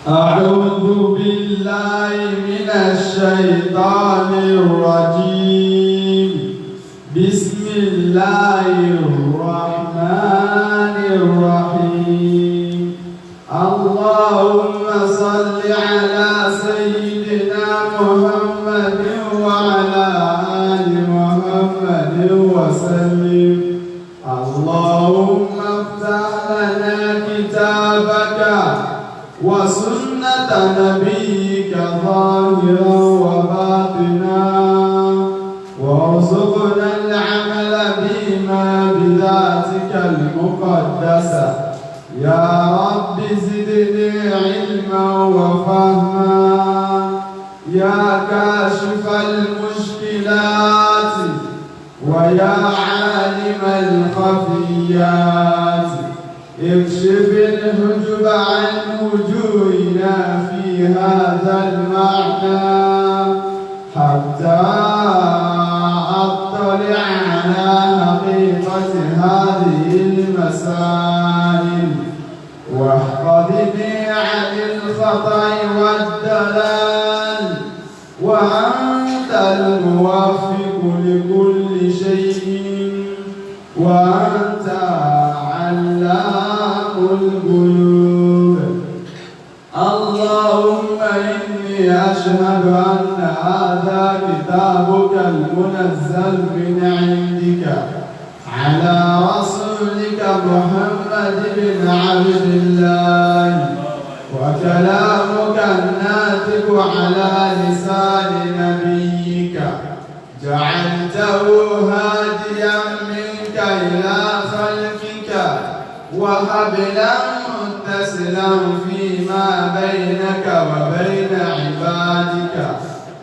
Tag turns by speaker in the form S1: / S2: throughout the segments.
S1: أعوذ بالله من الشيطان الرجيم. بسم الله الرحمن الرحيم. اللهم صل على سيدنا محمد وعلى آل محمد وسلم. اللهم افتح لنا كتابك وسنة نبيك ظاهرا وباطنا، وارزقنا العمل بما بذاتك المقدسة. يا رب زدني علما وفهما، يا كاشف المشكلات ويا عالم الخفيات، اكشف الحجب عن وجوهنا في هذا المعنى حتى أطلع على حقيقة هذه المسائل، واحفظني عن الخطأ والدلال، وأنت الموفق لكل شيء، وأنت علام الغيوب. اللهم إني أشهد أن هذا كتابك المنزل من عندك على رسولك محمد بن عبد الله، وكلامك الناطق على لسان نبيك، جعلته هاديا منك إلى خلقك، وحبلا متصلا فيما بينك وبين عبادك.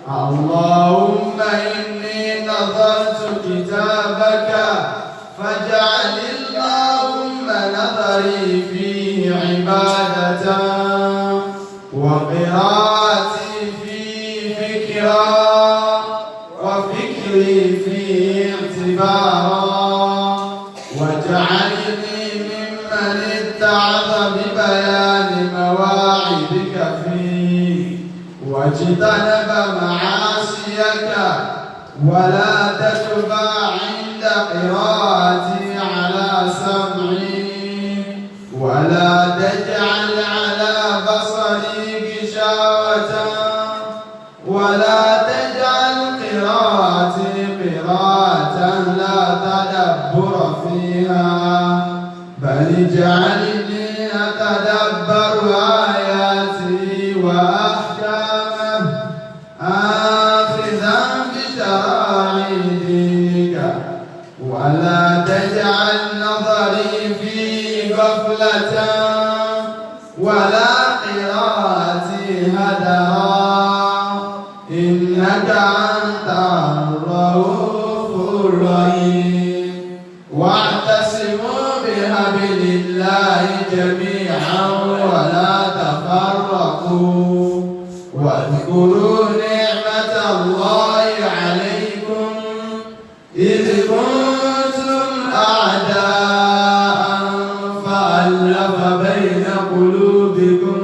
S1: اللهم إني نظرت كتابك، فاجعل اللهم نظري فيه عبادة، وقراءتي فيه فكرا، وفكري فيه اعتبارا، واجعلني ممن اتعظ ببيان مواعظك فيه، واجتنب معاصيك، ولا تتبع عند قراءتي على سمعي، ولا تجعل على بصري غشاوة، ولا تجعل قراءتي قراءة لا تدبر فيها، بل اجعلني أتدبر آياته وأحكامه، آخذا بشرائع دينك، ولا تجعل نظري في غفلة، ولا قراءتي هدرا، إنك أنت الرؤوف الرحيم. واعتصموا بحبل الله جميعا ولا تفرقوا، واذكروا نعمة الله عليكم إذ كنتم أعداء فألف بين قلوبكم،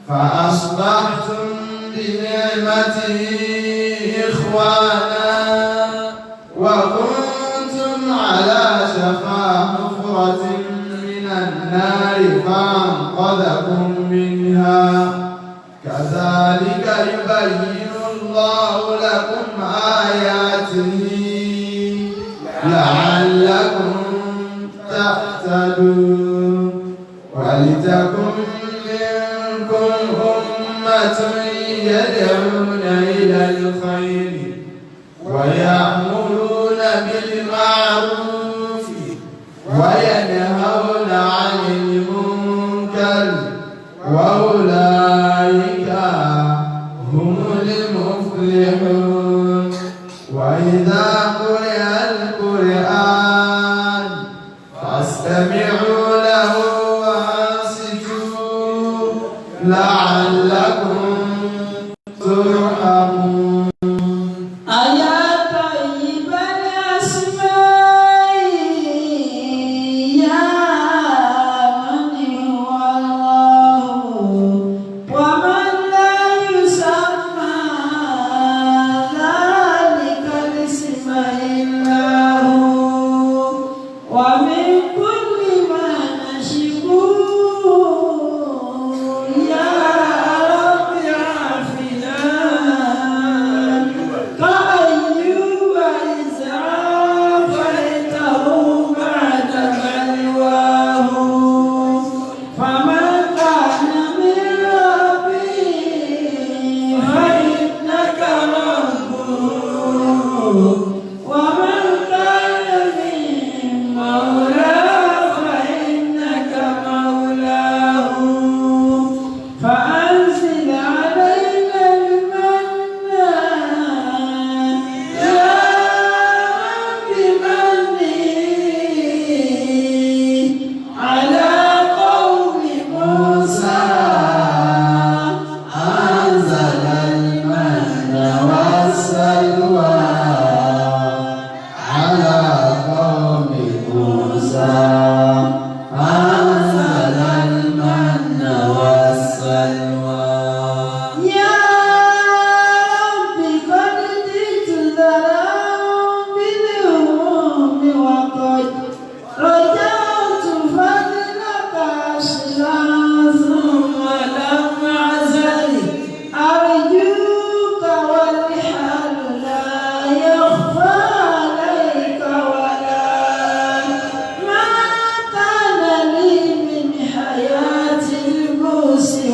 S1: فأصبحتم بنعمته إخوانا، وكنتم على شفا حفرة من النار فأنقذكم منها. كذلك يبين الله لكم آياته لعلكم تهتدون. ولتكن منكم أمة يدعون إلى الخير ويأمرون بالمعروف وينهون عن المنكر، وأولئك هم المفلحون. وإذا قرئ القرآن فاستمعوا له وأنصتوا لعلكم ترحمون.
S2: أيا طيب الأسماء، يا من هو الله.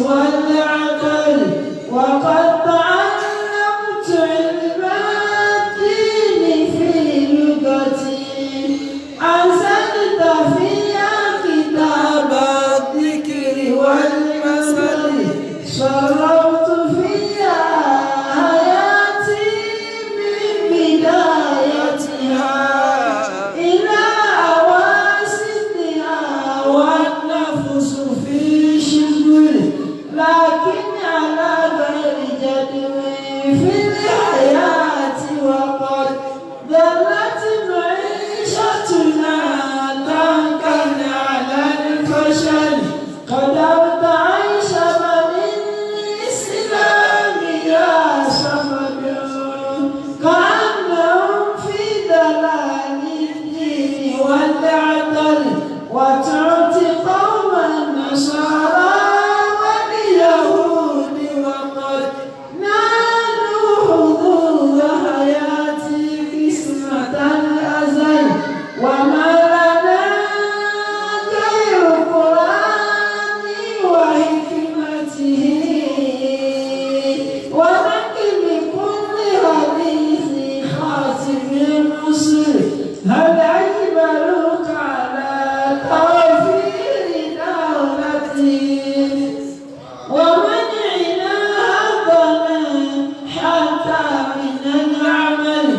S2: والعقل وقد تعلمت علم الدين في لغتي أنزلت فيها كتاب الذكر والمثل شربت فيها حياتي من بدايتها إلى أواسطها والنفس في شغل لكن على غير جدوى في الحياة وقد ظلت معيشتنا ضنكا على الفشل قدرت عيش بني الإسلام يا صمد كأنهم في ضلال الدين والعدل وتعطي قوم النصارى واليهود وقد نالوا حظوظ حياتي قسمة الأزل وما لنا غير القرآن وحكمته ونقل كل حديث خاتم الرسل هل أجبروك على توفير دولتي ومنعنا هضنا حتى من العمل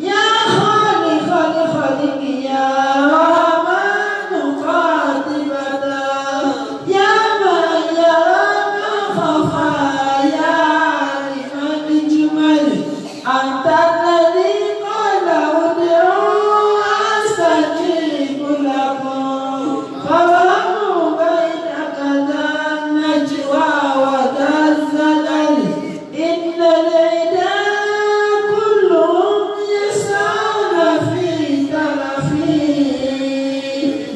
S2: يا خالق الخلق يا رحمن قاطبة يا من يرى ما خفى يا عالم الجمل أنت الذي قال ادعوا أستجيب لكم فافهموا بينك ذا النجوى وذا الزلل إن العدا كلهم يسعون في تلفي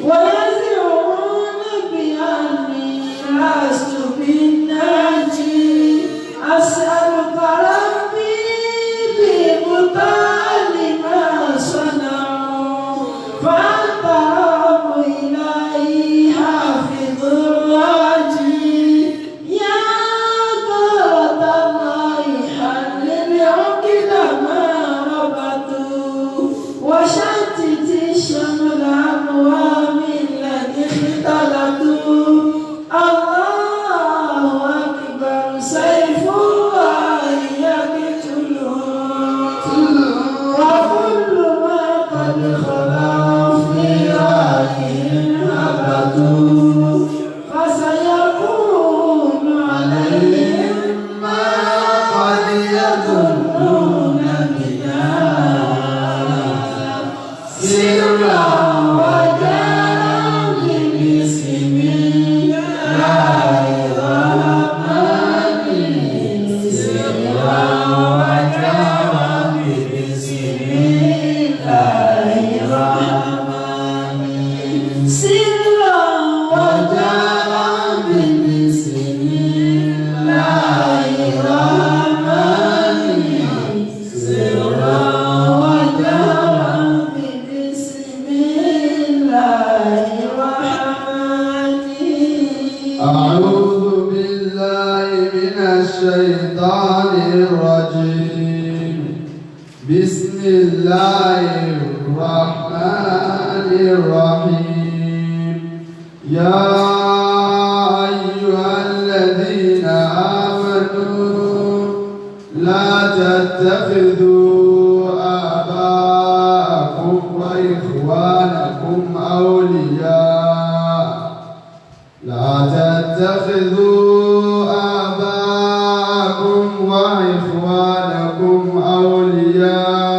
S2: ويزعمون بأني لست بالناجي أسألك ربي ببطال ما صنعوا فأنت رب إلهي حافظ الراجي يا قرة الله حلل عقد ما ربطوا وشتت الشمل أقوام الذي اختلطوا الله أكبر سيف الله يقتلهم وكل ما قد خلا في رأيهم هبطوا فسيكون عليهم ما قد يظنون بنا سرا وجهرا بسم الله الرحمن سرا وجهرا بسم الله الرحمن سرا وجهرا بسم الله الرحمن سرا وجهرا بسم الله الرحمن.
S1: أعوذ بالله من الشيطان الرجيم. بسم الله الرحمن الرحيم. يا أيها الذين آمنوا لا تتخذوا آباءكم وإخوانكم أولياء لا تتخذوا آباءكم وإخوانكم أولياء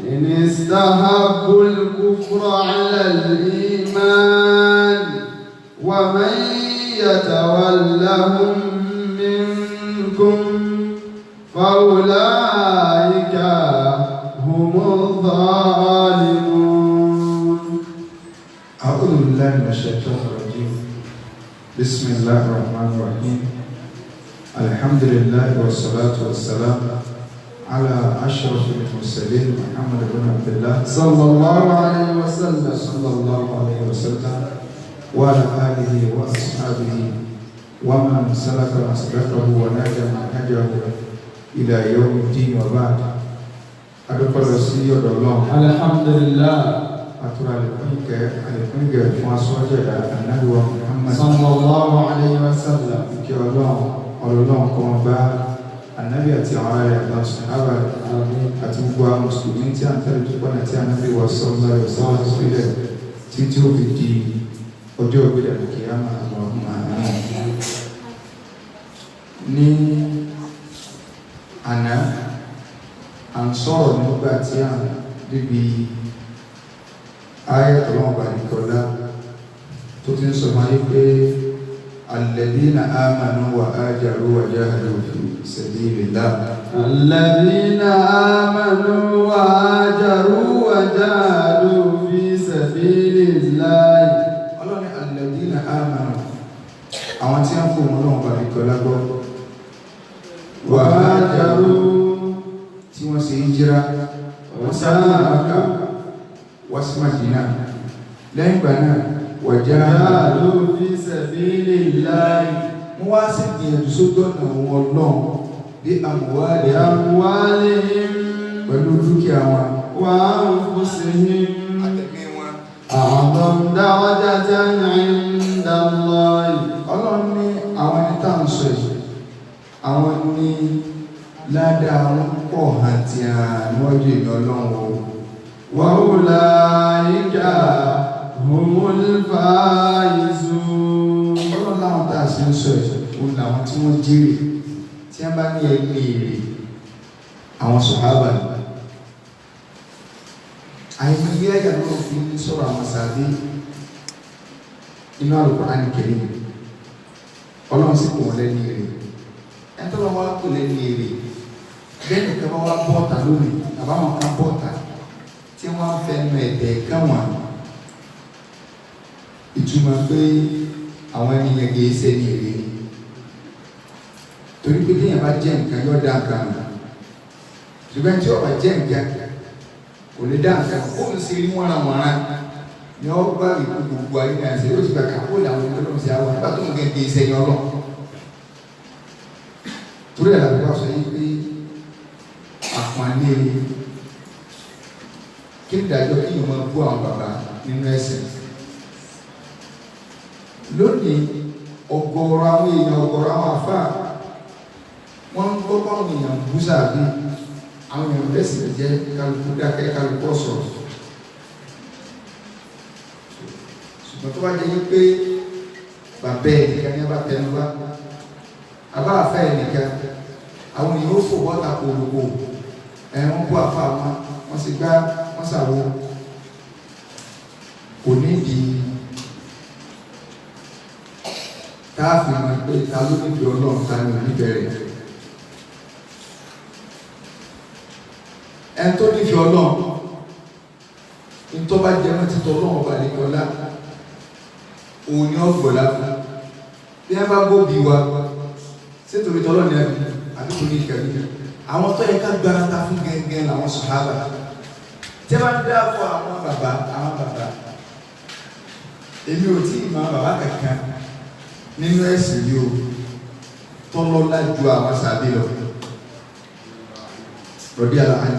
S1: إن استحبوا الكفر على الإيمان ومن يتولهم منكم فأولئك هم الظالمون.
S3: أعوذ بالله من الشيطان الرجيم. بسم الله الرحمن الرحيم. الحمد لله والصلاة والسلام على أشرف المرسلين محمد بن عبد الله
S1: صلى الله عليه وسلم
S3: صلى الله عليه وسلم وعلى آله وأصحابه ومن سلك مسلكه ونهج منهجه إلى يوم الدين وبعد. Adúpẹ́ lọ sí ọ̀dọ̀ Ọlọ́run.
S1: Alhamdulillah.
S3: Àtúrà àlékún ìkẹ́ àlékún ìgẹ̀ fún aṣọ́jú ẹ̀dá Ànábì wa Muhammad.
S1: Sallallahu alayhi wa sallam.
S3: Ìkẹ́ Ọlọ́run Ọlọ́run kó máa bá Ànábì àti àwọn ará rẹ̀ àtàwọn sàhábà rẹ̀ àti gbogbo àwọn mùsùlùmí tí à ń tẹ̀lé tó pọ̀nà tí Ànábì wa sallallahu alaihi wasallam sílẹ̀ títí ó fi di ọjọ́ ìgbéra kìyàmá Allahumma àmín. Ní àná à ń sọ̀rọ̀ nígbà tí à ń débi ayé ọlọ́run bàdìkọ́lá tó ti ń sọ máa yí pé alladhina amanu wa hajaru wa jahadu fi sabilillah.
S1: Alladhina amanu wa hajaru wa jahadu fi sabilillah.
S3: Ọlọ́run ní alladhina amanu, àwọn tí wọ́n fò wọn lọ́wọ́ bàdìkọ́lá gbọ́, wa hajaru, tí wọ́n ṣe hijira, wọ́n sáré Mákà wá sí Mádínà, lẹ́yìn ìgbà náà wajahadu
S1: fi sabilillah,
S3: wọ́n wá sí gbìyànjú sójú ọ̀nà òun Ọlọ́run bí amwalihim, pẹ̀lú dúkìá wọn,
S1: wa anfusihim,
S3: àtẹ̀mí wọn,
S1: a'zam darajatan 'inda Allah.
S3: Ọlọ́run ní àwọn ẹni tá à ń sọ yìí, àwọn ní ládàá wọn pọ̀ hàntí níwájú ìlú Ọlọ́run o.
S1: Wa ulaika humul faizun.
S3: Ọlọ́run láwọn tá a ṣe ń sọ yìí, òun làwọn tí wọ́n jèrè, tí wọ́n bá ní ẹni èrè àwọn sọ̀hábà ni. Àìmọye ẹ̀yà ló fi ń sọ̀rọ̀ àwọn sàbí inú Al-Qur'an Karim. Ọlọ́run sì kò wọ́n lẹ́ni èrè. Ẹni tó lọ́ wá kò lẹ́ni èrè, bẹ́ẹ̀ nìkan bá wá bọ́ọ̀tà lónìí, àbáwọn kan bọ́ọ̀tà tí wọ́n fẹnu ẹ̀dẹ̀ káwọn, ìtumọ̀ pé àwọn ènìyàn kì í ṣe ní èrè ni. Torí pé téèyàn bá jẹ́ nǹkan yóò dá nǹkan mọ̀, ṣùgbọ́n tí ó bá jẹ́ nǹkan kò lè dá nǹkan. Ó ń ṣe rí wọ́nranwọ̀nran ni ó gbá ìkú gbogbo ayé náà ṣe, ó ti gbà ká ó làwọn ọlọ́run ṣe àwọn nígbà tó ń gẹ̀ kì í ṣe ní ọlọ́run. Torí ẹ̀ làbúrò sọ yìí pé àpọ́nlé kí ni ìdájọ́ kí yóò máa bú àwọn bàbá nínú ẹ̀sìn lónìí? Ọ̀gọ̀ọ̀rọ̀ àwọn èèyàn, ọ̀gọ̀ọ̀rọ̀ àwọn àfáà, wọ́n ń gbọ́ báwọn èèyàn bú sàbí, àwọn èèyàn bẹ́ẹ̀ sì jẹ́ kálukú dákẹ́, kálukú ọ̀sọ̀rọ̀. Ṣùgbọ́n tó bá jẹ́ yí pé bàbá ẹnìkan ní abá tẹnu bá àbá àfẹ́ ẹnìkan, àwọn èèyàn ó fò bọ́ta kòlòkò, ẹ̀ wọ́n bú àfa wọn, wọ́n sì gbá, wọ́n sàwọ́. Kò nídìí táàfin mọ̀ pé ta ló níbi Ọlọ́run, ta ni oníbẹ̀rẹ̀. Ẹni tó nífẹ̀ẹ́ Ọlọ́run, ní tó bá jẹ́ mọ́ títọ́ Ọlọ́run ọba nìkọ́lá, òun ni ó gbọ̀lá fún. Bí wọ́n bá gbóbi wa sétorí tọ́lọ́ ní ẹbí àbí torí ìkẹ́bí, àwọn tó yẹ ká gbára ta fún gẹ́gẹ́ làwọn sàhábà. Tí wọ́n bá ń dáàbò àwọn bàbá, àwọn bàbá, èmi ò tí ì mọ bàbá kankan nínú ẹ̀sìn yìí o tọ́lọ́lá ju àwọn sàbí lọ, rọ̀dí àlàáyé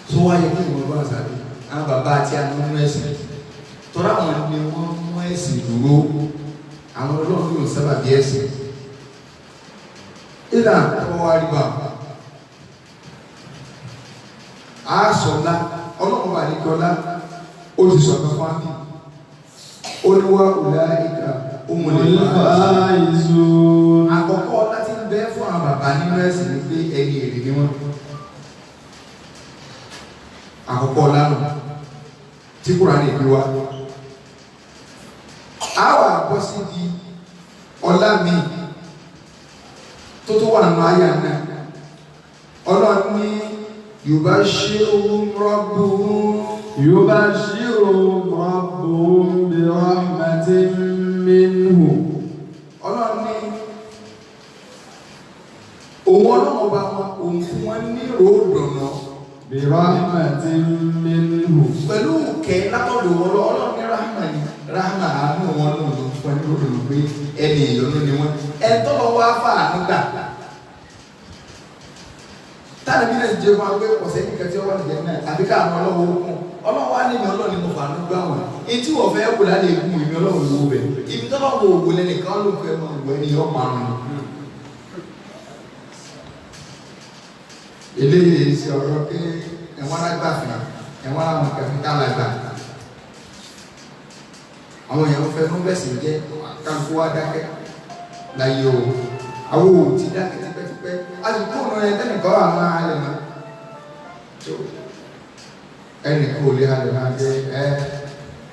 S3: tó wáyé kí ìwọ̀n bá sàbí àwọn bàbá àti àwọn nínú ẹ̀sìn, tọ́lá àwọn ni wọ́n mú ẹ̀sìn dúró, àwọn ọlọ́run yóò sábà bí ẹ̀sìn ìlà tọ́wọ́ wá rí bá a sọ̀lá. Ọlọ́run bá ní kọ́lá ó ti sọ̀kan fún àmì olúwa ulaika humul
S1: faizun.
S3: Àkọ́kọ́ láti ń bẹ fún àwọn bàbá nínú ẹ̀sìn ni pé ẹni èrè ni wọ́n. Àkọ́kọ́ lánàá tí Kùránì gbé wá, a wà bọ́ sí di ọlá mi tó tó wà nínú àyà náà. Ọlọ́run ní yubashiruhum rabbuhum.
S1: Yubashiruhum rabbuhum bi rahmatin minhu.
S3: Ọlọ́run ní òun Ọlọ́run ọba wọn, òun fún wọn ní ròódùnà.
S1: Bi rahmatin minhu.
S3: Pẹ̀lú kẹ́ látọ̀dọ̀ Ọlọ́run ní rahma ni. Rahma àánú wọn náà ló fún ẹni lórí pé ẹni ìyọnu ni wọn. Ẹ tọ́lọ̀ wá fà àánú gbà. Táàbí bí náà ti jẹ́ fún wa pé ọ̀sẹ̀ nìkan tí ó wà nìjẹ́ náà àbí káàánú ọlọ́wọ́ ó kún. Ọlọ́wọ́ á ní ìmọ̀ ọlọ́ọ̀ ni mo fà àánú gbà wọ̀n. Etí wọ́n fẹ́ wò lálẹ́ egun ìmọ̀ ọlọ́wọ́ ìwò bẹ̀. Ibi tọ́lọ́ wo òwò lẹ́nìkan ló fẹ́ mọ ìwọ ẹni yọ parun ni. Eléyìí ṣe ọ̀rọ̀ pé ẹ̀wọ̀n alágbàfin ẹ̀wọ̀n aláwọn kẹfìn tá lágbà. Àwọn èèyàn fẹ́ fún bẹ́sẹ̀ jẹ́ kálukú wá dákẹ́ láyé o. Àwọn ò ti dákẹ́ tipẹ́tipẹ́. A sì kó ọ̀nà ẹ̀ tẹ́nìkan wà máa halẹ̀ mọ́. Ẹnìkan ò lè halẹ̀ máa jẹ́ ẹ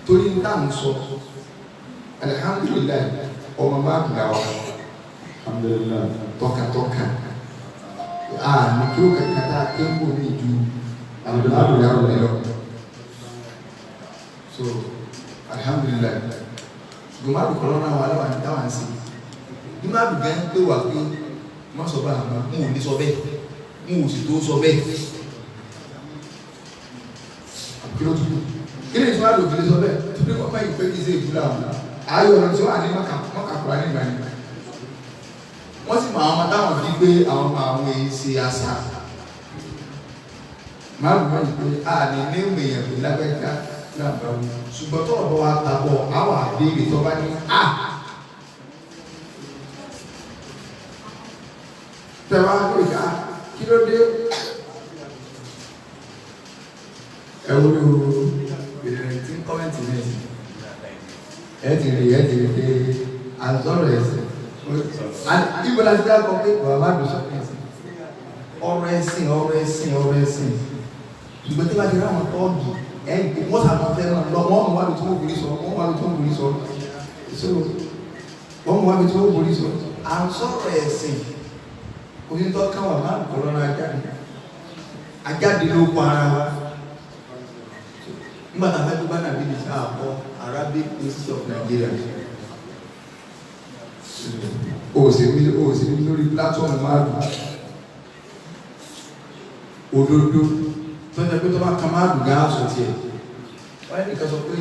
S3: torí ń tà ń sọ. Alihamdulilayi ọmọ máa gbà wá.
S1: Alhamdulillah.
S3: Tọkàntọkàn. Ní kí ó kankan tá a ké ń bò ní ìju alhamdulilayi lọ. So alhamdulilayi gbọmọdù kọlọ náà wà láwọn táwọn ń ṣe. Gbọmọdù gan pé wà pé má sọ bá àmọ́ n ò ní sọ bẹ́ẹ̀ n ò sì tó sọ bẹ́ẹ̀. Kí ló tún kù? Kí ni ìtura lòdì lè sọ bẹ́ẹ̀? Torí wọ́n máa ń pè kí ṣe ìtura àwọn. Ayọ̀ ọ̀nà tí wọ́n á ní mọ́kàkùrá nígbà yẹn. Wọ́n sì mọ àwọn ọmọ táwọn fi gbé àwọn ọmọ àwọn èyí ṣe àṣà. Máàlù máa ń pè á ní néèmù èèyàn pé lágbájá lábàá wò. Ṣùgbọ́n tọ̀rọ̀ bọ́ wa tàbọ̀ àwọn àbẹ̀rẹ̀ tó bá ní à. Tẹ̀wá pé ká kí ló dé? Ẹ wo ìrìn tí ń kọ́mẹ̀ntì náà sí. Ẹ ti rí pé à ń sọ̀rọ̀ ẹ̀sìn. Ibo la ti dákọ̀ pé bàbá dùn sọ̀rọ̀ ẹ̀sìn. Ọ̀rọ̀ ẹ̀sìn ọ̀rọ̀ ẹ̀sìn ọ̀rọ̀ ẹ̀sìn. Ṣùgbọ́n tí wọ́n ti ráwọn tọ́ọ̀gì ẹ̀ ń pè wọ́n sàmọ́ fẹ́ náà lọ wọ́n mú wábi tí wọ́n borí sọ wọ́n mú wábi tí wọ́n borí sọ. So wọ́n mú wábi tí wọ́n borí sọ. À ń sọ̀rọ̀ ẹ̀sìn. Onítọ́ káwọn máa ń kọ́ lọ́nà ajáde. Ajáde ló kọ ara wa. Nígbà tá a fẹ́ gbé nàbí ní sáà kọ́ Arabic Institute of Nigeria. O sì ní lórí platform márùn òdodo tó ń jẹ́ pé tó bá kan márùn gan aṣọ tiẹ̀. Wọ́n yẹn nìkan sọ pé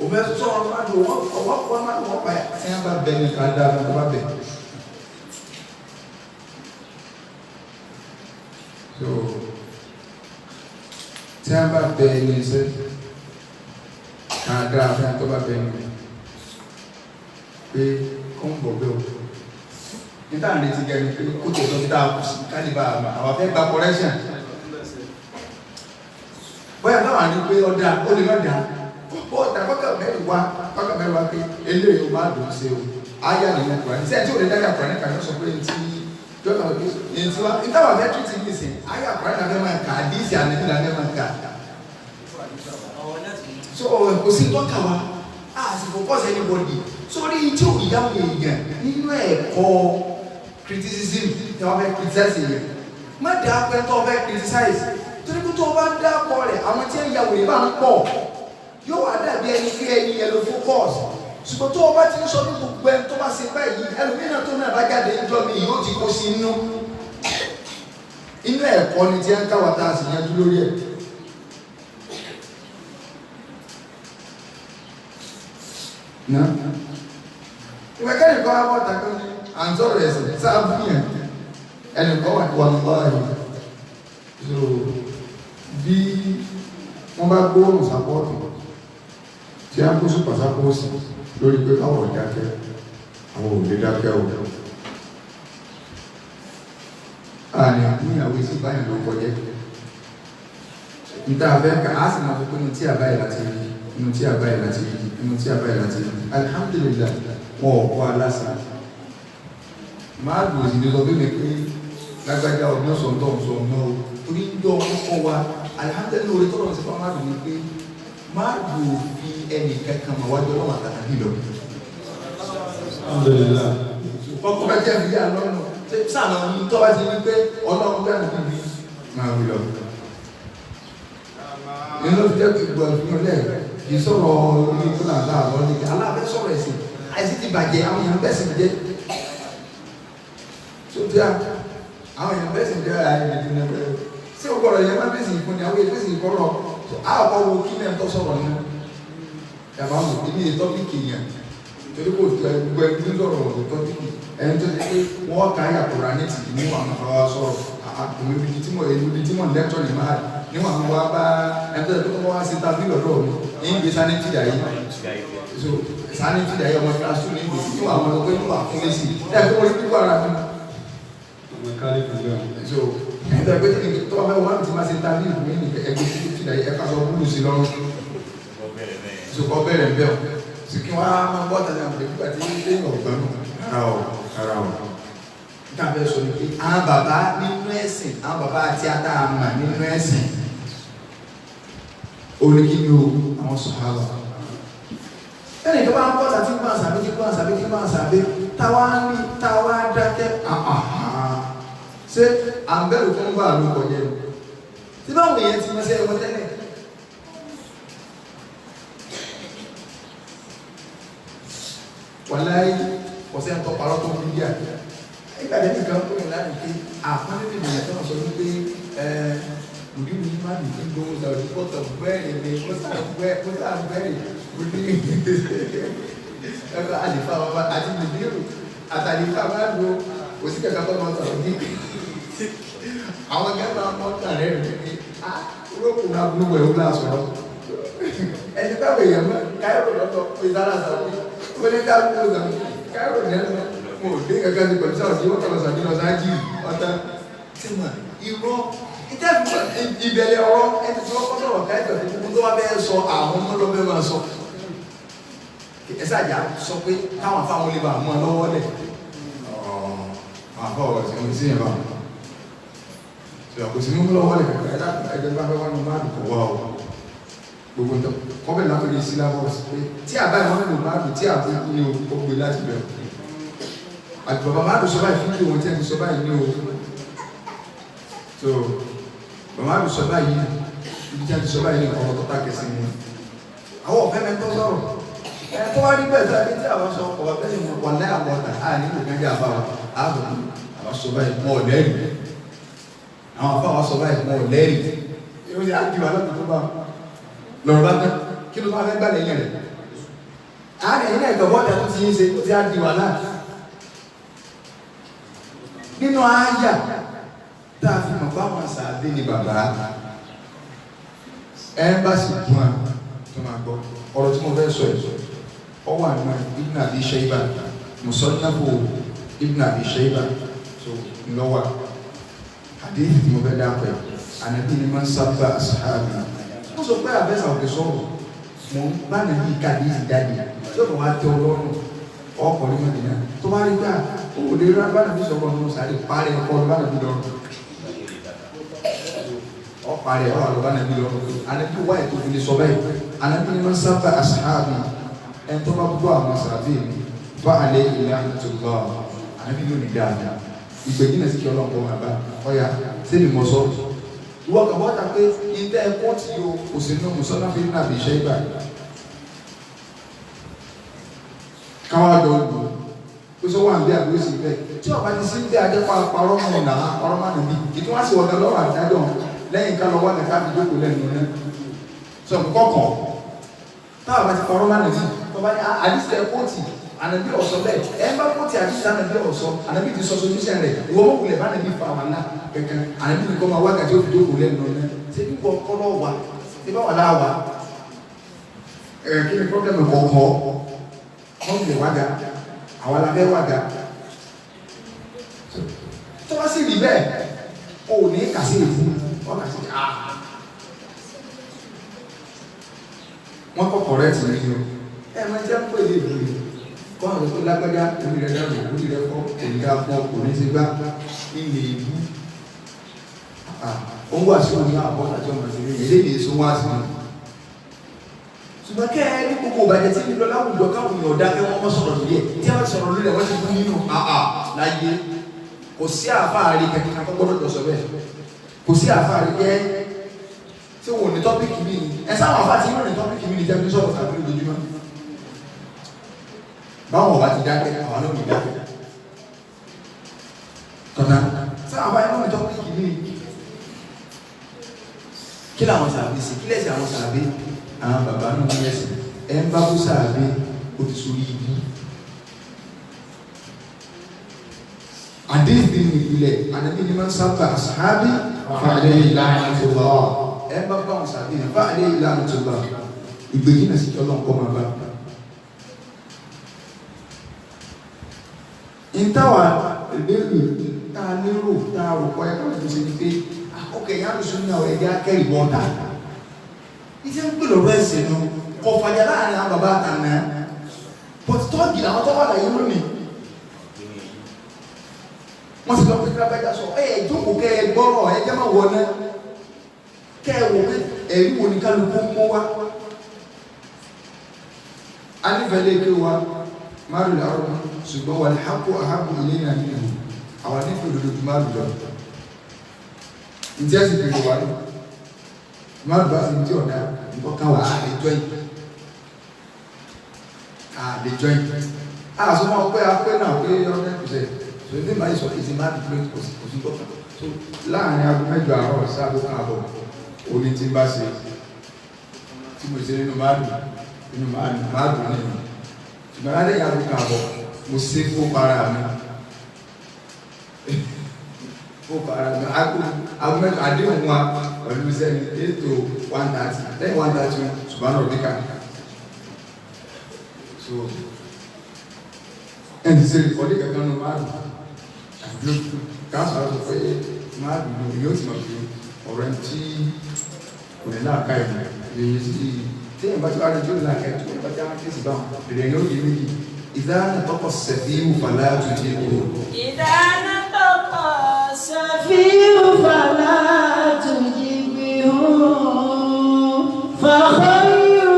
S3: òun fẹ́ sọ̀rọ̀ márùn ọwọ́ kọ́ márùn wọ́n pa ẹ̀ tí wọ́n bá bẹ nìkan dá ló bá bẹ̀. So tí wọ́n bá bẹ ẹni iṣẹ́ ká dáa fún ẹ tó bá bẹ ẹni pé kó ń bọ̀ bẹ́ẹ̀ o. Níta ní ti gẹ̀ẹ́ni pé kó tẹ̀sọ́ bí dáa kù sí kálíbà àmà àwọn afẹ́ gba correction. Bóyá báwa ní pé ọ̀dà ó lè má dà ó ọ̀dà kọ́kà mẹ́rin wá pé eléyìí ó máa dùn sí o. Áyà nínú Kùránì sẹ́yìn tí ò lè dáyà Kùránì kà ní sọ pé ntí jọ́nà ntí wá ntàwà fẹ́ tìrìtì ní ìsìn áyà Kùránì làfẹ́ máa kà àdìsí ànẹ́bí làfẹ́ máa kà. So kò sí tọ́ka wa a sì focus anybody sórí tí ò yá èèyàn nínú ẹ̀kọ́ criticism tí wọ́n fẹ́ criticize èèyàn má dà á pẹ́ tó o fẹ́ criticize torí pé tó o bá dá pọ̀ rẹ̀ àwọn tí ń ya wèrè bá ń pọ̀ yóò wá dàbí ẹni pé ẹni yẹn ló focus ṣùgbọ́n tó o bá ti ń sọ ní gbogbo ẹni tó bá ṣe báyìí ẹlòmíràn tó náà bá jáde ń jọ mi yóò ti kó sí inú inú ẹ̀kọ́ ni tí ń káwa tá a sì yanjú lórí ẹ̀. Na ìwé kẹ́rin kọ́ abọ́ takọ́ ní à ń sọ̀rọ̀ ẹ̀sìn sáàbù yẹn ẹnì kọ́ wà wàlúwàhì so bí wọ́n bá gbóòrùn sápọ́ọ̀tù tí a kó sùpà sápọ́ọ̀sì lórí pé káwọ̀ dákẹ́ àwọn ò lè dákẹ́ o àní àkúnyàwó sí báyìí ló kọjẹ́ níta fẹ́ ká a sì máa fi pé ní tí a báyìí láti rí inú tí a báyìí láti rí inú tí a báyìí láti rí alihamdulilayi wọn ò kọ́ aláṣà máa gbòòsì ní sọ fún mi pé lágbájá ọdún sọ̀tọ̀ sọ̀ náà o torí ń jọ wọn kọ́ wa alihamdulilayi orí tọ́lọ̀ sí fún máàdùn ni pé máàdùn ò fi ẹnì kankan mà wájú ọlọ́wọ́ àtàkà bí lọ.
S1: Alhamdulillah.
S3: Ọkọ̀ bá jẹ́ ìyá lọ́nà sáà náà ń tọ́ bá ti ní pé ọlọ́run gbà níbi bí máa wí lọ. Nínú fi jẹ́ gbogbo ẹ̀fún lẹ̀ kì í sọ̀rọ̀ orí tó náà dáa lọ ní aláàbẹ̀ sọ̀rọ̀ ẹ̀sìn àìsí ti bàjẹ́ àwọn èèyàn bẹ́ẹ̀ sì ń jẹ́. Tó tí a àwọn èèyàn bẹ́ẹ̀ sì ń jẹ́ àyè ìdí náà bẹ́ẹ̀. Ṣé o gbọ́dọ̀ yẹn máa fèsì ìfúnni àwọn èèyàn fèsì ìkọ́rọ̀ àkọ́ wo kí náà tó sọ̀rọ̀ náà. Yàrá wò ní ní tọ́pìkì yẹn torí kò tó ẹgbẹ́ ẹgbẹ́ sọ̀rọ̀ ọ̀rọ̀ tọ́pìkì ẹni tó ti pé wọ́n ká yàkùrà ní tìbí níwọ̀n àwọn afáwá sọ̀rọ̀ èmi tí mo lẹ́tọ̀ ní máa níwọ̀n àwọn wá bá ẹni tó ti pé wọ́n wá sí tábìlì lọ́dọ̀ mi ní gbé sani tìjà yìí so sani tìjà yìí ọmọ kíláàsì ní gbèsè níwọ̀n àwọn ọmọ pé níwọ̀n àfún lé sí ẹ̀ kó wọ́n ti kó ara mi. So ẹni tó ẹgbẹ́ tó bá fẹ́ wọ́n ti máa ṣe tábìlì fún mi ní ẹgbẹ́ tìjà yìí ẹ̀ka sọ búlù sí lọ́rùn so kọ́ bẹ̀rẹ̀ bẹ́ẹ̀ o sì kí wọ́n á máa bọ́ tàbí àwọn ìgbà tí lẹ́yìn ọ̀gbọ́n nù ara ọ̀ níta fẹ́ sọ ni pé àwọn bàbá nínú ẹ̀sìn àwọn bàbá àti àtàmà nínú ẹ̀sìn oníkíni o àwọn sàhábà ẹnì tó bá ń bọ́ tàbí kí wọ́n sàbí kí wọ́n sàbí kí wọ́n sàbí táwa ní táwa dákẹ́ ṣé à ń bẹ̀rù fún bá àlù kọjá ni tí báwo yẹn ti mọ sí ẹ̀wọ̀n tẹ́lẹ̀. Wàláyé ọ̀sẹ̀ ń tọparọ́ tó ń bí díà nígbà tí nìkan tó yìn láti pé àpọ́nlé nìyẹn tó ń sọ wípé mùdíwù ní má nìkí ń gbowó sàrò kọ́tọ̀ bẹ́ẹ̀rẹ̀ ni kọ́tà bẹ́ẹ̀rẹ̀ mùdí ẹ̀fọ́ àlìfà bàbá àti mùdíwù àtàlìfà bá lo òsì kẹ̀kẹ́ tó máa sọ̀rọ̀ ní àwọn kẹta mọ́tà rẹ̀ rẹ̀ ní a olókùn náà burú wẹ̀ wúlò àsọ̀rọ̀ ẹni táwọn èèyàn mọ́ káyọ̀rọ̀ lọ́tọ̀ pé sára sàrọ̀ onídàgbò sàmì káyọ̀ lẹ́nu mo dé kankan sí pẹ̀lú sáà tí wọ́n kọ̀ lọ́sàn-án lọ sáájì ọ̀tá tí mà irọ́ ìbẹ̀lẹ̀ ọ̀rọ̀ ẹni tí wọ́n kọ́ sọ̀rọ̀ káyọ̀ tó kúkú tó wá bẹ́ẹ̀ sọ àwọn ọmọ lọ́bẹ̀ máa sọ ẹ sàjà sọ pé káwọn afáwọn lè bá mú ọ lọ́wọ́ lẹ̀ àfọ ọ̀rọ̀ tí wọ́n ti yẹn bá kò sí mú lọ́wọ́ lẹ̀ kankan ẹgbẹ́ bá fẹ́ wá ní máàlù kọ̀ wá o gbogbo ntọ́ kọ́bẹ̀ látòrí sílábọ̀sì pé tí àbá ìwọ́n lò máàlù tí àbá ní o ó gbé láti bẹ̀rẹ̀ àti bàbá máàlù sọ báyìí fún kí òun tí ẹ ti sọ báyìí ní o so bàbá máàlù sọ báyìí ibi tí ẹ ti sọ báyìí ní ọ̀rọ̀ tó tàkẹ́ sí ni àwọn ọ̀fẹ́ mi tó sọ̀rọ̀ ẹ tó wá rí bẹ́ẹ̀ tó ẹbí tí àwọn sọ ọ̀rọ̀ bẹ́ẹ̀ ni wọ́n lẹ́ àwọn ọ̀tà á nílò gánjà àbá wa àbọ̀ àwọn sọ báyìí mọ́ ọ̀lẹ́rì àwọn afọ àwọn sọ báyìí mọ́ ọ̀lẹ́rì yóò ṣe àjùwà lọ́dún tó bá lọ́rọ̀ bá tán kí ló bá fẹ́ gbà lẹ́yìn rẹ̀ àárẹ̀ ilé ẹ̀kọ́ bọ́ọ̀dà tó ti ń ṣe ó ti á di wàhálà nínú àyà tá a fi mọ̀ báwọn sàbí ni bàbá ẹ́mbàsì dùn án tó máa gbọ́ ọ̀rọ̀ tí mo fẹ́ sọ yìí ọ wà nínú Ibn Abi Shayba Musannafu Ibn Abi Shayba tó lọ́wọ́ àdéhìí tí mo fẹ́ dápẹ́ ànábì ni man sabba ashabi wọ́n sọ pé àbẹ́sà òkè sọ̀rọ̀ mò ń bá nàbí kàdíyèsí jáde tí ọ̀rọ̀ wa tẹ ọlọ́run ọkọ̀ ní mọ̀dínà tó bá rí gbà ó lè rà bá nàbí sọ̀rọ̀ ọ̀nà sáré parí ọkọ̀ bá nàbí lọ́rùn ọ parí ọ̀ àlọ́ bá nàbí lọ́rùn ànábì wáyé tó fi lè sọ báyìí ànábì ni wọ́n sábà àṣàbì ẹni tó bá gbọ́ àwọn sàbí mi bá alẹ́ ìlà tó lọ ànábì yóò ní dáadáa ìgbẹ́jìnà sí kí ọlọ́pàá wọn bá ọ̀yà sẹ́mi mọ̀ sọ ìwọ kàn bọ́ta pé ìtẹ́ ẹ̀kọ́ tí o kò sí nínú mùsọ́lá fi ní àbí iṣẹ́ ìgbà káwá jọ lù ó sọ wà ní àbí ó sì bẹ́ẹ̀ tí ọba ti sí ń tẹ́ ajẹ́pọ̀ àparọ́ mọ̀ nà àparọ́ má nà bí kì í tún wá sí ọ̀gá lọ́rọ̀ àdájọ́ lẹ́yìn ká lọ wá ní káfí jókòó lẹ́nu náà sọ kọ́kọ́ táwọn bá ti parọ́ má nà bí tọ́ba ní àdìsí ẹ̀kọ́ tì ànàbí ọ̀sọ́ bẹ́ẹ̀ ẹ bá kó ti àdìsí ànàbí ọ̀sọ́ ànàbí ti sọ sojúṣe rẹ̀ ìwọ mọ̀kùlẹ̀ bá ànàbí fa wà ńlá kankan ànàbí nìkan máa wákàtí ó fi jókòó lẹ́nu náà ṣé bí wọ́n kọ́ lọ́ wà ṣé bá wà láwà ẹ̀ kí ni pọ́blẹ́mù kọ̀ọ̀kọ́ wọ́n lè wága àwọn alábẹ́ wága tó bá sì rí bẹ́ẹ̀ o ò ní kàsí ìfú wọ́n kàsí à wọ́n kọ́ kọ̀rẹ́tì ní o ẹ máa jẹ́ pé lè bù mí kọ́ àwọn tó lágbájá orí rẹ̀ dàrú orí rẹ̀ kọ́ òǹdà fún ọ kò ní ṣe gbá ilé ìbú ó ń wà sí òun náà bọ́ àti ọmọ ìṣẹ̀lẹ̀ eléyìí èso wá sí i ṣùgbọ́n kẹ́ ẹ ní gbogbo ìbàjẹ́ tí ń lọ láwùjọ káwọn èèyàn dákẹ́ wọ́n mọ́ sọ̀rọ̀ lórí ẹ̀ tí wọ́n ti sọ̀rọ̀ lórí ẹ̀ wọ́n ti kú nínú àà láyé kò sí àfáàrí kankan tó gbọ́dọ̀ jọ sọ bẹ́ẹ̀ kò sí àfáàrí kẹ́ tí wọn ò ní tọ́pìkì mi ni ẹ sáwọn àfáà tí wọn ò ní tọ́pìkì mi ni jẹ́ fi sọ̀rọ̀ tàbí lójoojúmọ́ báwọn ọba ti dákẹ́ àwọn náà ò ní dákẹ́ tọ́ta sáwọn àfáà yẹn wọn ò ní tọ́pìkì mi ni kí làwọn sàbí sí kí lẹ́sìn àwọn sàbí àwọn bàbá náà ní ẹsẹ̀ Ẹ̀ ń bá bú sàbí ó ti sórí ibú. Àdéhùn ìpìlẹ̀ ànábì ni máa ń sábà sàábì fa'alayhi la'natullah. Ẹ̀ ń bá bá wọn sàbí fa'alayhi la'natullah. Ìgbèjì náà sì tọ́lọ́ nǹkan máa bá. Ìtawà ìbéèrè tá a lérò tá a rò kọ́ ẹ káwọn tó ṣe ni pé àkókò ẹ̀yà lóṣù ní àwọn ẹ̀jẹ̀ akẹ́rì bọ́ta. Iṣẹ́ ń pè lọ́rọ̀ ẹ̀sìn nu kò fàjà láàrin àwọn bàbá àtàná. Pọ̀títọ́ọ̀gì làwọn tó wà láyé lónìí. Wọ́n sì lọ pé kí lábẹ́jà sọ ẹ jókòó kẹ́ ẹ gbọ́rọ̀ ẹ jẹ́ máa wọ ná. Kẹ́ ẹ wò pé ẹ̀rí wo ni kálukú mú wá. A nífẹ̀ẹ́ lé ké wa márùn làárọ̀ ṣùgbọ́n wà ní hákó àhábù ilé náà nínú àwọn nífẹ̀ẹ́ òdodo ju márùn lọ. Ǹjẹ́ sì fi wà ní márùn bá sì ń tí ọ̀dà nǹkan kan wà á lè jọ yìí. Á lè jọ yìí. A sọ fún ọ pé a pé náà pé 100%. So ní màá sọ ìsìn máa dùn pé kò sí gbọ́kàn. So láàrin aago mẹ́jọ àárọ̀ sáàbò káàbọ̀ oní tí ń bá ṣe tí mo ṣe nínú márùn nínú márùn nínú. Ṣùgbọ́n lálẹ́ aago káàbọ̀ mo ṣe fún para mi. Fún para mi aago mẹ́jọ àdéhùn wa pẹ̀lú sẹ́ni 8 to 1:30 lẹ́yìn 1:30 ṣùgbọ́n náà bí ká. So ẹni ṣe ìkọ́lé kankan nínú márùn káàsì àwọn sọ pé márùn ní yóò ti mọ̀ pé ọ̀rọ̀ ẹni tí kò ní láàká ẹ̀ lè sí tí èèyàn bá ti wá rí tí ó ní láàká ẹ̀ tí wọ́n bá ti wá kí sì bá wọn lè yóò yé méjì ìdáná tọkọ sẹ̀fíù fàlà tuntun kò.
S2: ìdáná tọkọ sẹ̀fíù fàlà tujibihu fàkọ́yù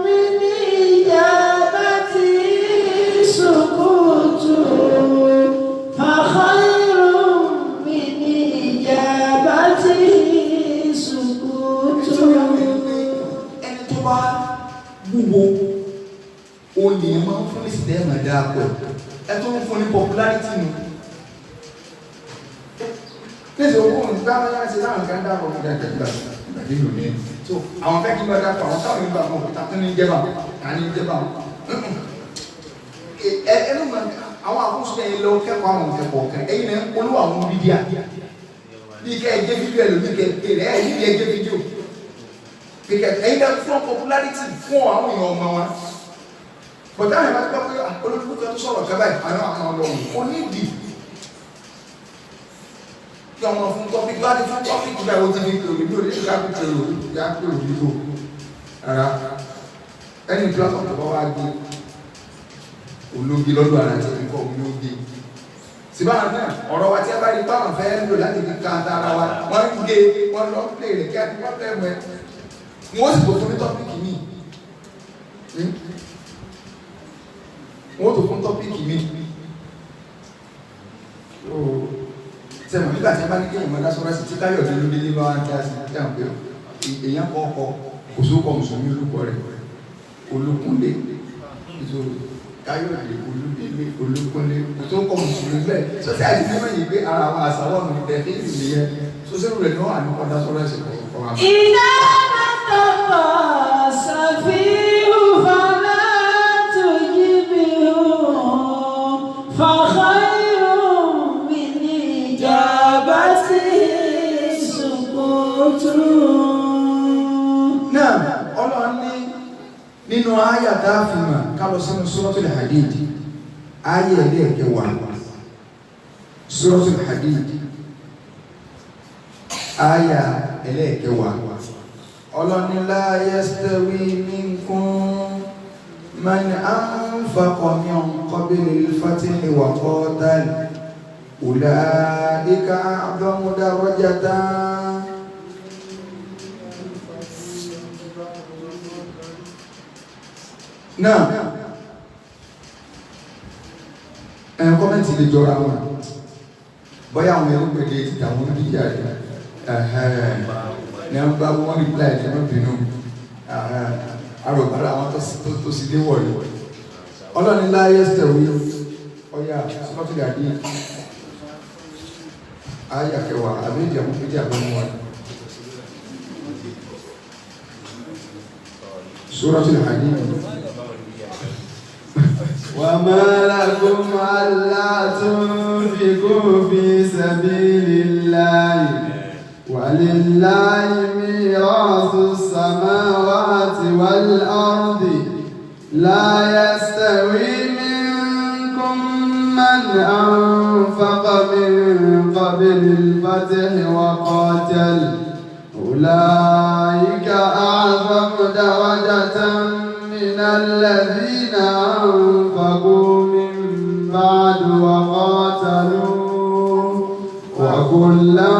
S2: mi ní ìjábá tí sukutu fàkọ́yù mi ní ìjábá tí sukutu.
S3: Ẹni tó bá wúwo ó lè máa ń fún ní sìtẹ́ẹ̀mù ẹ̀dá pẹ̀ ẹ tó ń fún ní popularity nù. Níṣẹ́ owó ń gbá wọn láti láwọn kan dáàbò fún ẹgbẹ́ ìgbà ìgbà tí yóò ní. So àwọn fẹ́ kí n bá dàpọ̀ àwọn táwọn ìgbà kan òkúta tó ní jẹ́bà ká ní jẹ́bà. Ẹ ẹ ló mọ àwọn àkóso yẹn lọ kẹ́kọ̀ọ́ àwọn kẹ́kọ̀ọ́ kan ẹ̀yin náà ń polówó àwọn bídíà. Bí kẹ́ ẹ jẹ́ fídíò ẹ lòmí kẹ́ ẹ ẹ níbi ẹ jẹ́ fídíò. Ẹ̀yin náà fún popularity fún àwọn èèyàn ọmọ wọn. Bọ̀dá àwọn ìbáṣepọ̀ pé olódùkú kan tó sọ̀rọ̀ kẹ́ báyìí àwọn àwọn ọlọ́run kò nídìí kí ọmọ fún tọ́pìkì bá ti fún tọ́pìkì báyìí ó ti fi pèrò ní òní ìgbà pé pèrò ìyá pèrò nílò ara ẹni platform tó bá wá gbé ológi lọ́dọ̀ ara ti fi kọ́ ológi síbáà náà ọ̀rọ̀ wa tí a bá rí báwọn fẹ́ lò láti fi ka ara wa wọ́n ń gé wọ́n lọ pè rẹ̀ kí a ti pọ́blẹ́mù ẹ wọ́n sì tó fún ní tọ́pìkì míì wọ́n tó fún tọ́pìkì míì sẹ́wọ̀n nígbà tí a bá ní kéèyàn máa dá sọ́rọ́ sí tí Káyọ̀dé ló délé bá wá ń dá sí tí à ń pè èèyàn kọ́ ọkọ kò sókọ mùsùlùmí olùkọ́ rẹ̀ Olúkúnlé ìṣòro Káyọ̀dé Olúdélé Olúkúnlé kò sókọ mùsùlùmí bẹ́ẹ̀ sọ́sẹ́ àti mímọ́ yìí pé ara àwọn àṣàwọ̀ mi tẹ̀ ní ìlú yẹn sọ́sẹ́ rẹ̀ ní wọ́n wà ní kọ́ dá sọ́rọ́ ẹ̀sìn kọ̀ọ̀kan wa.
S2: ìdáná tọkọ sẹ̀fíù fàlà tujibihu fàkọ́yù mi ní ìjábá tí sukutu.
S3: Náà ọlọ́run ní nínú àyà tá a fi mọ̀ ká lọ sínú Suratul Hadid àyà ẹlẹ́ẹ̀kẹwàá Suratul Hadid àyà ẹlẹ́ẹ̀kẹwàá ọlọ́run ní la yastawi minkum man anfaqa min qablil fathi wa qatal ulaika a'zamu darajatan. Náà ẹ̀ kọ́mẹ́ntì lè jọra wọn bóyá àwọn ẹ̀rọ pẹ̀lú ti tàwọn onídìí rẹ̀ ní wọ́n bá wọ́n reply ní wọ́n bínú àròbára àwọn tó sì dé wọ̀nyí ọlọ́ni láyé sẹ̀wé ọ̀yà sọ́tìlì àdé ayà kẹwàá àbí ìdí àwọn fídíò àbọ̀mọ́ wọn. Suratul Hadid.
S1: وما لكم ألا تنفقوا في سبيل الله ولله ميراث السماوات والأرض لا يستوي منكم من أنفق من قبل الفتح وقاتل أولئك أعظم درجة من الذين أنفقوا من بعد وقاتلوا وكلا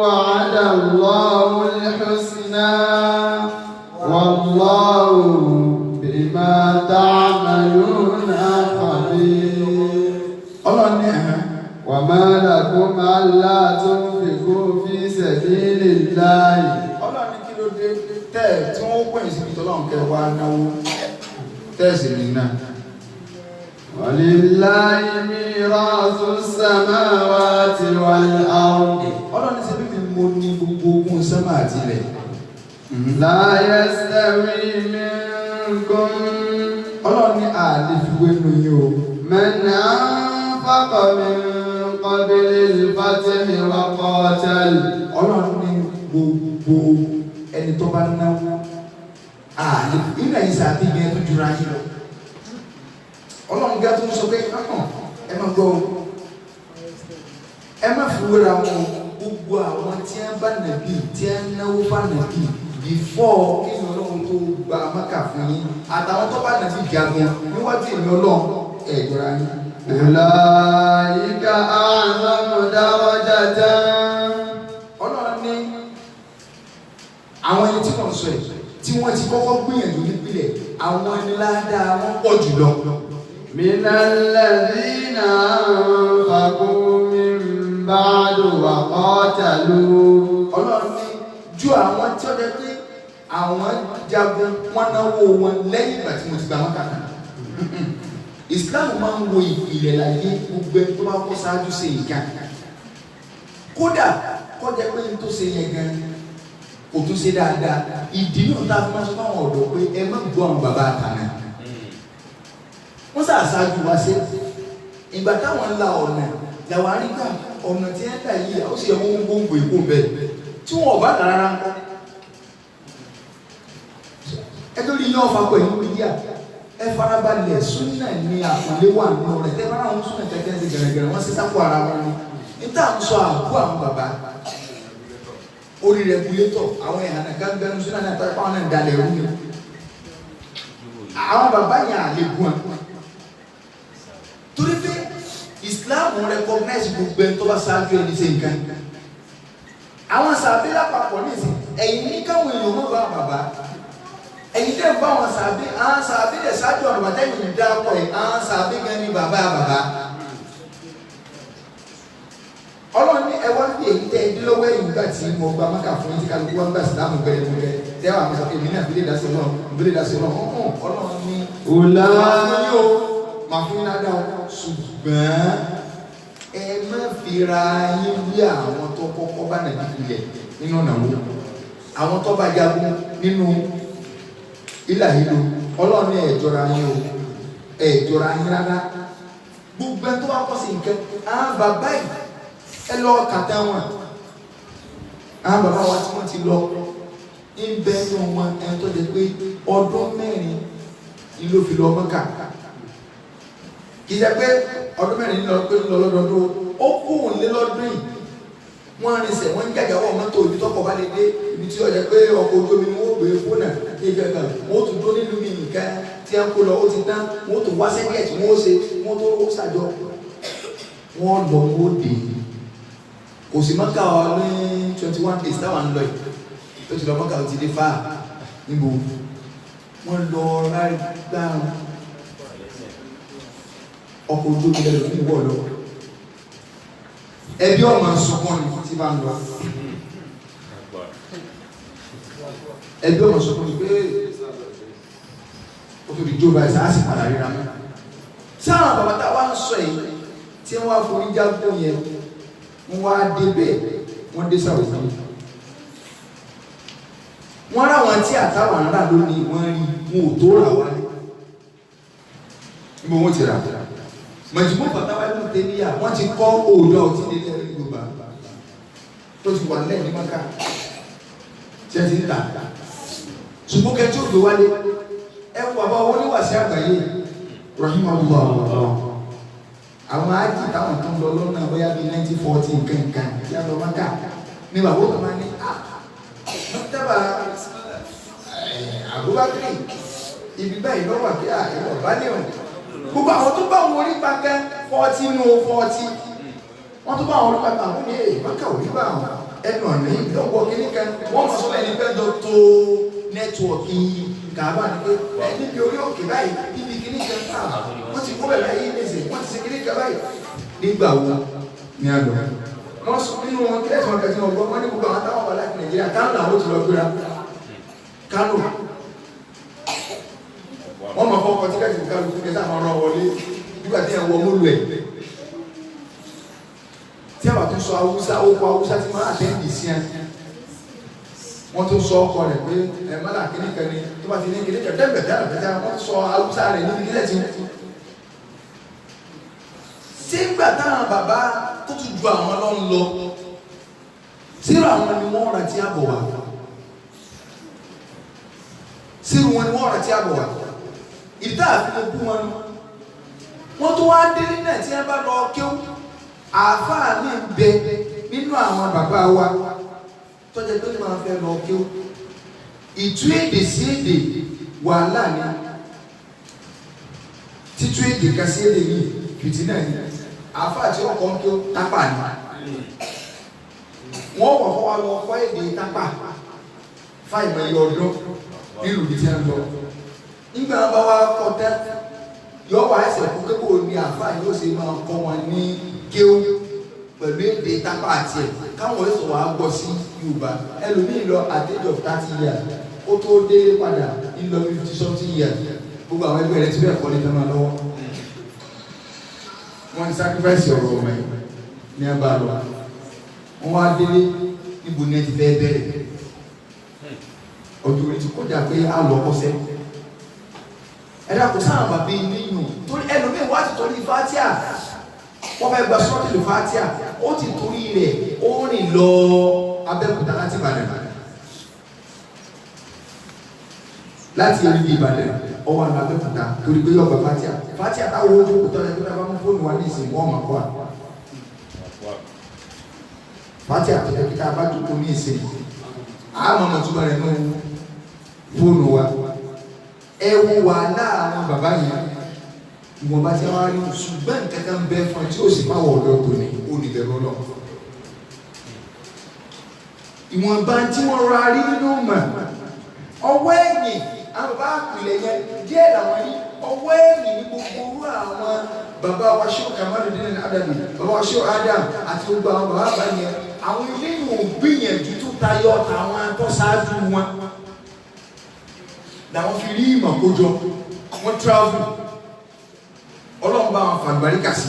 S1: وعد الله الحسنى والله بما تعملون خبير. وما لكم ألا تنفقوا في سبيل الله.
S3: Ọlọ́run kí ló dé tẹ́ tí wọ́n pè sí ibi tọ́lọ́run kẹ́ wá náwó tẹ́ẹ̀sì ní náà.
S1: ولله ميراث السماوات والأرض.
S3: Ọlọ́run ṣe bí mi mo ní gbogbo ogun sánmà àti ilẹ̀.
S1: لا يستوي منكم.
S3: Ọlọ́run ní àlè fi wé nu yín o.
S1: من أنفق من قبل الفتح وقاتل.
S3: Ọlọ́run ní gbogbo ẹni tó bá náwó àlè nínú ẹ̀yìn sàbí yẹn tó jura yín lọ. Ọlọ́run gá tó ń sọ pé ẹ má gbọ́ o, ẹ má fi wéra wọn o. Gbogbo àwọn tí wọ́n bá nàbí tí wọ́n náwó bá nàbí before kí ni Ọlọ́run tó gba Mákà fún yín àtàwọn tó bá nàbí jagun níwájú èmi Ọlọ́run ẹ̀ jọra yín.
S1: أولئك أعظم درجة.
S3: Ọlọ́run ní àwọn ẹni tí wọ́n sọ yìí tí wọ́n ti kọ́kọ́ gbìyànjú nípìnlẹ̀ àwọn ẹni ládàá wọn pọ̀ jùlọ.
S1: من الذين أنفقوا من بعد وقاتلوا.
S3: Ọlọ́run ní ju àwọn tí ó jẹ́ pé àwọn jagun wọn náwó wọn lẹ́yìn ìgbà tí mo ti gba wọn kàkà. Islam máa ń wo ìpìlẹ̀ láyé gbogbo ẹni tó bá kọ́ ṣáájú ṣe nǹkan. Kódà kọjá pé n tó ṣe yẹn gan kò tún ṣe dáadáa. Ìdí náà tá a fi máa sọ fáwọn ọ̀dọ́ pé ẹ má gbọ́ àwọn bàbá àtàná. Wọ́n sà ṣáájú wa ṣe. Ìgbà táwọn ń la ọ̀nà làwọn arígbà ọ̀nà tí ẹ ń dà yìí ó sì yẹ wọ́n gbóngbò èkó bẹ́ẹ̀ tí wọn ò bá dà rárá ń kọ́. Ẹ lórí iná ọ̀fà pẹ̀lú mídíà ẹ farabalẹ̀ súnà ní àpọ́nlé wà nínú rẹ̀ tẹ́ bá àwọn súnà tẹ́tẹ́ ti gẹ̀rẹ́gẹ̀rẹ́ wọ́n ṣe sápò ara wọn ni. Níta ń sọ àbú àwọn bàbá orí rẹgulétọ̀ àwọn ìhànà kan bẹnu súnà náà tọ́ ẹ̀pá wọn náà ń dalẹ̀ rú ni. Àwọn bàbá yẹn àlebù wọn. Torí pé Islam recognize gbogbo ẹni tó bá ṣáájú ẹni ṣe nǹkan. Àwọn sàbí lápapọ̀ nísìn ẹ̀yìn ní káwọn èèyàn mọ̀ bá bàbá. Ẹ̀yin tẹ́ ń bá wọn sàbí àwọn sàbí lẹ̀ ṣáájú ọ̀nà bàtà yìí ń dá pọ̀ yìí àwọn sàbí gan ni bàbá bàbá. Ọlọ́run ní ẹ wá bí èyí tẹ́ ẹ dín lọ́wọ́ ẹ̀yìn nígbà tí mo gba Mákà fún yín tí kálukú wá ń gbà sílámù gbẹrẹgbẹrẹ tẹ́ wàá mi sọ pé èmi náà fi lè dá sí Ọlọ́run fi lè dá sí Ọlọ́run ọ̀hún Ọlọ́run ní. Màá fún yín ládàá o ṣùgbọ́n ẹ má fi ra yín wí àwọn tó kọ́kọ́ bá Nàìjíríà nínú ọ̀nà wo àwọn tó bá jagun nínú ilà ìlú Ọlọ́run ní ẹ jọra yín o ẹ jọra yín rárá gbogbo ẹ tó bá kọ́ sí nǹkan àwọn bàbá yìí ẹ lọ kàtà wọn àwọn bàbá wa tí wọ́n ti lọ ń bẹ nínú wọn ẹni tó jẹ pé ọdún mẹ́rin ni ló fi lọ Mọ́kà kì í ṣe pé ọdún mẹ́rin lọ pé ń lọ lọ́dọọdún ó kó òun lé lọ́dún yìí wọ́n rinṣẹ̀ wọ́n ń jàjà wọ́n mọ́tò ibi tọ́kọ̀ bá lè dé ibi tí ó jẹ́ pé ọkọ̀ ojú omi ni wọ́n gbé fóònù ìgbà kan wọ́n tún dó nílùú mi nìkan tí wọ́n kó lọ ó ti tán wọ́n tún wá sẹ́kẹ̀ tí wọ́n ṣe wọ́n tó ó ṣàjọ wọ́n lọ wọ́n dé kò sí Mọ́kà ọ ní 21 days táwọn ń lọ yìí tó ti lọ Mọ́kà ó ti dé fáà níbo wọ́n lọ rárá ọkọ̀ ojú omi lẹ́nu ní ìwọ̀ lọ ẹbí ọmọ sọkún ni tí bá ń lọ ẹbí ọmọ sọkún ni pé ó tó di jó báyìí sáà sì padà ríra mọ́ sáà bàbá tá a wá ń sọ yìí tí wọ́n á forí jágbó yẹn wọ́n wá débẹ̀ wọ́n dé Saudi Wọ́n rà wọn tí àtàwọn ará lónìí wọ́n rí wọn ò tó rà wálé. Níbo wọ́n ti rà? Majmu' Fatawa Ibn Taymiyyah wọ́n ti kọ́ òòjọ́ ọtí nílẹ̀ Yorùbá tó ti wà nílẹ̀ ní Maka tí ẹ ti ń tà. Ṣùgbọ́n kẹ́ tí ó gbé wálé ẹ wọ bàbá owó níwàsí àgbáyé rahimahullah. Àwọn ájì táwọn tó ń lọ lọ́nà bóyá bíi 1940 nǹkan tí a lọ Maka ní bàbá òkú máa ní mọ́tàbà Abubakar ibi báyìí lọ́wọ́ àbí àìwọ̀ bá lè hàn. Gbogbo àwọn tó bá wọn orí pàkẹ́ 40 nù 40 wọ́n tó bá wọn orí pàkẹ́ àwọn ní èyí Maka ò rí bá wọn ẹnu ọ̀nà yìí lọ́wọ́ kínní kan wọ́n mọ̀ sọ́wọ́ ẹni fẹ́ lọ tó nẹ́tíwọ̀kì Kàábà ni pé níbi orí òkè báyìí níbi kínní kan wọ́n ti kó bẹ̀rẹ̀ báyìí ní wọ́n ti ṣe kínní kan báyìí. Nígbà wo ni a lọ? Wọ́n sọ nínú wọn kílẹ̀ tí wọ́n kẹ́tí wọn gbọ́ wọ́n ní gbogbo àwọn táwọn wà láti Nàìjíríà Kánò làwọn ti lọ gbéra Kánò. Wọ́n mọ̀ fọ́kọ tíkẹ́tì kálukú ní sáà máa rán wọlé nígbà tí ẹ̀ wọ mólú ẹ̀. Tí àwọn tó sọ Haúsá ó kọ Haúsá tí máa àtẹ́ǹdì sí ẹ. Wọ́n tó sọ ọkọ rẹ̀ pé ẹ̀ mọ́là kíníkan ni tó bá ti ní kíníkan dẹ́gbẹ̀ dẹ́gbẹ̀ wọ́n sọ Haúsá rẹ̀ níbi kílẹ̀ tí. Sígbà táwọn bàbá tó tún ju àwọn lọ ń lọ sírò àwọn ni wọ́n rà tí a bọ̀ wá. Sírò wọn ni wọ́n rà tí a bọ̀ wá. Ìdá àfihàn bú wọn ni wọ́n tó wá délé náà tí wọ́n bá lọ kéwú. Àáfàá mi ń bẹ nínú àwọn bàbá wa tọ́jà tó ní máa fẹ́ lọ kéwú. Ìtú èdè sí èdè wàhálà ni, títú èdè kan sí èdè yìí fìtínà ni. Àáfàá tí wọ́n kọ́ ń kéwú tápà ni wọ́n wọ̀ fọ́ wa lọ kọ́ èdè tápà fáìmọ̀ ẹ̀yọ ọdún nílùú ibi tí wọ́n lọ. Nígbà wọn bá wá kọ́ tán yọ wá ẹsẹ̀ kú kébò ní àáfàá yóò ṣe máa kọ́ wọn ní kéwú pẹ̀lú èdè tápà àti ẹ̀ káwọn ẹ̀sọ̀ wàá gbọ́ sí Yorùbá. Ẹlòmíì lọ at age of 30 years ó tó délé padà ńlọ 50 something years gbogbo àwọn ẹgbẹ́ rẹ̀ ti bẹ́ẹ̀ kọ́ ní tán máa lọ́wọ́. Wọ́n ti sacrifice ọ̀rọ̀ ọmọ yìí ní ẹ bá lọ. Wọ́n wá délé níbo ni ẹ ti fẹ́ bẹ̀rẹ̀. Ọjọ́ orí ti kọjá pé á lọ kọ́sẹ́. Ẹ dàpọ̀ sáà bàbá yìí nínú torí ẹlòmíì wá ti torí fatia wọ́n fẹ́ gba sọ́ọ̀tì fatia ó ti torí rẹ̀ ó rìn lọ Abẹ́òkúta láti Ìbàdàn láti orí Ìbàdàn ọwọ́ àná Abẹ́òkúta torí pé yọ̀gbà fatia fatia táwọn ojú kò tọ́jú ẹgbẹ́ bá mú fóònù wa ní ìsìn wọ́n mọ̀ kọ́ à fatia tó yẹ kí tá a bá jókòó ní ìsìn àmọ́ mọ̀ túbọ̀ rẹ̀ nù fóònù wa. Ẹ wo wàhálà àwọn bàbá yẹn ìwọ̀nba tí wọ́n á rí, ṣùgbọ́n nǹkan kan bẹ fún ẹ tí ó sì máa wọ̀ ọ̀dọ́ tòní ó ní bẹ̀rù Ọlọ́run. Ìwọ̀nba tí wọ́n ra rí nínú mọ̀ ọwọ́ ẹ̀yìn àwọn bàbá àpìlẹ̀ yẹn díẹ̀ làwọn yìí ọwọ́ ẹ̀yìn ní gbogbo orú àwọn bàbá wa ṣó Kamaludin Adabi, bàbá wa ṣó Adam àti gbogbo àwọn bàbá àbá yẹn àwọn ilé ìwọ̀n gbìyànjú tó tayọ àwọn tó ṣáájú wọn làwọn fi rí ìmọ̀ kójọ. Wọ́n travel Ọlọ́run bá wọn fàlùbáríkà sí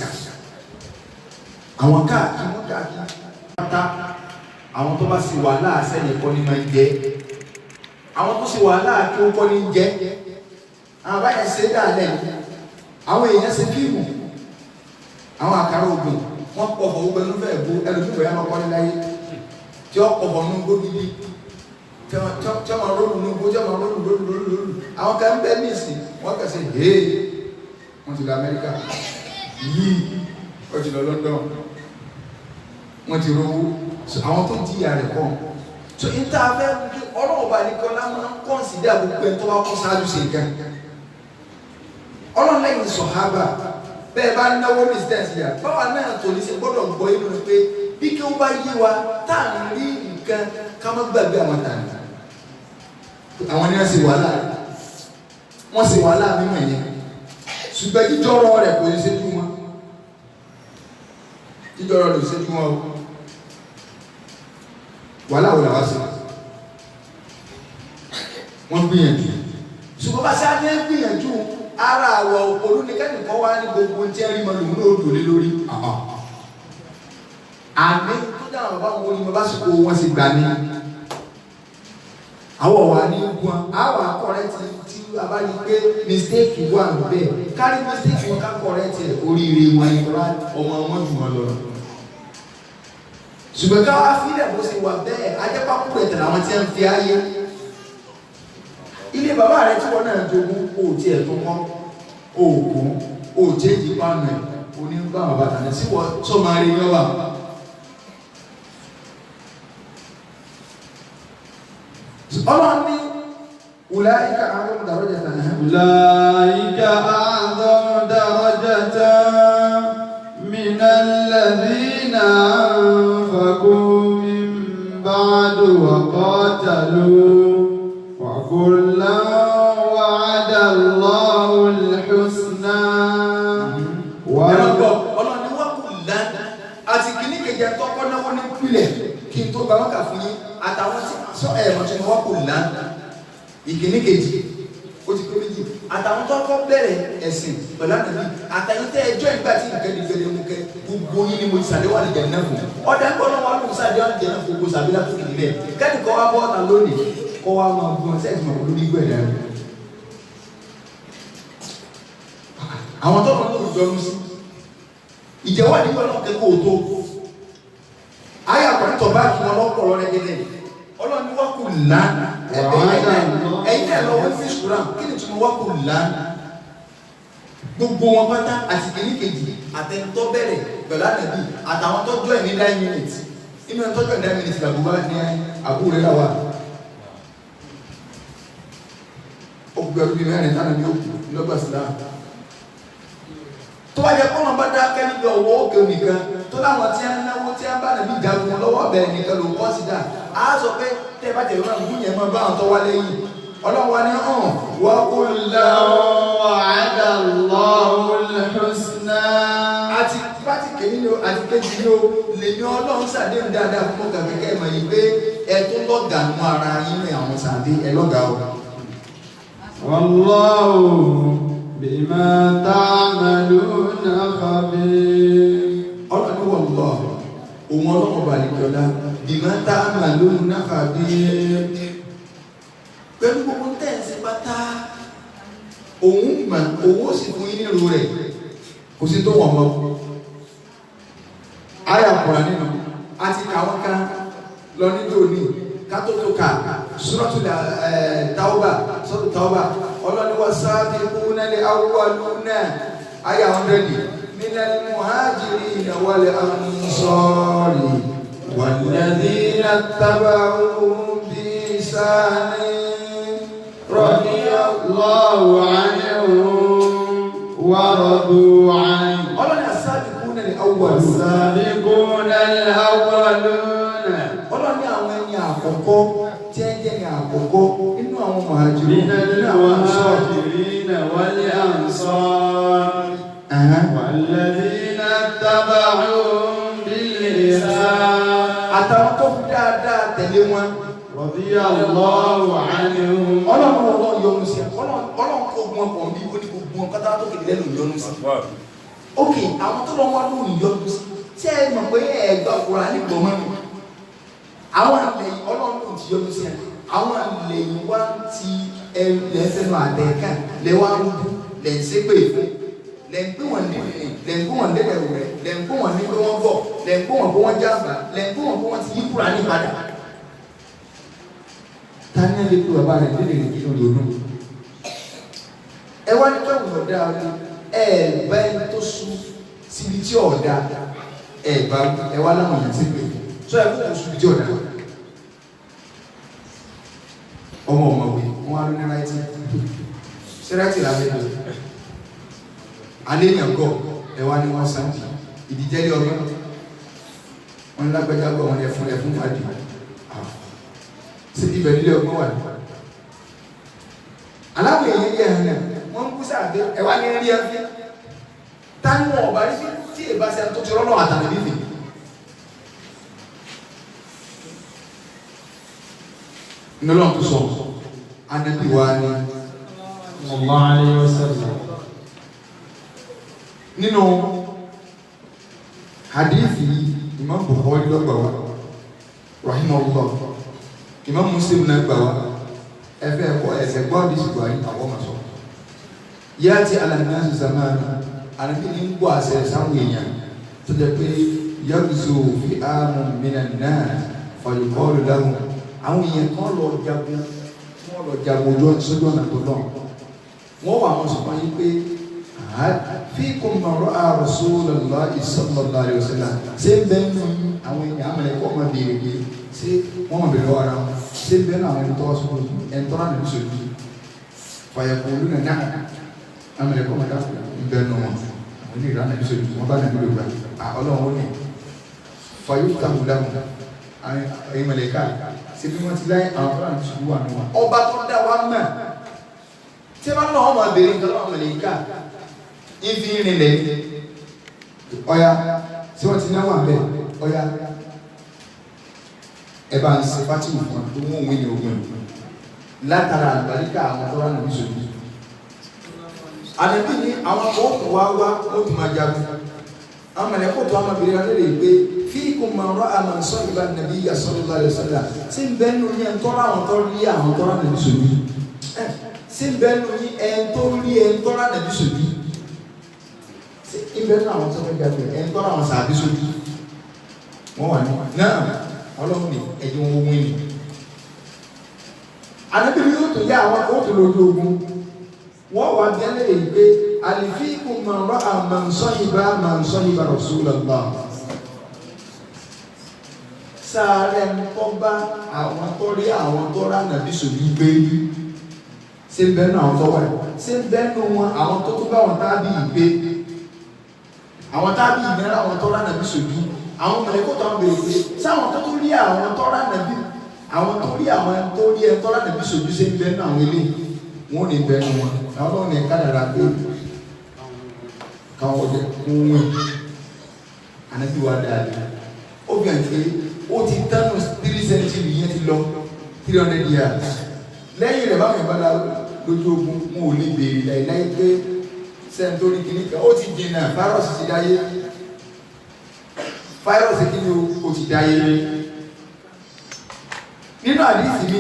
S3: àwọn káàkiri wọn káàkiri pátá. Àwọn tó bá sì wàhálà sẹ́yìn kọ́ ní máa ń jẹ́, àwọn tó sì wàhálà kí ó kọ́ ní ń jẹ́. Àwọn báyẹn ṣe dáadẹ́, àwọn èèyàn ṣe fíìmù, àwọn àkàrà ògùn wọ́n pọ̀ fọ̀ gbogbo ẹnu fẹ́ẹ̀ bó ẹlòmíì bóyá wọn kọ́ ní láyé tí ó pọ̀ fọ̀ nù gbógidi tí wọ́n rólù nù gbó tí wọ́n rólù rólù rólù rólù. Àwọn kan bẹ́ẹ̀ ní ìsìn wọ́n kàn sí hee wọ́n ti lọ Amẹ́ríkà yìí, wọ́n ti lọ London, wọ́n ti rówó. Àwọn tó ń jìyà rẹ̀ kọ́ so níta fẹ́ Ọlọ́run bá ní kí ọlá máa ń kọ́nsìdá gbogbo ẹni tó bá kọ́ sáájú sí nǹkan. Ọlọ́run lẹ́yìn sọ̀hábà bẹ́ẹ̀ bá náwó ní sítẹ́ǹsì yà báwa náà tó ní ṣe gbọ́dọ̀ gbọ́ inú ni pé bí kí wọ́n bá yé wa tá à ń rí nǹkan ká má gbàgbé àwọn tàní. Àwọn ni wọ́n ṣe wàhálà, wọ́n ṣe wàhálà mímọ̀ yẹn, ṣùgbọ́n jíjọ́rọ̀ rẹ̀ kò ní ṣe jú wọn, jíjọ́rọ̀ rẹ̀ kò ṣe jú wọn o. Wàhálà wò làwọn ṣe, wọ́n gbìyànjú, ṣùgbọ́n bá ṣe á ní gbìyànjú ara àwọ̀ òpòlú ní kẹ́nìkan wá ní gbogbo tí ẹ rí mọ lòun náà dò lé lórí. Àmì tó dáhùn bàbá wọn ni mo bá sì kó wọn sì gbà ní. Àwọn wà ní gun àwọn akọrẹ́tì tí a bá rí pé mistake wà níbẹ̀ kárí mistake wọn ká kọrẹ́tì ẹ̀ oríire wọn ni ọmọ wọn jù wọn lọ. Ṣùgbọ́n ká wá fílẹ̀ bó ṣe wà bẹ́ẹ̀ ajẹ́pákú rẹ̀ tẹ̀lé àwọn tí ń fi ayé. Ilé bàbá rẹ̀ tí wọ́n náà jogún kò tiẹ̀ tó kọ́ òògùn òjèjì pánù ẹ̀ onígbà bàbá tàní sí wọ́n tó máa rí yọ́wà. Ọlọ́run ní ulaika a'zamu darajatan.
S1: Ulaika a'zamu darajatan minal ladhina anfaqu min ba'du wa qatalu wa kullan wa'ada Allahu al-husna.
S3: Ọlọ́run ní wọ́n kù lánàá àti kìíní kejì ẹ̀tọ́kọ́ náwó ní pílẹ̀ kí n tó gba wákà fún yín àtàwọn sọ ẹ̀rọ tí wọ́n kù lánàá ìkíní kejì ó ti pé méjì àtàwọn tó kọ́ bẹ̀rẹ̀ ẹ̀sìn pẹ̀lú ànàbí àtàyìn tẹ́ ẹjọ́ ìgbà tí nǹkan di gbẹdẹ mú kẹ gbogbo yín ni mo ti sàdéwà lè jẹ̀ náà fún ọ̀dà ń gbọ́dọ̀ wọn lóun sàdéwà lè jẹ̀ náà fún gbogbo sàbílà tó kìí lẹ̀ kẹ́ni kọ́ wá bọ́ọ̀tà lónìí kọ́ wá máa gbọ́n sẹ́ẹ̀tì mọ̀ lórí gbẹ̀dẹ̀ rẹ̀ àwọn tó lọ lóun jọnu sí ìjẹ́wọ́ àdìgbò náà kẹ́kọ̀ọ́ tó ayé àkọ́tọ̀ bá kí wọn lọ́pọ̀ lọ́rẹ́ gẹ́gẹ́ ọlọ́ni wọ́n kù lánàá ẹ̀yin náà lọ́wọ́ ní ìṣúra kí ni túmọ̀ wọ́n kù lánàá gbogbo wọn pátá àti kìíní kejì àtẹnutọ́ bẹ̀rẹ̀ pẹ̀lú ànàbí àtàwọn tó jọ ní 9 minutes inú ẹni tó jọ ní 9 minutes làbúrò ní àbúrò rẹ̀ wà ó gbẹrú bíi mẹ́rin tánà ní òkú lọ́gbà sílá tó bá jẹ kọ́nà bá dákẹ́ níbi ọwọ́ òkè nìkan tó láwọn tí a ń náwó tí a ń bá nàbí jagun lọ́wọ́ bẹ̀rẹ̀ nìkan ló kọ́ sí dà á sọ pé tẹ́ bá tẹ̀lé wọn gún yẹn mọ́ bá àwọn tó wá lẹ́yìn ọlọ́run wa ní hàn wọ́n kó
S1: wa'ada Allahul husna.
S3: Àti pátì kèmí ni o àti kejì ni o lèmi ọlọ́run sàdéhùn dáadáa fún ọgá kẹ́kẹ́ ìmọ̀ yìí pé ẹ tó lọ́gàá nù ara yín ní àwọn sàdé ẹ lọ́gàá o.
S1: Wallahu bima ta'maluna khabir.
S3: Ọlọ́run ní wallahu òun ọlọ́run balẹ̀kọ́lá bima ta'maluna khabir. Pẹ̀lú gbogbo tẹ̀sí pátá òun mà òun ó sì fún yín nílùú rẹ̀ kò sí tó wọ̀n mọ́. Àyà kọ̀ọ̀rọ̀ nínú àti kàwọn kan lọ nítorí kátó tó kà Suratul Tawba Suratul Tawba ọlọ́ni was-sabiquna al-awwaluna àyà 100 minal muhajirina wal ansari walladhina ittaba'uhum bi ihsanin
S1: radiyallahu anhum wa radu anhu.
S3: Ọlọ́ni as-sabiquna al-awwaluna.
S1: As-sabiquna al-awwaluna.
S3: Ọlọ́ni àwọn ẹni àkọ́kọ́ tí ẹ jẹ́ ní àkọ́kọ́ nínú àwọn muhajirun nínú àwọn ansar.
S1: Minal muhajirina wal ansar. Walladhina ittaba'uhum bil ihsan.
S3: Àtàwọn tó fi dáadáa tẹ̀lé wọn.
S1: Radiyallahu anhum.
S3: Ọlọ́run ọlọ́run yọ́nú sí. Ọlọ́run kó gun ọkọ̀ bí ó ní gbogbo wọn kátà tó kéde lẹ́nu yọ́nú sí. Ok, àwọn tó lọ wọn lóhùn yọ́nú sí. Ṣé ẹ mọ̀ pé ẹ̀gbà Kùránì gbọ̀ mọ́ mi? Àwọn àlẹ́ ọlọ́run ló ti yọ́nú sí ẹ. Àwọn àlẹ́ yìí wá ti lẹ́sẹ̀nu àtẹ̀ká lẹ́ wá ń bú lẹ́ ń ṣépè fún lẹ́ ń pè wọ́n nídìí lẹ́ ń pè wọ́n lẹ́lẹ̀ rẹ̀ lẹ́ ń pè wọ́n ní pé wọ́n bọ̀ lẹ́ ń pè wọ́n pé wọ́n jàmbá lẹ́ ń pè wọ́n pé wọ́n ti yí Kùránì padà. Ta ní ẹ lè pe bàbá rẹ̀ lédè rẹ̀ kí ló lò ẹ wá ní káwọn ọ̀dà ẹ bá ẹni tó sùn síbi tí ọ̀dà ẹ bá ẹ wá láwọn èèyàn sí pé sọ ẹ kó kó síbi tí ọ̀dà ọmọ ọmọwé wọn á lọ ní ráìtì ṣé ráìtì làbẹ́ lò alẹ́ yẹn gọ̀ ẹ wá ní wọn sàn ìdíjẹ́lé ọgbọ́n wọn lágbájá gbọ́ wọn ẹfun ẹfun fàájì sí ibẹ̀ nílé ọgbọ́n wà ní. Aláwọ̀ èèyàn yẹ ẹ̀hìn náà wọ́n ń kú sáàbẹ̀ ẹ wá ní rí ẹfí tani wọn ọba rí tí èbá ṣe tó ti rọ́nà àtàlẹ́ bíbí. Nínú tó sọ, Ànábì wa ni.
S1: Sallallahu alayhi wa sallam.
S3: Nínú hadithi Imam Bukhari ló gbà wá, rahimahullah. Imam Muslim náà gbà wá, Ẹfẹ ẹkọ ẹsẹ gbọ́ àdìsí Buhari àwọn ọmọ sọ. Yáàtì alàmìnà zamanu ànábì ní ń gbọ́ àṣẹ sáwọn èèyàn tó jẹ́ pé yàgùzò fi àmú mìíràn náà fàyọkọ́ọ̀lù láhùn. Àwọn èèyàn kan lọ jagun, wọ́n lọ jagun ojú sójú ọ̀nà tó lọ. Wọ́n wà wọn sọ fún yín pé fíkùn mọ̀rọ̀ Rasulullahi sallallahu alaihi wasallam ṣé ń bẹ́ẹ̀ nù àwọn èèyàn àmọ̀ ẹ̀kọ́ ọmọ béèrè pé ṣé wọ́n mọ̀ béèrè lọ́wọ́ ara wọn ṣé ń bẹ́ẹ̀ nù àwọn ẹni tó wá sójú ẹni tó rà níbi sójú fàyẹ̀kọ̀ olú nà náà àmọ̀ ẹ̀kọ́ ọmọ dáhùn ń bẹ́ẹ̀ nù wọn àwọn ilé ìrànà níbi sójú wọn bá nàbí lògbà ọlọ́run ó ní fàyọ̀tàwù láhùn ìmọ̀lẹ́ká ṣe bí wọ́n ti láyé àwọn tó rà níbi sójú wà nù wọn. Ọba tó dá wa mọ̀ tí wọ́n náà wọ́n máa béèrè nǹkan lọ́wọ́ mọ̀lẹ́ká ìfi rinlẹ̀ ọ̀ya tí wọ́n ti ní àwọn àbẹ̀ ọ̀ya ẹ bá ń ṣe fátìwù fún wa tó mú òun ní ogun látara àlùbáríkà àwọn tó ránà níṣòro. Àdàbí ni àwọn kan kò wá wá ó tún máa jagun. Àwọn mọ̀lẹ́kọ̀ tó àwọn obìnrin alẹ́ lè gbé fíìkù máa rọ́ àmà sọ ìbá nàbí sallallahu alaihi wasallam sí ń bẹ́ẹ̀ nù yẹn tọ́ra àwọn tó rí àwọn tó ránà níṣòro. Sí ń bẹ́ẹ̀ nù yẹn tó rí ẹ̀ tó ránà níṣòro. Ibẹ̀ náà àwọn tó fẹ́ jagun ẹ̀ ń tọ́ra àwọn sàbí sójú wọ́n wà ní náà ọlọ́run ní ẹ̀jẹ̀ wọn wọ́n ní. Ànábìrì yóò tó yá àwọn ó tó lójú ogun wọ́n wà gẹ́lẹ́ èyí pé àlìfíìkù man ra'a man sahiba man sahiba Rasulullah. Sáré ń kọ́ bá àwọn tó rí àwọn tó rà nàbí sójú gbé ṣé ń bẹ́ẹ̀ náà àwọn tó wà ṣé ń bẹ́ẹ̀ nù wọn àwọn tó tó bá wọn tábì gbé àwọn tábì ìnára àwọn tọ́lá nàbí sòjú àwọn mọ̀lẹ́kọ̀ tó ń bèrè pé sáwọn tó tún rí àwọn tọ́lá nàbí àwọn tó rí àwọn tó rí ẹ tọ́lá nàbí sòjú ṣe ń bẹ́ẹ̀ náà àwọn eléyìí wọn ò ní bẹ́ẹ̀ nu wọn àwọn náà ní kádàrá pé káwọn ọdẹ kún wọn ànábì wa dáadáa ó bí àǹtí ó ti tánu 3 century yẹn ti lọ 300 years lẹ́yìn rẹ̀ báwọn ìbára lójú ogun wọn ò lè béèrè láìláì pé sẹ́ńtórí kìíní kan ó ti jìnnà fáírọ́ọ̀sì ti dáyé fáírọ́ọ̀sì kìíní ó ti dáyé. Nínú àdìsí mi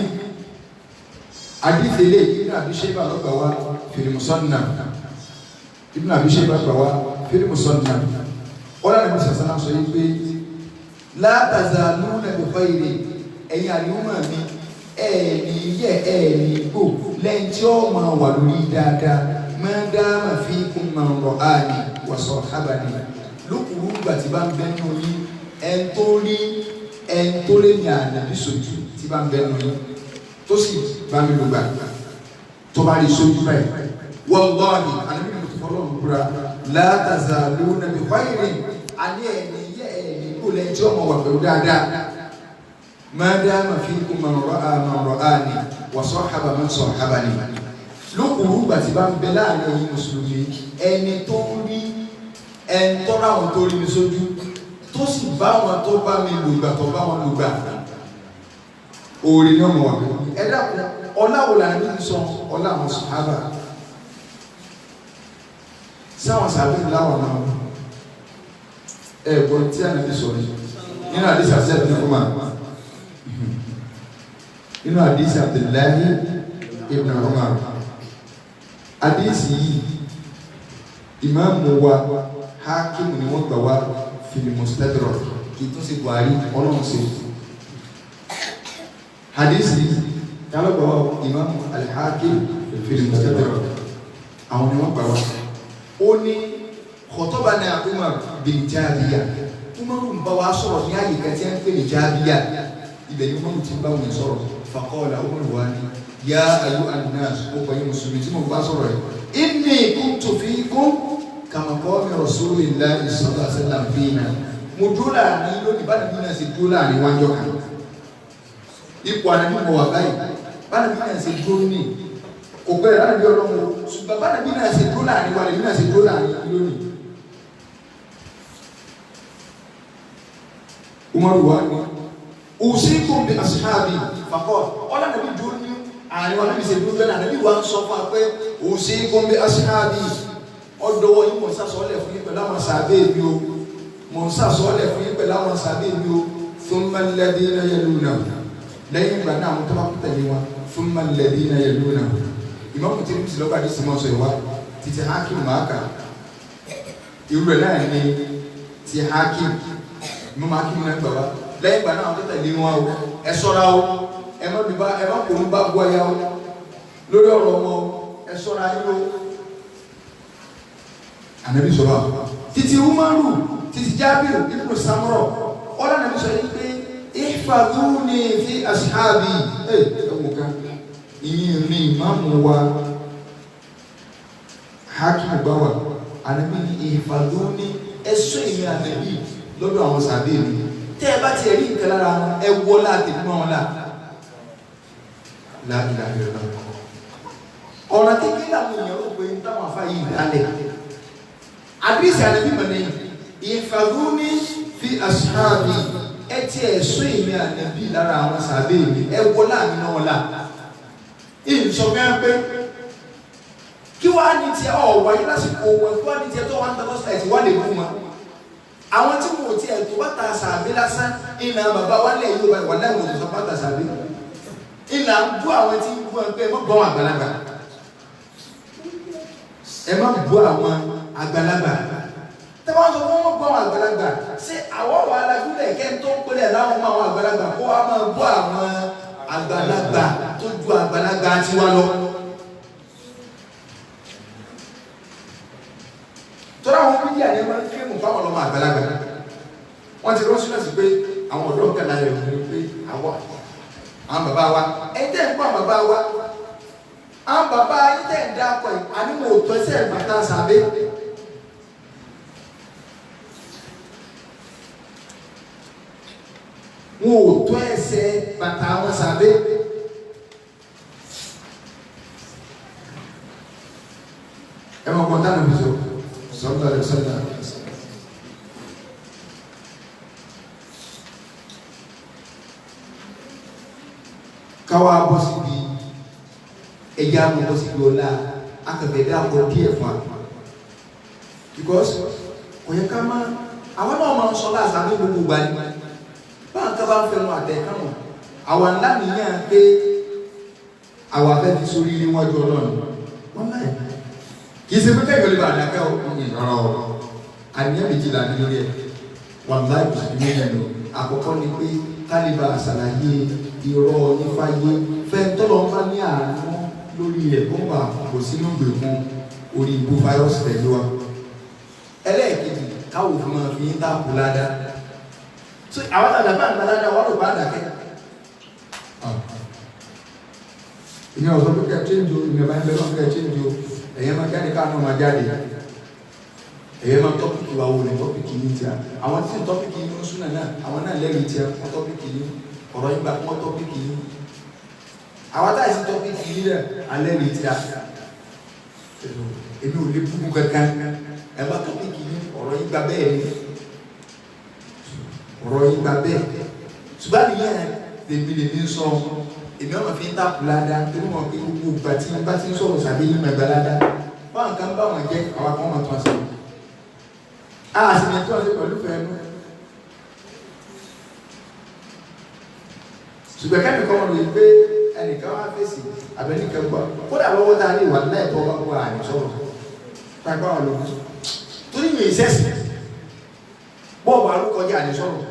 S3: àdìsí ilé Ibn Abi Shayba ló gbà wá fil Musannaf Ibn Abi Shayba gbà wá fil Musannaf ọ̀rọ̀ àdìsí sàṣánà sọ yìí pé la tazaluna bi khayri ẹ̀yin àlùmọ̀ mi ẹ̀ẹ̀ni yẹ ẹ̀ẹ̀ni gbò lẹ́yìn tí ó máa wà lórí dáadáa ma dama fikum man ra'ani wa sahabani lókùrú ìgbà tí bá ń bẹ nù yín ẹn tó rí ẹn tó lé ní ànàbí sójú tí bá ń bẹ nù yín tó sì bá mi lùgbà tó bá rí sójú báyìí wallahi ànàbí mi tó fọlọ́ ń búra la tazaluna bi khairin àní ẹ̀mí yẹ ẹ̀mí kó lẹ́yìn tí ó mọ̀ wà pẹ̀lú dáadáa ma dama fikum man ra'a man ra'ani wa sahaba man sahabani lókùrú ìgbà tí bá ń bẹ láàrin ẹ̀yin mùsùlùmí ẹni tó rí ẹni tó ráwọn tó rí mi sójú tó sì bá wọn tó bá mi lùgbà tó bá wọn lùgbà òòrè ni ọmọ wà pẹ̀lú ẹ dákun ọláwo là ní sọ ọlá àwọn sàhábà sáwọn sàbẹ̀ láwọn náà ẹ gbọ́n tí ànábì sọ yìí nínú àdìsí àti ẹ̀dùn fún wa nínú àdìsí Abdullahi ibn Umar àdìsí yìí ìmáàmù wa Hakimu ni wọ́n gbà wá fil Mustadrak kì í tún ṣe Buhari ọlọ́run ṣe àdìsí yìí tálọ́ gbà wá ìmáàmù al-Hakim fil Mustadrak àwọn ni wọ́n gbà wá. Ó ní khatabana Umar bin Jabiya Umaru ń bá wa sọ̀rọ̀ ní àyè kan tí wọ́n ń pè ní Jabiya ibẹ̀ ni Umaru ti ń bá wọn sọ̀rọ̀ faqala Umaru wa ni ya ayyuhan nas ó kọ́ yín mùsùlùmí tí mo bá sọ̀rọ̀ yìí inni kuntu fikum kama qama rasulillahi sallallahu alaihi wasallam fina mo dúró láàrin lónìí bá nàbí náà ṣe dúró láàrin wájọ kan ipò ànábì mo wà báyìí bá nàbí náà ṣe dúró ní kò pẹ́ rárá bí ọlọ́run o ṣùgbọ́n bá nàbí náà ṣe dúró láàrin wa lèmi náà ṣe dúró láàrin lónìí. Umaru wa ni usikum bi ashabi faqal ọlọ́run nàbí dúró ní àárín wa nàbí ṣe dúró bẹ́ẹ̀ nàbí wa ń sọ fún wa pé usikum bi ashabi ọdọwọ yín mò ń sàsọlẹ̀ fún yín pẹ̀lú àwọn sàbẹ̀ mi o mò ń sàsọlẹ̀ fún yín pẹ̀lú àwọn sàbẹ̀ mi o thumma alladhina yalunahum lẹ́yìn ìgbà náà àwọn tó bá kú tẹ̀lé wọn Thumma alladhina yalunahum. Ìmáàmù Tirmidhi lọ́gbà àdìsí mọ́ sọ ìwá títí Hakim máa kà. Irú ẹ̀ náà ni ti Hakim. Ìmáàmù Hakim náà gbà wá. Lẹ́yìn ìgbà náà àwọn tó tẹ̀lé wọn o, ẹ ṣọ́ra o, ẹ má bí bá ẹ má kò ní bá bu aya o lórí ọ̀rọ̀ wọn o, ẹ ṣọ́ra yín o. Ànábì sọ̀rọ̀ títí Umaru títí Jábìrù ibn Samura ọ̀là nàbí sọ yìí pé ihfadhuni fi ashabi ẹ ẹ wò ká ìyìn ní ìmáàmù wa Hakim gbà wá. Ànábì ní ihfadhuni ẹ ṣọ́ èmi ànábì lọ́dọ̀ àwọn sàbẹ̀ mi. Tẹ́ ẹ bá ti rí nǹkan lára wọn ẹ wọ́ láti mọ́ wọn là láìláìlá. Ọ̀rọ̀ kékeré làwọn èèyàn rò pé táwọn afá yìí dálẹ̀. Àdìsí ànábì mọ̀nà ihfadhuni fi ashabi ẹ ti ẹ̀ sọ èmi ànábì lára àwọn sàbẹ̀ mi ẹ wọ́ láàmì náà là. Ìsọ fẹ́ pé kí wàá ní tiẹ̀ ọ̀ wáyé lásìkò wọn kí wàá ní tiẹ̀ tó wà ń tọ́ sọ́sítà wà lè bú wọn. Àwọn tí wọn ò tiẹ̀ tó bá ta sàbí lásán ìnà bàbá wa lẹ̀ yóò wà láì wò tó sọ bá ta sàbí. Ìnà ń bú àwọn tí ń bú ẹ pé ẹ má bọ́ àwọn àgbàlagbà. Ẹ má bú àwọn àgbàlagbà. Tẹ́ bá ń sọ fún wọn bọ́ àwọn àgbàlagbà ṣé àwọn wà lájúlẹ̀ kẹ́ ń tó ń pẹ́lẹ̀ láwọn mọ àwọn àgbàlagbà kó wa máa bú àwọn àgbàlagbà tó ju àgbàlagbà tiwa lọ. Tọ́lá àwọn mídíà ni wọ́n ń kílèmù fáwọn ọlọ́mọ àgbàlagbà. Wọ́n ti rọ́ṣúnà sí pé àwọn ọ̀dọ́ kan láyé òun ni pé àwọn bàbá wa ẹ̀yin tẹ́ ń kọ́ àwọn bàbá wa àwọn bàbá yín tẹ́ ń dá akọ yìí àní mo tọ́ ẹsẹ̀ bàtà sàbẹ̀. Wọn ò tọ́ ẹsẹ̀ bàtà wọn sàbẹ̀. Ẹ máa kọ́ tánà bí sọ. Sallallahu alaihi wasallam. Káwá bọ́ síbi ẹja mọ̀ bọ́ síbi ọ̀la akẹ̀fẹ̀ dá ọkọ̀ díẹ̀ fún wa. Because kò yẹ ká má àwọn náà máa ń sọ láàṣà ní gbogbo ìgbà ni. Báwọn ká bá ń fẹnu àtẹ káwọn àwọn ńlá nìyẹn pé àwọn afẹ́ fi sórí níwájú Ọlọ́run. Wọ́n láì kì í ṣe pé kẹ́kọ̀ọ́ lè bá àdàkẹ́ ọ̀rọ̀ àníyàn méjìlá ní lórí ẹ̀ wàláì kò sí méjì lọ. Àkọ́kọ́ ni pé kálíbà àṣàlàyé irọ́ nífàyé fẹ́ntọ́lọ́ ń bá ní àánú lórí rẹ̀ kó bà kò sínú gbèkún orí ibú fáírọ́ọ̀sì tẹ̀lé wa. Ẹlẹ́ẹ̀kejì káwọ́ fún máa fi ń dàpọ̀ ládàá. So àwọn àdàbà ń ládàá wọ́n rò bá àdàkẹ́. Ìyẹn ọ̀sọ́ pé kẹ́ change o, ìyẹn bá ń bẹ lọ́n kẹ́ change o. Ẹ̀yẹ́ máa jáde káàánú máa jáde. Ẹ̀yẹ́ máa tọ́pìkì wa wo ni tọ́pìkì yìí tíya. Àwọn tí tọ́pìkì yìí ń súnà náà, àwọn náà lẹ́rìí tíya wọ́n tọ́pìkì yìí. Ọ̀rọ̀ yìí gba wọ́n tọ́pìkì yìí. Àwọn táyì sí tọ́pìkì yìí rẹ̀ alẹ́rìí tíya. Èmi ò lè búkú kankan. Ẹ bá tọ́pìkì yìí, ọ̀rọ̀ yìí gba bẹ́ẹ̀ ni. Ọ̀rọ̀ yìí gba bẹ́ẹ̀. Ṣùgbọ́n ìyẹn tèmi lèmi ń sọ. Èmi ọmọ fi ń tàkù ládàá torí wọn pé gbogbo ìgbà tí wọn bá ti ń sọ̀rọ̀ sàbí ní mẹgbẹ ládàá báwọn kan bá wọn jẹ àwọn kan wọn tún ṣe á sì ní tún ṣe pẹ̀lú fẹ́ẹ́nu. Ṣùgbọ́n kẹ́mi kọ́ wọn lè gbé ẹnìkan wá fèsì àbẹ́nìkan gbọ́ kódà lọ́wọ́ tá a lè wà láì tọ́ bá gbọ́ àní sọ̀rọ̀ pápá wọn lòun torí mi ìṣẹ́sì bọ́ọ̀bù alúkọjá àní sọ̀rọ̀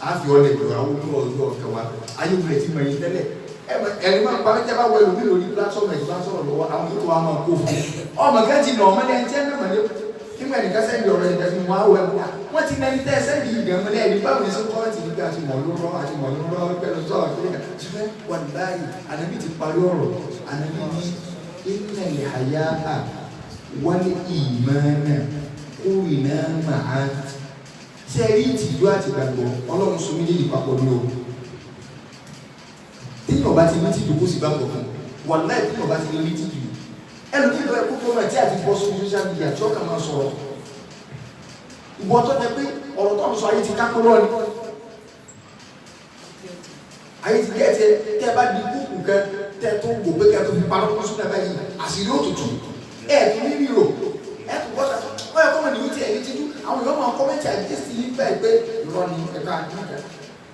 S3: àfi ọlẹ ìgbà àwọn olú ọ̀rọ̀ kẹwàá ayé wulẹ̀ tí mo yin tẹ́lẹ̀ ẹni máa ń parí tẹ́ bá wọ ẹlòmí lórí platform ẹ̀ bá sọ̀rọ̀ lọ́wọ́ àwọn yóò wá máa kó fún un ọmọ kan ti nà ọmọdé ẹni tí ẹ náà mọ̀lẹ́ nígbà ẹnìkan sẹ́ndì ọ̀rọ̀ ẹ̀dá fún wa wẹ̀ wọ́n ti nẹni tẹ́ sẹ́ndì yìí gan mọ́lẹ́ ẹni báwo ni sọ kọ́ọ̀tì nígbà tí mọ̀ ló rọ́ àti mọ̀ ló rọ́ pẹ̀lú sọ̀rọ̀ pé ṣùgbọ́n wàláhì ànábì ti parí ọ̀rọ̀ ànábì ní innal haya'a wal imana qurina ma'a. Ṣé rí ìtìjú àti ìgbàgbọ́ Ọlọ́run so méjèèjì papọ̀ ní o. Téèyàn bá ti ní tìjú kó sì gbàgbọ́ fún wàláhì téèyàn bá ti ní tìjú ẹlòmíì lọ ẹkú tó máa tí àti bọ́ sórí social media tí ó kà máa sọ̀rọ̀ ìwọ tó jẹ pé ọ̀rọ̀ tó ń sọ ayé ti kákó lọ́ọ̀ni ayé ti gẹ́tẹ tẹ́ ẹ bá di kúkú kẹ tẹ́ tó wò pé kẹ́ tó fi parọ́ kó sínú ẹ báyìí àṣírí òtútù ẹ̀ tó ní ríro ẹ̀ tó bọ́ sàtọ́ ọ̀ yẹ kọ́ mọ̀ nìyí tí ẹ̀ ní títú àwọn èèyàn máa kọ́mẹ́ntì àgẹ́sì yìí bẹ́ẹ̀ pé irọ́ ni ẹ̀ka àdúgbò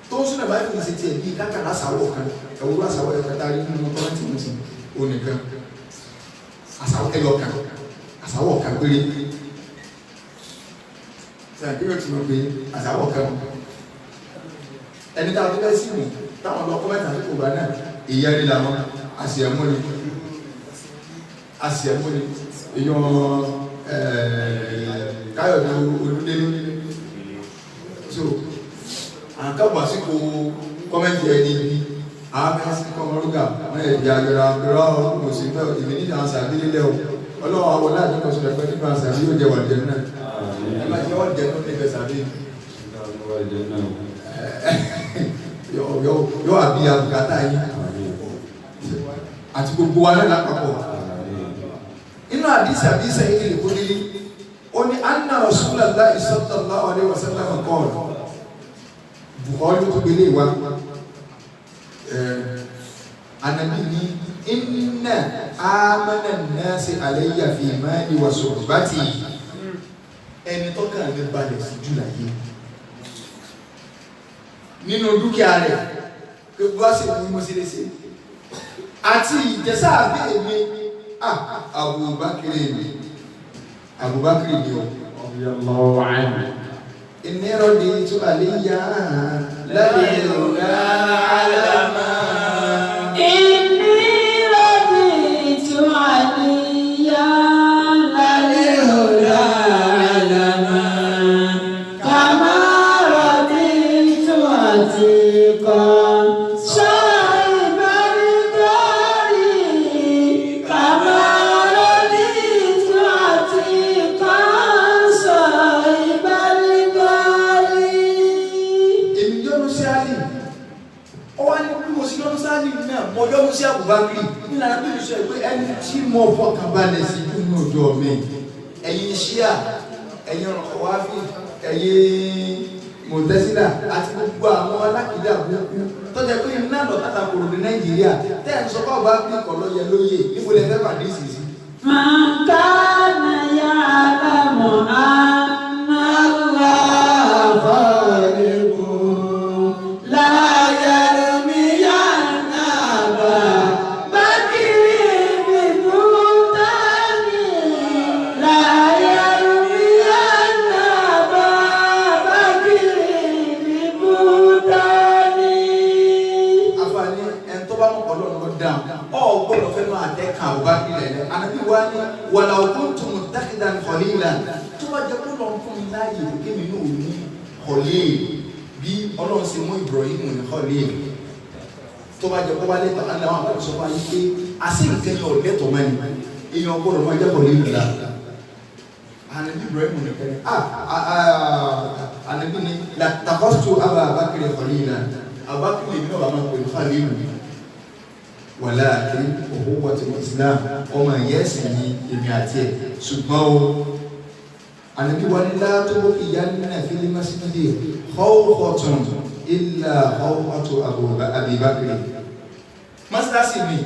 S3: Tó ń súnà báyìí ṣe tiẹ̀ bíi kákàrà àsàwọ̀ kan, ẹ̀wúrọ̀ àsàwọ̀ ẹ̀ka tá a rí nínú kọ́mẹ́ntì wọn sí onìkan. Àsàwọ̀ ẹyọ kan, àsàwọ̀ kan péré. Sàn kí ló ti mọ̀ pé àsàwọ̀ kan? Ẹni tá a tó fẹ́ sí mi, táwọn lọ kọ́mẹ́ntì àti kò bá náà, ìyá rí làwọn, àṣìẹ̀mú ni. Àṣìẹ̀mú ni. Èèyàn Káyọ̀dé Olúdélé. So, àǹkàbọ̀ àsìkò kọ́mẹ́ntì ẹni ibi àmẹ́sí kọ́mọrúgà wọ́n yẹ di ayọ̀rọ̀ àgbẹ̀rọ̀ kò sí bẹ́ẹ̀ ìmí níjà ń sàbí lílẹ̀ o ọlọ́wọ́ àwọn láti kọ́ sọ̀rọ̀ pé nípa sàbí yóò jẹ wàlìjẹ náà ẹ bá jẹ́ wàlìjẹ náà nífẹ̀ẹ́ sàbí yóò àbí àbùkátà yín àti gbogbo wa náà lápapọ̀ inú àdìsí àbísẹ̀ yìí lè kó nílí ó ní anna Rasulullahi sallallahu alaihi wasallam qala Bukhari tó gbélé wa anabi ni inna amana nasi alayya fi mali wa suhbati ẹni tó kàn ní balẹ̀ sí jù láyé nínú dúkìá rẹ̀ pé bá ṣe mú mo ṣe lè ṣe àti ìjẹsà àbí èmi Abubakar mi Abubakar mi o. Inni raditu aliyya lálẹ́ alama.
S2: Inni raditu aliyya lálẹ́ alama. Kama raditu atiqa sahibal dari. Kama raditu atiqa sahibal dari.
S3: Èmi yọ́nú sí Àlì, ó wá ní bí mo sí yọ́nú sí Àlì náà, mo yọ́nú sí Abubakar nílànà bí mo sọ pé ẹni tí mo fọkàn balẹ̀ sí nínú ọjọ́ mi, ẹ̀yin ṣíà, ẹ̀yin wáfí, ẹ̀yin mọ̀tẹ́sílà àti gbogbo àwọn alákìdá burúkú tó jẹ́ pé iná lọ tàtà kòrò ní Nàìjíríà tẹ́ ẹ̀ ń sọ fún Abubakar kọ̀ lọ́yẹ lóye níbo lẹ fẹ́ pàdé ìsinsìn.
S2: Man kana ya'lamu anna Allaha khaliqun la yarmiyanna Aba Bakrin bi buhtani la yarmiyanna Aba Bakrin bi buhtani.
S3: Àfààní ẹni tó bá mọ̀ Ọlọ́run ló dáhùn ọ gbọ́dọ̀ fẹ́ máa tẹ́ kan Abubakar lẹ́lẹ́ ànábì wa ní walaw kuntu muttakhidhan khalilan tó bá jẹ́ kó lọ́n fún mi láàyè kémi náà ò ní khalil bí Ọlọ́run ṣe mú Ibrahim ní khalil tó bá jẹ́ kó bá lẹ́tọ̀ aláwọ̀ àbúrò sọ fún ayé pé àṣì nǹkan yẹn ò lẹ́tọ̀ mọ́ni èèyàn gbọ́dọ̀ máa jẹ́ khalil la ànábì Ibrahim nìkan ni ànábì ni latakhastu Aba Bakr khalilan Abubakar lèmi náà bá máa pè ní khalil wàláàkì òhúwàtí islam ọmọ ìyẹ́sìn ni èmi àti ẹ̀ ṣùgbọ́n o ànábì wa ní látó ìyá nínú fil masjidi khawfatun illa khawfatu Abi Bakr mọ́sálásí mi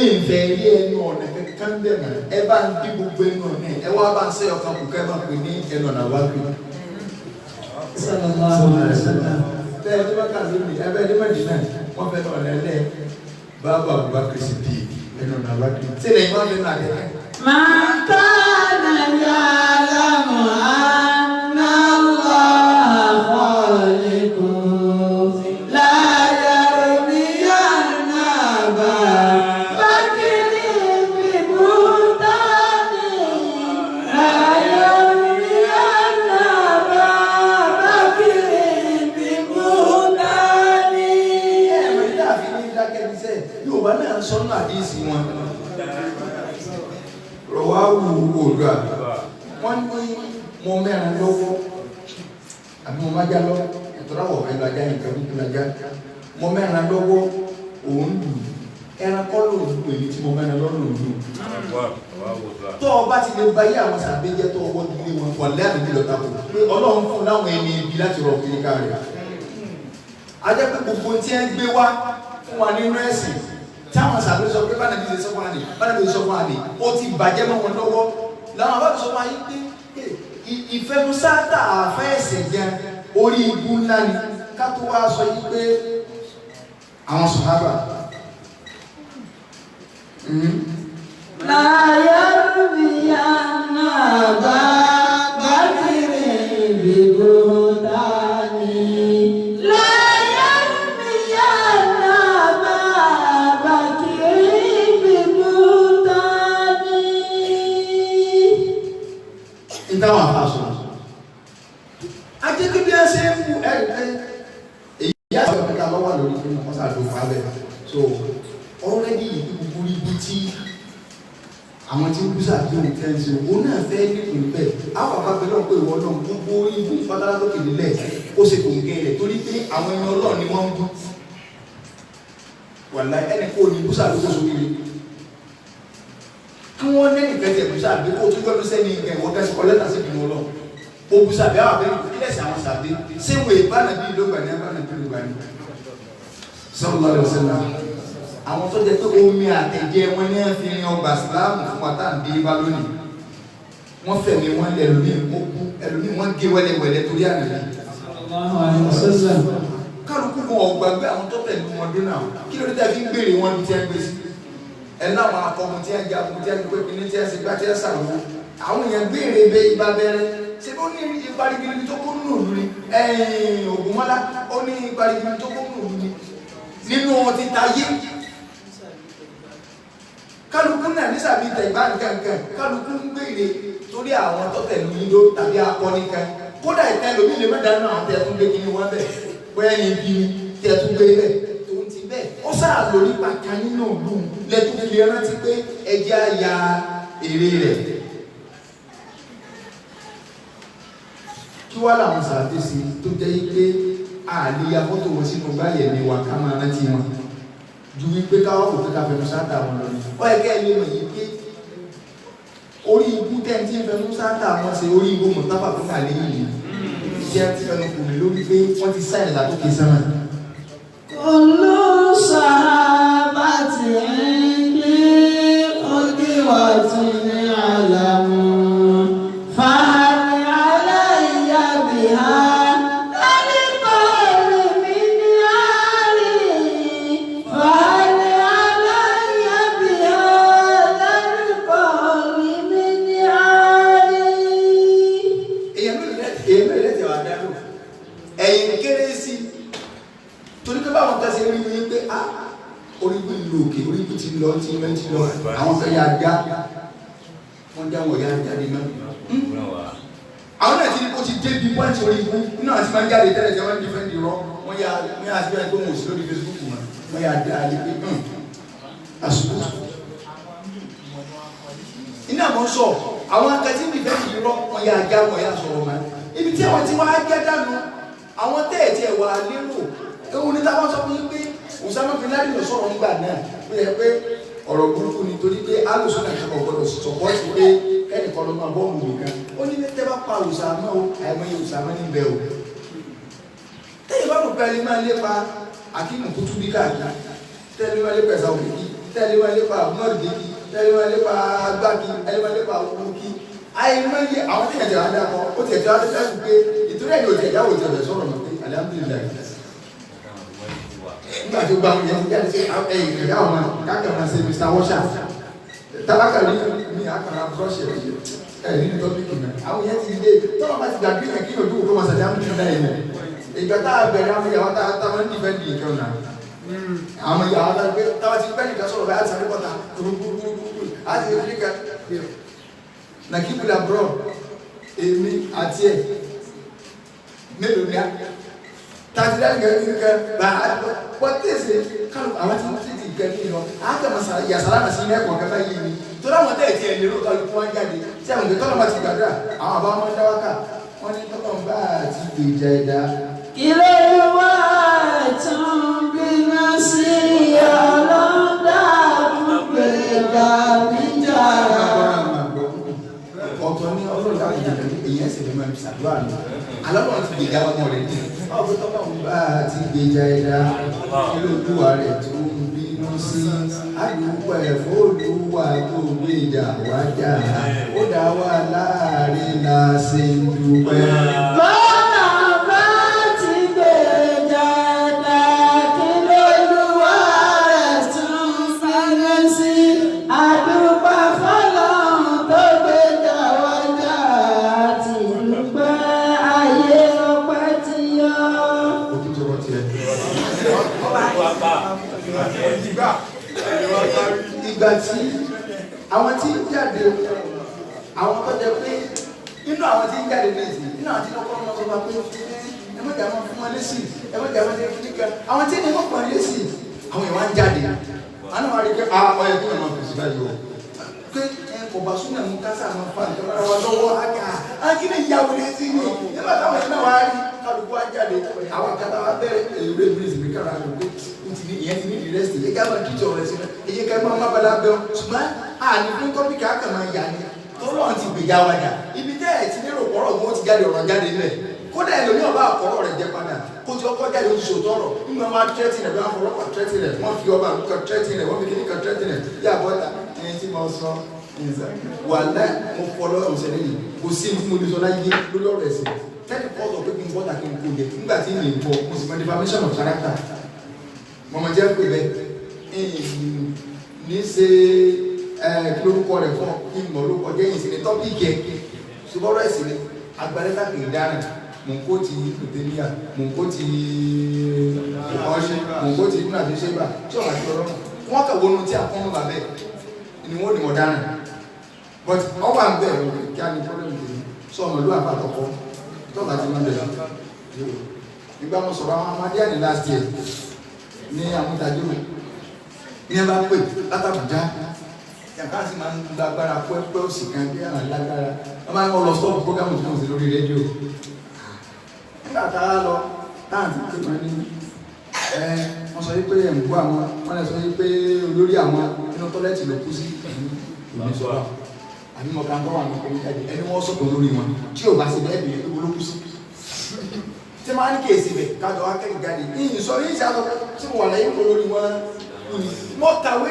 S3: ìfẹ́ ilé ẹnu ọ̀nà kankan bẹ̀rẹ̀ ẹ bá ń dí gbogbo ẹnu ọ̀nà ẹ wá bá ń sẹ́yọ̀ kan kù kẹ́ ẹ bá pè ní ẹnu ọ̀nà wájú.
S2: Sallallahu alaihi wasallam.
S3: Tẹ́ ẹ tó bá kà lónìí ẹ bẹ́ẹ̀ ní Mẹ́dínà wọ́n fẹ́ náà lẹ́lẹ́ bàbá Abubakar Siddiq ẹnu ọ̀nà Abubakar sílẹ̀ ìwọ́n fẹ́ náà kẹ́kẹ́.
S2: Man kana ya'lamu anna Allaha khaliqun la yarmiyanna Aba Bakrin bi buhtani la yarmiyanna Aba Bakrin bi buhtani.
S3: Ẹ̀rọ ilé àfi ní dákẹ́ ní sẹ́ Yorùbá náà ń sọ nínú àdíìsì wọn. Rọ̀wáwù Oòduà wọ́n ní mo mẹ́rin lọ́wọ́ àbí mo má já lọ ìtọ́láwọ̀ ẹ̀lọ ajá nǹkan kúkú lajá mo mẹ́rin lọ́wọ́ òun lù ẹran kọ́ lòun lù èyí tí mo mẹ́rin lọ́wọ́ lòun lù. Tó o bá ti lè ba yé àwọn sàbẹ́jẹ́ tó ọwọ́ ilé wọn wà lẹ́yìn àbí lọ́ta kù pé Ọlọ́run fún láwọn ẹni ibi láti rọ̀ kiri ká rẹ̀. A jẹ́ pé gbogbo tí ẹ ń gbé wá fún wa nínú ẹ̀sìn táwọn sàbẹ̀ sọ pé bánàbí ṣe sọ fún wa ní bánàbí ṣe sọ fún wa ní ó ti bàjẹ́ mọ́ wọn lọ́wọ́ làwọn bá sọ fún wa yìí pé ìfẹnusáta àfẹ́ ẹ̀sìn gan orí ibu ńlá ni Ká tó wá sọ yìí pé àwọn sàhábà.
S2: لا يرمين أبا بكر ببهتان لا يرمين أبا بكر ببهتان.
S3: Ìtàwọn àfàṣọ. Ajé kí bí ẹ ṣe ń bu ẹ̀rí pé èyí àti ọ̀pẹ̀ta lọ́wọ́ lórí fún wọn ṣàdókò abẹ. So already ìlú búburú ibi tí àwọn tí ń kú sàbí òun tẹ́ ń ṣe òun náà fẹ́ nípìn bẹ́ẹ̀. Àwọn bàbá pẹ̀lú ọ̀pọ̀ ìwọ náà gbogbo ibú pátápátá lókè nílẹ̀ ó ṣe kò ń gé rẹ̀ torí pé àwọn ẹni Ọlọ́run ni wọ́n ń bú. Wàláhì ẹni kò ní bú sàbí kó sókè kí wọ́n lẹ́nu kẹtẹ̀ bú sàbí kó tún gbọ́dọ̀ sẹ́ni ìgbà ìwọ kẹsì kọ lẹ́tà sí ìbínú Ọlọ́run. Ó bú sàbí àwọn abẹ́rẹ́ kílẹ̀sì àwọn sàbí ṣé wọ́n ìbánabí ló gbà ní abánabí ló gbà ní. Sallallahu alaihi wasallam. Àwọn tó jẹ pé omi àtẹ̀jẹ́ wọn ní fi rin ọgbà síláàmù fún wa tá à ń dé bá lónìí. Wọ́n fẹ̀mí wọn lẹ̀ ẹlòmíì ó kú ẹlòmíì wọ́n gé wẹ́lẹ́wẹ́lẹ́ torí àná.
S2: Sallallahu alaihi wasallam.
S3: Kálukú wọn ò gbàgbé àwọn tó tẹ̀lé wọn dún náà. Kí ló dé tẹ́ fi ń béèrè wọn bí tí ẹ ń gbé sí? Ẹ láwọn akọgun tí ẹ ń jagun tí ẹ ń gbé kíní tí ẹ ń ṣe gbá tí ẹ ń ṣàwọ́. Àwọn èèyàn béèrè bẹ ibà bẹ̀rẹ̀. Ṣé ó ní ipa ribiribi tó kó nínú òlu ni? Ẹ̀yìn Ògúnmọ́lá ó ní ipa ribiribi tó kó nínú òlu ni. Nínú títa yé kálukú náà nísàbí tẹ̀gbá nǹkankan kálukú ń béèrè torí àwọn tó tẹ̀lé yín ló tàbí akọni kan kódà ìtẹ́ lómi lè má dáná àwọn tẹ̀ tún gbé kí ni wọ́n bẹ̀ bóyá ní ibi ni tẹ̀ tún gbé bẹ̀ tó ń ti bẹ́ẹ̀ ó sáà lórí pàkà nínú òlu lẹ́tún fi lè rántí pé ẹjẹ́ á ya èrè rẹ̀. Kí wá làwọn sàbẹ̀ sí tó jẹ́ pé àlè ya fọ́tò wọn sínú báyẹ̀ ni wà ká máa rántí wọn ju wípé káwọ́ kò fẹ́ ká fẹnu sáńtà wọn lọ ni. Ó yẹ kẹ́ ẹ lè mọ̀ yìí pé orí ibú tẹ́ntì ń fẹnu sáńtà wọn ṣe orí ibú mọ̀táfà fún àlẹ́ yìí ni tí ẹ ti fẹnu kò mí lórí pé wọ́n ti sáyẹn látòkè sánmà.
S2: كل صحابة عندي قدوة علم فهل علي بها القول من عالي فهل علي بهذا القول من عالي.
S3: Èèyàn mélòó lẹ́tẹ̀ wà dá lò ẹ̀yìn kéré sí torí pé báwọn kan ṣe rí ni pé á orí ibú ìlú òkè orí ibú ti lọ ti lọ ti lọ àwọn kan yà já wọ́n já wọ̀ yà jáde náà. Àwọn náà ti ní kó ti débi pọ́ǹtì orí ibú nínú àti máa ń jáde tẹ́lẹ̀ tí wọ́n ń dífẹ́ǹdì rọ wọ́n yà ní àti bẹ́ẹ̀ tó mọ̀ sí lórí Facebook mọ́ wọ́n yà dá a lè pé àsìkò. Iná mọ̀ ń sọ àwọn akẹ́tí dífẹ́ǹdì rọ wọ́n yà já wọ́n yà sọ̀rọ̀ mọ́ ibi tí àwọn tí wọ́n á jẹ́ dànù àwọn tẹ́ẹ̀tì ẹ̀wà lérò ewu ní táwọn sọ fún yín pé Usama bin Laden ló sọ̀rọ̀ ńgbà náà ó yẹ pé ọ̀rọ̀ burúkú ni torí pé alùsùn náà kọ̀ gbọ́dọ̀ sọ̀pọ̀tì pé kẹ́nìkan ló máa bọ́ọ̀mù nìkan ó ní tẹ́ bá pa Usama o àìmọye Usama níbẹ̀ o tẹ́yìn bá rò pé ẹni máa lépa Akimu Kutubi káàkiri tẹ́lẹ̀ máa lépa ẹ̀sà òkìkí tẹ́lẹ̀ máa lépa abúlé dèkí tẹ́lẹ̀ máa lépa agbáki tẹ́lẹ̀ máa lépa òkúkí àìmọye àwọn tẹ̀yẹ̀ tẹ̀yẹ̀ wá dákọ̀ ó tẹ̀yẹ̀ tẹ̀yẹ̀ wá dákọ̀ pé ìtúrẹ́ yóò tẹ̀yẹ̀ jáwó tẹ̀yẹ̀ sọ̀rọ̀ mọ́ pé alihamudulilayi nígbà tó gba àwọn yẹn jáde sí ẹ̀yìn ìrẹ̀lẹ̀ àwọn káàkiri máa ṣe Mr. Washer tabakari mi àkàrà brush ẹ̀ ẹ̀ nínú tọ́pìkì náà àwọn yẹn ti dé tọ́lọ́ bá ti dàbí náà kí ojú kó máa ṣàdé àmì náà yẹn ìgbà tá a bẹ̀rẹ̀ àwọn ìyàwó tá a máa ń dìfẹ́ǹdì nǹkan náà àwọn ìyàwó tá a gbé táwa ti bẹ́ẹ̀ nìkan sọ̀rọ̀ báyà sáré bọ́ta gbúgbúgbúgbú á ti rí ká nàkíbùlà bro èmi àti ẹ̀ mélòó ni a tàbí láti gẹ̀rẹ́ nǹkan bá a wọ́n tẹ̀sẹ̀ kálù àwọn tí wọ́n ti di nǹkan ní lọ àtàwọn yasara náà sí ẹ̀kọ́ kẹfà yìí ni torí àwọn tẹ̀ tiẹ̀ lérò kálukú wọn jáde tí àwọn ìgbẹ́ tọ́lọ́ bá ti gbàdúrà àwọn àbá wọn dá wákà wọ́n ní tọ́lọ́ bá ti gbèjà ẹ̀dá.
S2: Ilé wa tún bínú sí ọlọ́dà gbèjà níjà.
S3: Ọ̀tọ̀ ní ọlọ́run láti jẹ̀dẹ̀ ní èyí ẹ̀sìn lè máa fi ṣàdúrà ní alọ́run ti gbèjà ọmọ rẹ̀ ní ọ̀pọ̀ tọ́lọ́ bá ti gbèjà ẹ̀dá kí lójúwa rẹ̀ tó ń bínú sí àdúgbò ẹ̀fọ́ olúwa tó gbèjà wá jà ó dá wa láàrin la ṣe ń dúpẹ́.
S2: Bọ́lá bá ti gbèjà
S3: Ìgbà tí àwọn tí ń jáde, àwọn tó jẹ pé inú àwọn tí ń jáde ní ìsìn, inú àwọn tí wọ́n kọ́ ọ́n sọ pé ẹ má jà wọn fún wọn lésì, ẹ má jà wọn lé kíní kan. Àwọn tí ní wọ́n pọ̀ lésì, àwọn ìwà ń jáde. Àwọn àwọn àríkẹ́ ọyẹ kí wọ́n máa fèsì báyìí o. Pé ẹ kò bá súnà mú kásá máa fa nǹkan lára wa lọ́wọ́ àgà. Akíní ìyàwó lè sí ni. Nígbà táwọn ìṣúná wa rí kálukú wa jáde, àwọn akátá wa bẹ̀rẹ̀ èrè bíríìsì mi kára rẹ̀ pé ìyẹn ti ní ìrẹsì. Ẹ ká máa díjọ rẹ̀ sí náà. Èyí ká máa má balẹ̀ abẹ́ wọn. Ṣùgbọ́n àní fún tọ́pìkì àkà máa yà ni. Tọ́lọ́run ti gbèjà wa jà. Ibi tẹ́ ẹ̀ ti lérò pọ̀rọ̀ wọn ti jáde ọ̀rọ̀ jáde nílẹ̀. Kódà ẹlòmíì ọba àkọ́rọ̀ rẹ̀ jẹ padà. Kó ti ọkọ jáde oṣù sòtọ́rọ̀. Nígbà wọn tẹ́tì rẹ̀ bí wọ́n fọlọ́pàá tẹ́tì rẹ̀, wọ́n fi ọba àlùkò tẹ́tì rẹ̀, wọ́n fi kíní kan tẹ́tì rẹ̀. Yà bọ́ta ẹni tí mo sọ wàhálà mo fọlọ́ ọ̀sẹ̀ lẹ́yìn. Kò sí ní mo lè sọ láyé lórí ọ̀rọ̀ ẹ̀sìn. Tẹ́lẹ̀ kọ́ sọ pé kí n bọ́ta kí n kó jẹ. Nígbà tí mi bọ̀, mo sì mọ defamation of character. Mọ̀mọ́ jẹ́ pé bẹ́ẹ̀ ní ṣe kí lórúkọ rẹ̀ fún ìmọ̀ lórúkọ jẹ́ ìsìn ní tọ́pìkì ẹ̀. Ṣùgbọ́n ọ̀rọ̀ ẹ̀sìn ni agbálẹ́ta kì í dáràn. Mò ń kó ti Ìtòtẹ́níà, mò ń kó ti ọ̀ṣẹ́, mò ń kó ti Ibùnà àti Ṣébà, tí ọ̀rọ̀ àti ọlọ́run. Wọ́n kà wọnú tí àkọ́nù bàbẹ́ ni wọ́n ní mọ̀ dáràn. But ọwọ́ à ń bẹ̀ kí á ní pọ́blẹ́mù tèmi. Sọ ọmọ ìlú àpàtọ̀kọ tọ́ka ti máa bẹ̀rẹ̀. Ìgbà mo sọ̀rọ̀ àwọn amadíà ní last year ní amútajúrò ní ẹ bá pè látàbújá. Yàtọ̀ àti máa ń gbàgbára pẹ́pẹ́ òsì kan bí àwọn alágbára. Wọ́n máa ń lọ stop program tí wọ́n sì lórí rédíò. Nígbà tá a lọ táàtì pé wọ́n ní wọ́n sọ wípé ẹ̀ ń bú àwọn, wọ́n lè sọ wípé olórí àwọn inú tọ́lẹ́tì ló kú sí ìlú sọ́ra. Àbí mo kàn kọ́ wà ní ọkọ̀ jáde ẹni wọ́n sọ̀tọ̀ lórí wọn tí ò bá ṣe bẹ́ẹ̀ bìí pé olókù sí. Tí máa ní kéèsì bẹ̀ kájọ wá kẹ́kẹ́ jáde yìnyín sọ yìí ṣe àtọ́ tí mo wà láyé kó lórí wọn kú ni. Mo kàwé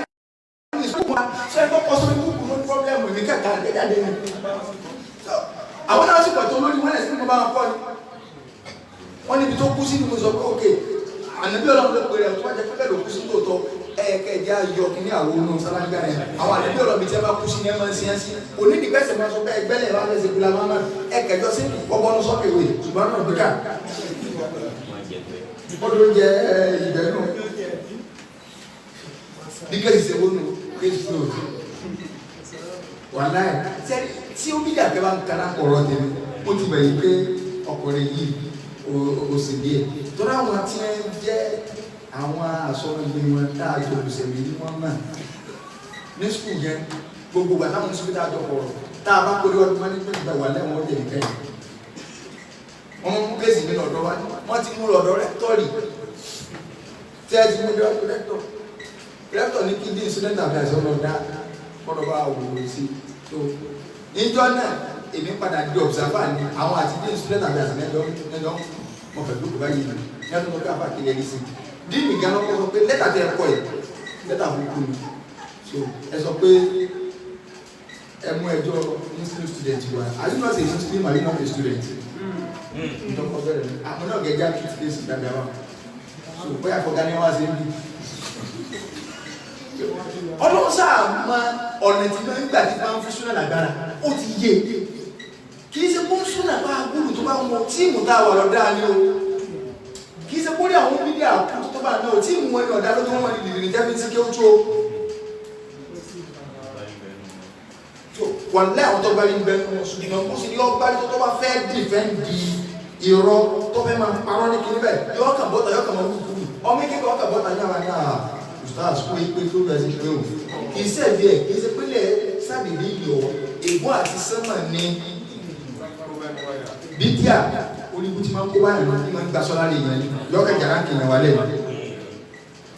S3: ní sùkúù wa sọ ẹ kọ́kọ́ sórí kúkú lórí pọ́blẹ́mù mi kẹ́kẹ́ àgbẹ̀ jáde ni. Àwọn náà sì pọ̀ tó lórí wọn lẹ̀sìn mo bá wọn kọ́ ni. Wọ́n níbi tó kú sí ni mo sọ pé ok ànábí Ọlọ́run ló pe rẹ̀ tó bá jẹ́ pé bẹ́ẹ̀ ló kú sí tòótọ́ ẹ̀ẹ́kẹ́jẹ́ ayọ̀ kí ní àwọn ohun sálángá rẹ̀ àwọn ànábí Ọlọ́run bí tí ẹ bá kú sí ní ẹ máa ń sin ẹ́ sí onídìgbẹ́sẹ̀ máa sọ pé ẹgbẹ́lẹ̀ wà lẹ́sẹ̀ gbúlá máa máa ẹ̀kẹ́jọ́ sí ọgbọ́nú sọ́kèwé ṣùgbọ́n náà gbé ká ó ló ń jẹ ìgbẹ́ nù bí kéèsì ṣe wónú kéèsì tó wà láì tí ó bí dàgbẹ́ bá ń kaná ọ̀rọ̀ tèmi ó ti bẹ̀yìn pé ọkùnrin yìí ó sì díẹ̀ tọ́lá àwọn tí ń jẹ́ àwọn àsọ̀rọ̀gbé wọn tá a jọ lùsẹ̀mí ní wọ́n mọ̀ ní skul yẹn gbogbo gbà táwọn sùkúl tá a jọ kọ̀rọ̀ tá a bá kórè ọdún management gbà wà lẹ́wọ̀n ọ̀jẹ̀ nìkan yìí wọ́n mú kéèsì mi lọ́dọ̀ wa wọ́n ti mú lọ́dọ̀ rẹ́tọ̀rì tí a ti mú lọ́dọ̀ rẹ́tọ̀ rẹ́tọ̀ ní kí dín student affairs ọlọ́dà kọ́dọ̀ bá wò ó sí tó níjọ́ náà èmi padà di observer ni àwọn àti dín student affairs nẹ́jọ́ mo fẹ́ dúkùú báyìí ni ní ọdún tó káfà kiri ẹni sí dín nìkan lọ́kọ́ sọ pé lẹ́tà tẹ ẹ kọ yìí lẹ́tà burúkú ni so ẹ sọ pé ẹ mú ẹjọ́ muslim student wa. Are you not a muslim? Are you not a student? Ntọ́kọ bẹ̀rẹ̀ ni àwọn náà gẹ̀ẹ́jà kìtì kéésì dáadáa wa so bóyá fọgá ni wọ́n á ṣe ń bí. Ọlọ́run sáà mọ ọ̀nà tí máa ń gbà tí máa ń fún súnà lágbára ó ti yé kì í ṣe kó ń súnà bá gbúrú tó bá wọn tíìmù tá a wà lọ́dá ni o kì í ṣe kó rí àwọn bídí àkútú tó bá náà tíìmù wọn ni ọ̀dá ló tó wọn ní dìrì jẹ́bi tí kí ó tó wà lẹ́ àwọn tó bá rí bẹ́ẹ̀ nínú ṣùgbọ́n kó sì ní ọgbà tó tó bá fẹ́ dìfẹ́ǹdì irọ́ tó fẹ́ máa parọ́ ní kíní bẹ́ẹ̀ yọ ọkàn bọ́tà yọ ọkàn máa wú kúrú ọmọ kékeré ọkàn bọ́tà ní àwọn àná ustaz kó ipe tó bẹ́ẹ̀ sí pé o kì í sẹ́bi ẹ̀ kì í ṣe pélé sàdédé yọ ègún àti sánmà ní bídíà orígun tí máa ń kó báyìí lọ ní máa ń gba sọ́lá lè yẹn yọ ọkàn jàrá kìnyẹn wálẹ̀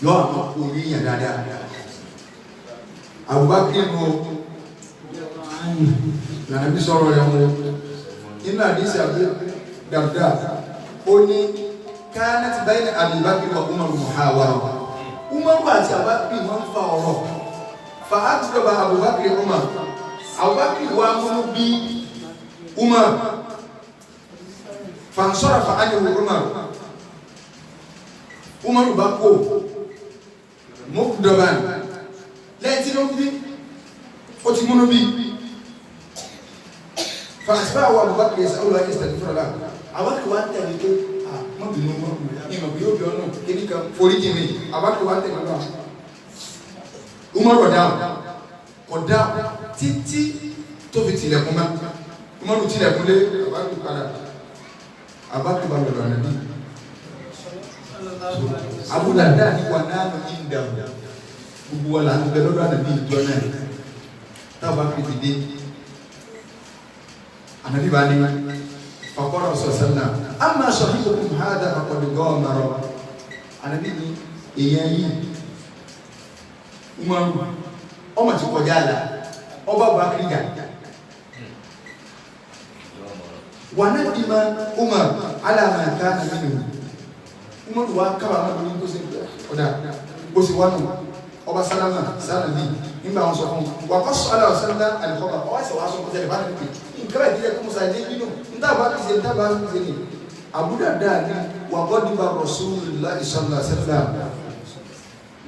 S3: yọ àwọn kò rí yẹn dáadáa Abubakar nù lànà bí sọ̀rọ̀ rẹ̀ wọn inú àdísì àbí Darda ó ní kanat bayna Abi Bakr wa Umar muhawara Umaru àti Abubakar máa ń fa ọ̀rọ̀ fa àtúrọ̀bà Abubakar Umar Abubakar wa múnú bí Umar fansarafa anhu Umar Umaru bá kó mọ́kúdọ̀bán lẹ́yìn tí ló ń bí ó ti múnú bí fàṣíbà wà Abubakar yẹsẹ olùwà yẹsẹ tẹ̀lé fúnra Abubakar wa ń tẹ̀lé tó mọ́ bínú mọ́ ìmọ̀ bí yóò bí ọ́nà kíní kan forí jì mí Abubakar wa ń tẹ̀lé lọ́wọ́ Umar rọ̀ dáhùn Kódà títí tó fi tilẹ̀kùn mọ́. Umaru tilẹ̀kùn lé Abubakar padà. Abubakar bá lọ́dọ̀ ànábì. Abu Darda ni wà náà ní ìdààmú. Gbogbo wa là ń bẹ lọ́dọ̀ ànábì ìjọ náà. Táwọn bá fi dé. Ànábì bá ní faqala sallallahu amma sahibukum hadha faqad ghamara. Ànábì ní èèyàn yìí Umaru ọmọ ti kọjá àlà ọba Abubakar jà. Wa nadima Umar ala ma kana minhu. Umaru wa kábàámọ̀ lórí tó ṣe ọ̀dà bó ṣe wá nù ọba sálámà sálàbí nígbà wọn sọ fún wa kọ́ sọ aláwọ̀ sálàmà àlùkọ́bà ọwọ́ ẹ̀sẹ̀ wàá sọ fún sẹ́lẹ̀ bá ní pè nǹkan bá ìdílé kó musa ilé nínú níta bá ti ṣe níta bá ti ṣe ni Abu Darda ni wà gọ́dìbà Rasulullah sallallahu alaihi wasallam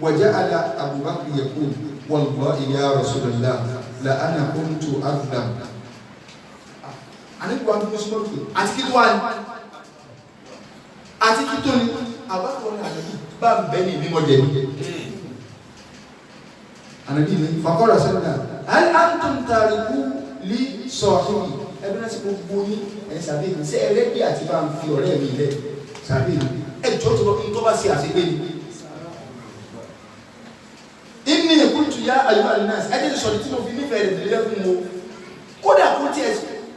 S3: wa ja'ala Abubakar yaqul wallahi ya Rasulullah la ana kuntu adlam. Àníbi wa bí mo pè àti kí tó wà ní àti kí tó ní àbákọ̀ ní ànábì bá ń bẹ́ ní ìbímọ jẹ̀bi. Ànábì ní faqala sẹ́nà hal antum tariku li sahibi ẹbí náà sì gbogbo yín ẹ̀ sàbí mi ṣé ẹlẹ́bí àti bá ń fi ọ̀rẹ́ mi lẹ̀ sàbí mi ẹ jọ́ tó lọ kí n tó bá ṣe àṣegbé ni. Inni qultu ya ayyuhan nas ẹ jẹ́ sọ̀rọ̀ tí mo fi nífẹ̀ẹ́ rẹ̀ lé fún mo kódà kó tiẹ̀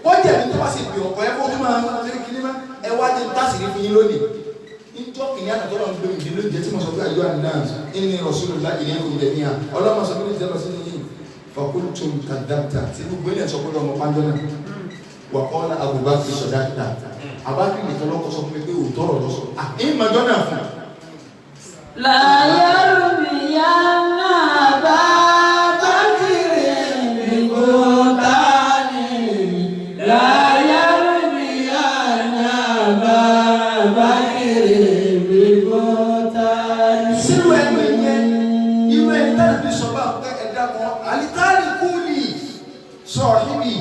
S3: kọjá mi tó bá ṣe pè ọkọ ẹ kó tó máa ń ṣe kí ní má ẹ wá jẹ tásìrí fún yín lónìí njọ kìnìún àtàtọ́ náà ń gbé mi lónìí jẹ́ tí mo sọ pé ayyuhan nas inni rasulullah ilaykum jami'an ọlọ́mọ sọ pé ní ìjọba sí yìí faqultum kadhabta tí gbogbo ilẹ̀ sọ pé ọmọ pàjọ́ náà wà qala Abubakar sadaqta Abubakar nìkan lọ́kọ́ sọ fún mi pé òótọ́ ọ̀rọ̀ lọ́sọ ìmọ̀jọ́ náà fún un.
S2: لا يرمين أبا بكر ببهتان لا يرمين أبا بكر ببهتان.
S3: Sírú ẹnu ìyẹn irú ẹni táyà fi sọ bá pé ẹ̀dá kan àlítárì kúlì sọ̀híbì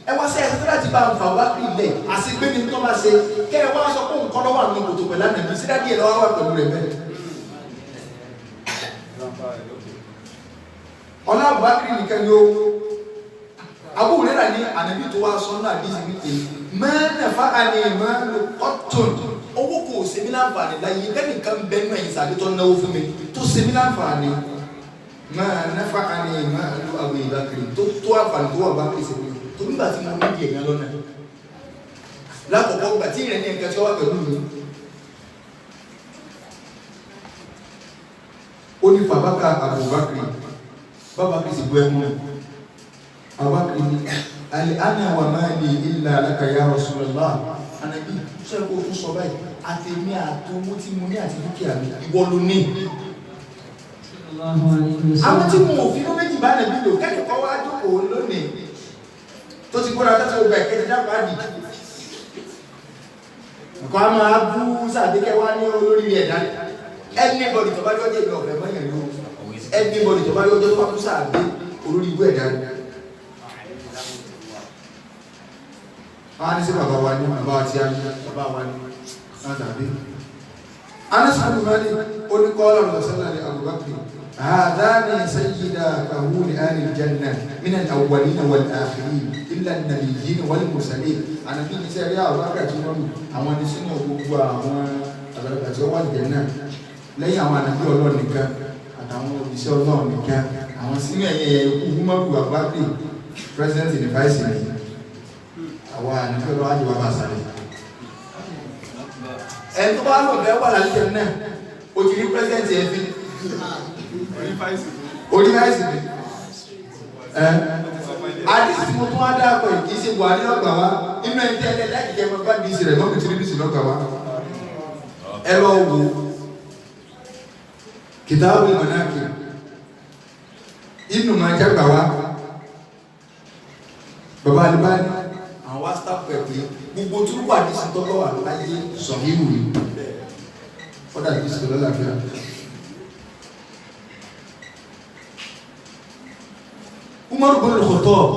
S3: ẹ wá sí ẹsẹ̀ tó láti bá ń fà wá kiri ilẹ̀ àṣegbé ni tó máa ṣe kẹ́ ẹ wá sọ pé nǹkan lọ́wọ́ àwọn kòtò pẹ̀lú ànàbí sí dádìí ẹ̀ lọ́wọ́ wà pẹ̀lú rẹ̀ bẹ́ẹ̀. Ọlá Abubakar nìkan ni ó Abu Hurairah ní ànàbí tó wá sọ náà àdìsí wípé mẹ́ẹ̀nẹ̀fà àní ìmọ̀lù ọ̀tún owó kò ṣe mí láǹfààní láyé kẹ́nìkan bẹ́ẹ̀ nù ẹ̀yìn sàbí tó náwó fún mi tó ṣe mí láǹfààní mẹ́ẹ̀nẹ̀fà àní ìmọ̀lù Abu Bakr tó tó àǹfààní tó wà bá kiri ṣe mí tó nígbà tí mo ní ìdí ẹ̀yàn lọ́nà lákòókò gbà tí ìrìn ní nǹkan tí ó wà pẹ̀lú mi. Ó ní fàbákà Abubakar bàbá kìí sì bu ẹkún Abubakar ní alẹ́ ana wà máa lè illa laka ya Rasulullah anabi sọ ẹ kó o tún sọ báyìí àtẹ̀mí àtọwó tí mo ní àti dúkìá mi ìwọ ló ní. Àwọn tí mo ò fi inú méjì bá nàbí lò kẹ́nìkan wá jókòó lónìí tó ti gbọ́dọ̀ tó ti gbọ́ ẹ̀kẹ́ ti dábàá dì. Nǹkan á máa bú sàdékẹ́ wá ní olórí rẹ̀ dání. Anybody tó bá yọjọ́ ìlú ọ̀fẹ́ mọ́yàn yóò anybody tó bá yọjọ́ tó bá kú sàdé olórí ibú ẹ̀dá ni. Wọ́n á ní sí bàbá wa ní bàbá wa tí a ní bàbá wa ní náà tàbí. Anas bin Malik ó ní qala Rasulullah ní Abubakar hadhani sayyida kahuli ahli al-janna min al-awwalina wal-akhirin illa an-nabiyyin wal-mursalin. Ànàbí ní sẹ́rí Abubakar tí wọ́n lù àwọn ní sínú gbogbo àwọn àgbàlagbà tí wọ́n wà jẹ́ náà lẹ́yìn àwọn ànàbí Ọlọ́run nìkan àtàwọn òṣìṣẹ́ Ọlọ́run nìkan àwọn sínú ẹ̀yẹ ẹ̀kú Umaru Abubakar president ní vice ní àwọn ànàbí Ọlọ́run àjẹwà bá sáré. Ẹni tó bá lọ bẹ́ẹ̀ wà lálẹ́ náà o ti rí president yẹn fi orí vice ní. Àdìsí tí mo tún wá dáàbò yìí kì í ṣe Buhari lọ́gbà wá inú ẹni tẹ́lẹ̀ láti jẹ́ mọ́ bá dìísì rẹ̀ mọ́kùtì níbi lọ́gbà wá. Ẹ lọ wò Kitabu Manaqib Ibn Majah gbà wá bàbá Albani àwọn wá staff ẹ̀ pé gbogbo túrúkọ àdìsí tọ́kọ̀ wà láyé sọ̀híhù yìí fọ́dà àdìsí tó lọ́làfíà. Umaru bin Khattab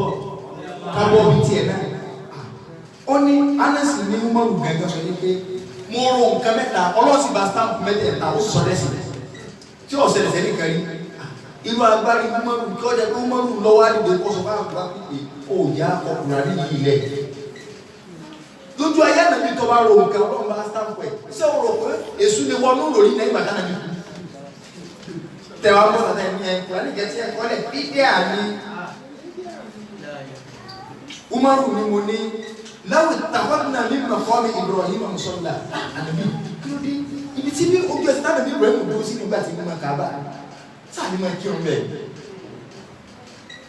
S3: kábọ̀ bí tiẹ̀ náà ó ní Anas ní Umaru gángan sọ yìí pé mo ro nǹkan mẹ́ta ọlọ́sìn bá stamp mẹ́tẹ̀ẹ̀ta ó sọ lẹ́sìn tí ọ̀sẹ̀ lẹ́sẹ̀ nìkan rí. Irú agbárí Umaru kí ọjà pé Umaru lọ́wọ́ àdìgbò kó sọ fún àbúrò pípé ó yá ọkùnrin àdìyí ilẹ̀. Lójú ayé ànàbí tó bá ro nǹkan ọlọ́run bá sáǹpù ẹ̀ ṣé o rò pé èṣù lè wọnú lórí lẹ́yìn bàtà nàbí kú. Tẹ̀wá mọ́ sàtà ẹni ẹ̀ kúránì gẹ̀ẹ́tì ẹ̀kọ́ lẹ̀ bídíà ni. Umaru ni mo ní láwùjọ tàkọ́nà mi mọ̀kọ́ mi Ibrahim musalla ànàbí kí ló dé ibi tí bí ojú ẹsẹ̀ tànàbí Ibrahim dúró sí nígbà tí mo máa kà á bá sáà ní máa kírun bẹ́ẹ̀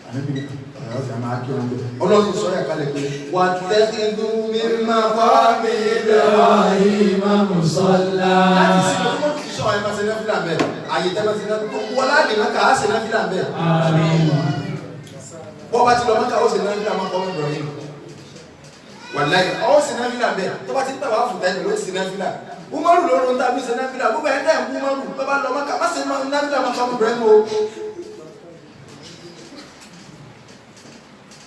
S3: ànàbí ọ̀rọ̀ ọ̀sẹ̀ máa kírun bẹ́ẹ̀ ọlọ́run sọ yà kalẹ̀ pé wà tẹ́síndú mi mọ̀kọ́ mi
S2: Ibrahim musalla.
S3: Láti sinmi fún kí sọ ẹ̀ máa ṣe náfìlà bẹ́ẹ̀ àyè tẹ́ máa ṣe náfìlà wọlá àdè máa kà á ṣe náfìlà bẹ́ẹ̀ bọ́ bá ti lọ mọ́ká ó ṣe náfìlà mọ́kọ́ mi Ibrahim wàláyé ọ ṣe náfìlà bẹ́ẹ̀ tó bá ti ń tàwa fùtá ẹ̀ ló ṣe náfìlà Umaru ló ń tàbí ṣe náfìlà gbogbo ẹ̀ dẹ́ Umaru tó bá lọ mọ́ká má ṣe náfìlà mọ́kọ́ mi Ibrahim o.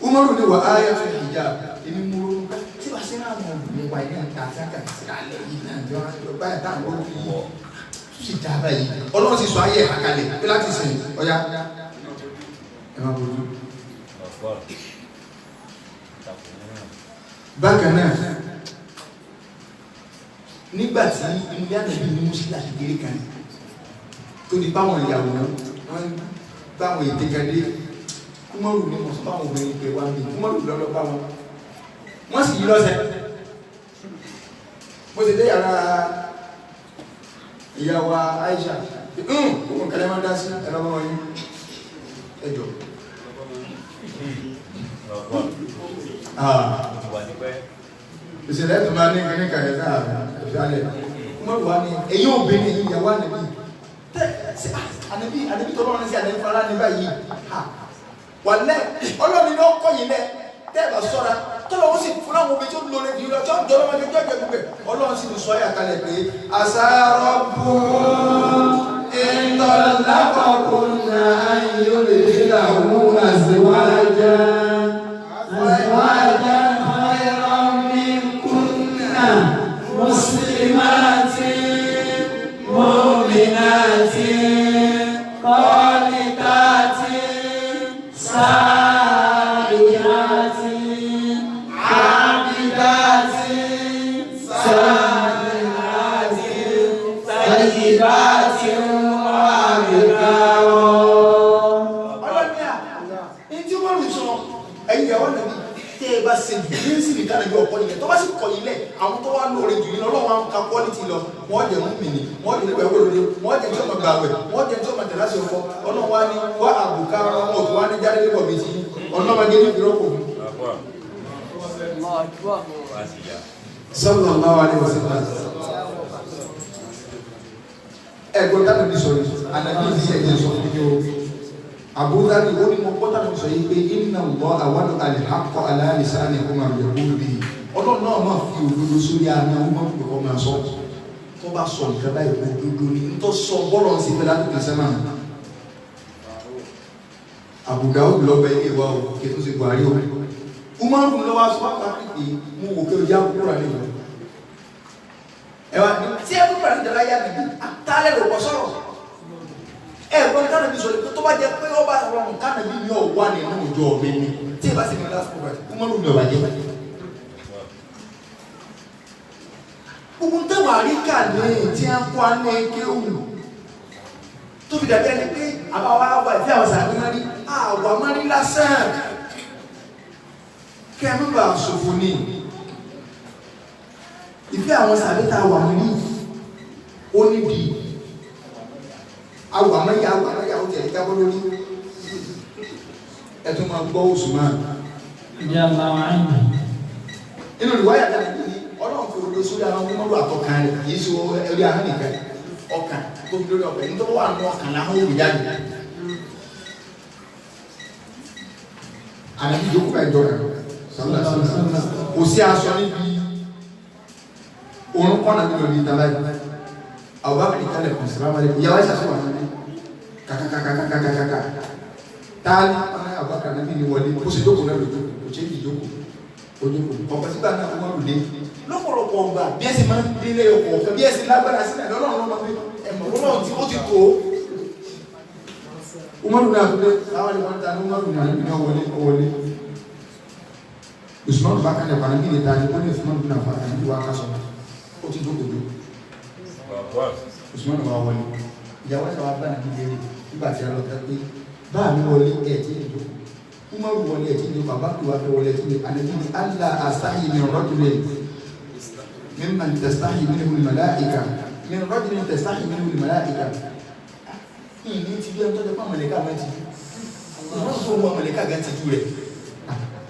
S3: Umaru ni wà áyà fi hijab èmi mú ronú ká tí wàá ṣe náà mọ̀ nípa ilé àti àti àkàtì alẹ́ yìí náà jọ báyìí táwọn olórí yìí tó sì dá báyìí Ọlọ́run sì sọ ayé àkàlẹ̀ pé láti sìn ọ̀yá ẹ má bójú. Bákan náà nígbà tí inú yàtọ̀ bí ní mùsùlùmí kékeré kan tó di báwọn ìyàwó wọn báwọn ète kan dé Umaru ní mọ̀ sọ báwọn obìnrin pé wá mi Umaru lọ́lọ́ bá wọn wọ́n sì yí lọ́sẹ̀ bó ti dé yàrá ìyàwó Aisha òun kẹlẹ́ máa dá sí ẹ̀rọ ọmọ yín ẹjọ́ ìṣẹ̀lẹ̀ tó máa ní kíní kàyẹ̀ sáà ìfẹ́lẹ̀ Umaru wa ní èyí obìnrin èyí ìyàwó ànàbí ànàbí ànàbí tó lọ́rùn sí ànàbí fara ní báyìí wàlẹ́ ọlọ́ni ló kọ́ yìí lẹ tẹ́ ẹ bá sọ́ra tọ́lọ̀ ó sì fún àwọn obìnrin tó lóore jù lọ tó ń jọlọ́ wọn jọjọ́ gbogbo ẹ̀ ọlọ́run sì ń sọ ayà kalẹ̀ pé àṣàrọ̀ bù
S2: ìtọ́lákọ̀ọ́kùnà ayọ̀lẹ̀dẹ́làwọ̀ àzíwájá àzíwájá khayran minkunna muslimati mu'minati qanitati saihati abidati salihati tayyibati wa
S3: ọlọ́ni à ní tí wọ́n rù sọ ẹ̀yin ìyàwó nàbí tẹ́ ẹ bá ṣe jù ní sì ní kánà bí ọkọ nìyẹn tó bá sì kọ̀ yín lẹ̀ àwọn tó wá lóore jù yín lọ lọ́wọ́ àwọn ka quality lọ wọ́n jẹ́ mú mi ní wọ́n jẹ́ nípa ẹ̀wọ́ lóore wọ́n jẹ́ tí ó máa gbàwẹ̀ wọ́n jẹ́ tí ó máa tẹ̀lé àṣẹ ọkọ ọlọ́run wá ní wá àbùká wọn ò tó wá ní jáde lébọ̀ mi sí ọlọ́mọdé ní ìrọ́pò. Sallallahu alaihi wasallam. Ẹ̀gbọ́n táwọn ibi sọ yìí ànàbí yìí ẹ̀jẹ̀ sọ fún mi o. Abu Dharr ó ní mo gbọ́ táwọn sọ yìí pé inna Allaha wada'a al-haqqa ala lisani Umar yaqulu bihi. Ọlọ́run náà máa fi òdodo sórí àná Umar pé kọ́ máa sọ. Tó bá sọ nǹkan báyìí òdodo ni n tó sọ bọ́lọ̀ ń ṣe fẹ́ láti kàn sẹ́mà. Abu Dawud lọ́gbà ilé wa o kí tó ṣe Buhari o. Umar ló wá sọ wá pé mo wò pé o já kúrò nílùú. Ẹ̀wà tí ẹ kúrò ní ìdárayá nìyí àtàlẹ́ ló kọ sọ̀rọ̀. Ẹ̀gbọ́n kánàbí sọ pé tó bá jẹ́ pé ọba rọrùn kánàbí ní ọ̀wá nínú ìjọ mi ni tí ẹ bá sì ní last prophet Umaru ní ọba jẹ́. Gbogbo táwọn àríkà ní tí a kọ́ ní kéwù tó fi dàbí ẹni pé àbáwá wà ìfẹ́ àwọn sàbí máa rí àwà máa rí lásán kẹ́ ẹ má bàa ṣòfò ní ìfẹ́ àwọn sàbí tá a wà ní ó nídìí awọ àmọ́yà awọ àmọ́yà ó tẹ̀lé jábọ́ lórí ẹ tún máa gbọ́ Usman. Inú ìwáyà dáná ní ọlọ́run fi òdo sórí àwọn ọmọlú àtọkàn rẹ̀ kì í ṣe orí ahọ́n nìkan ọkàn tó fi lórí ọkàn nítorí wà nù ọkàn láhùn òbí jáde. Ànàbí ìjókòó bá ìjọ rẹ̀ sọ́lá sọ́lá kò sí aṣọ níbi òun kọ́ nàbí lórí ìta báyìí. Abubakar kalẹ̀ kùn sàlámù alaykum ìyàwó Aisha sọ̀rọ̀ àná kàkàkàkàkàkàkà taali ọ̀nà Abubakar nàbí ni wọlé kó sì jókòó náà lójú kò ṣe é jókòó ojókòó ọ̀pọ̀ sígbà náà wọ́n lù dé lọ́pọ̀lọpọ̀ ọgbà bí ẹ sì máa ń délé ọkọ̀ ọ̀fẹ́ bí ẹ sì lágbára sílẹ̀ lọ́lọ́run lọ́mọ pé ẹ̀mọ̀ lọ́lọ́run tí ó ti tó Umaru náà tó dé sáwọn ẹni wọn ta ní Umaru náà níbi náà wọlé wọlé. Usman bá kálẹ̀ pàdé bí níta ni ó ní Usman náà fa àyè wá ká sọ ó ti dókòó dó. Usman wà wọlé. Ìyàwó ẹ̀sẹ̀ wa bá nàbí léèrè nígbà tí a lọ tẹ́ pé báà mi wọlé ẹ̀ tí ì dókòó. Umaru wọlé ẹ̀ tí ì dókòó àbá tó wà fẹ́ wọlé ẹ̀ tí ì dókòó. Àlejò ní Allah astahi min rajulin mimman tastahi minhu al-malaika min rajulin tastahi minhu al-malaika. Ìní ti bí ẹni tó jẹ́ pé àmọ̀lẹ́ká máa ti jú. Wọ́n sọ wọn àmọ̀lẹ́ká gan ti jú rẹ̀.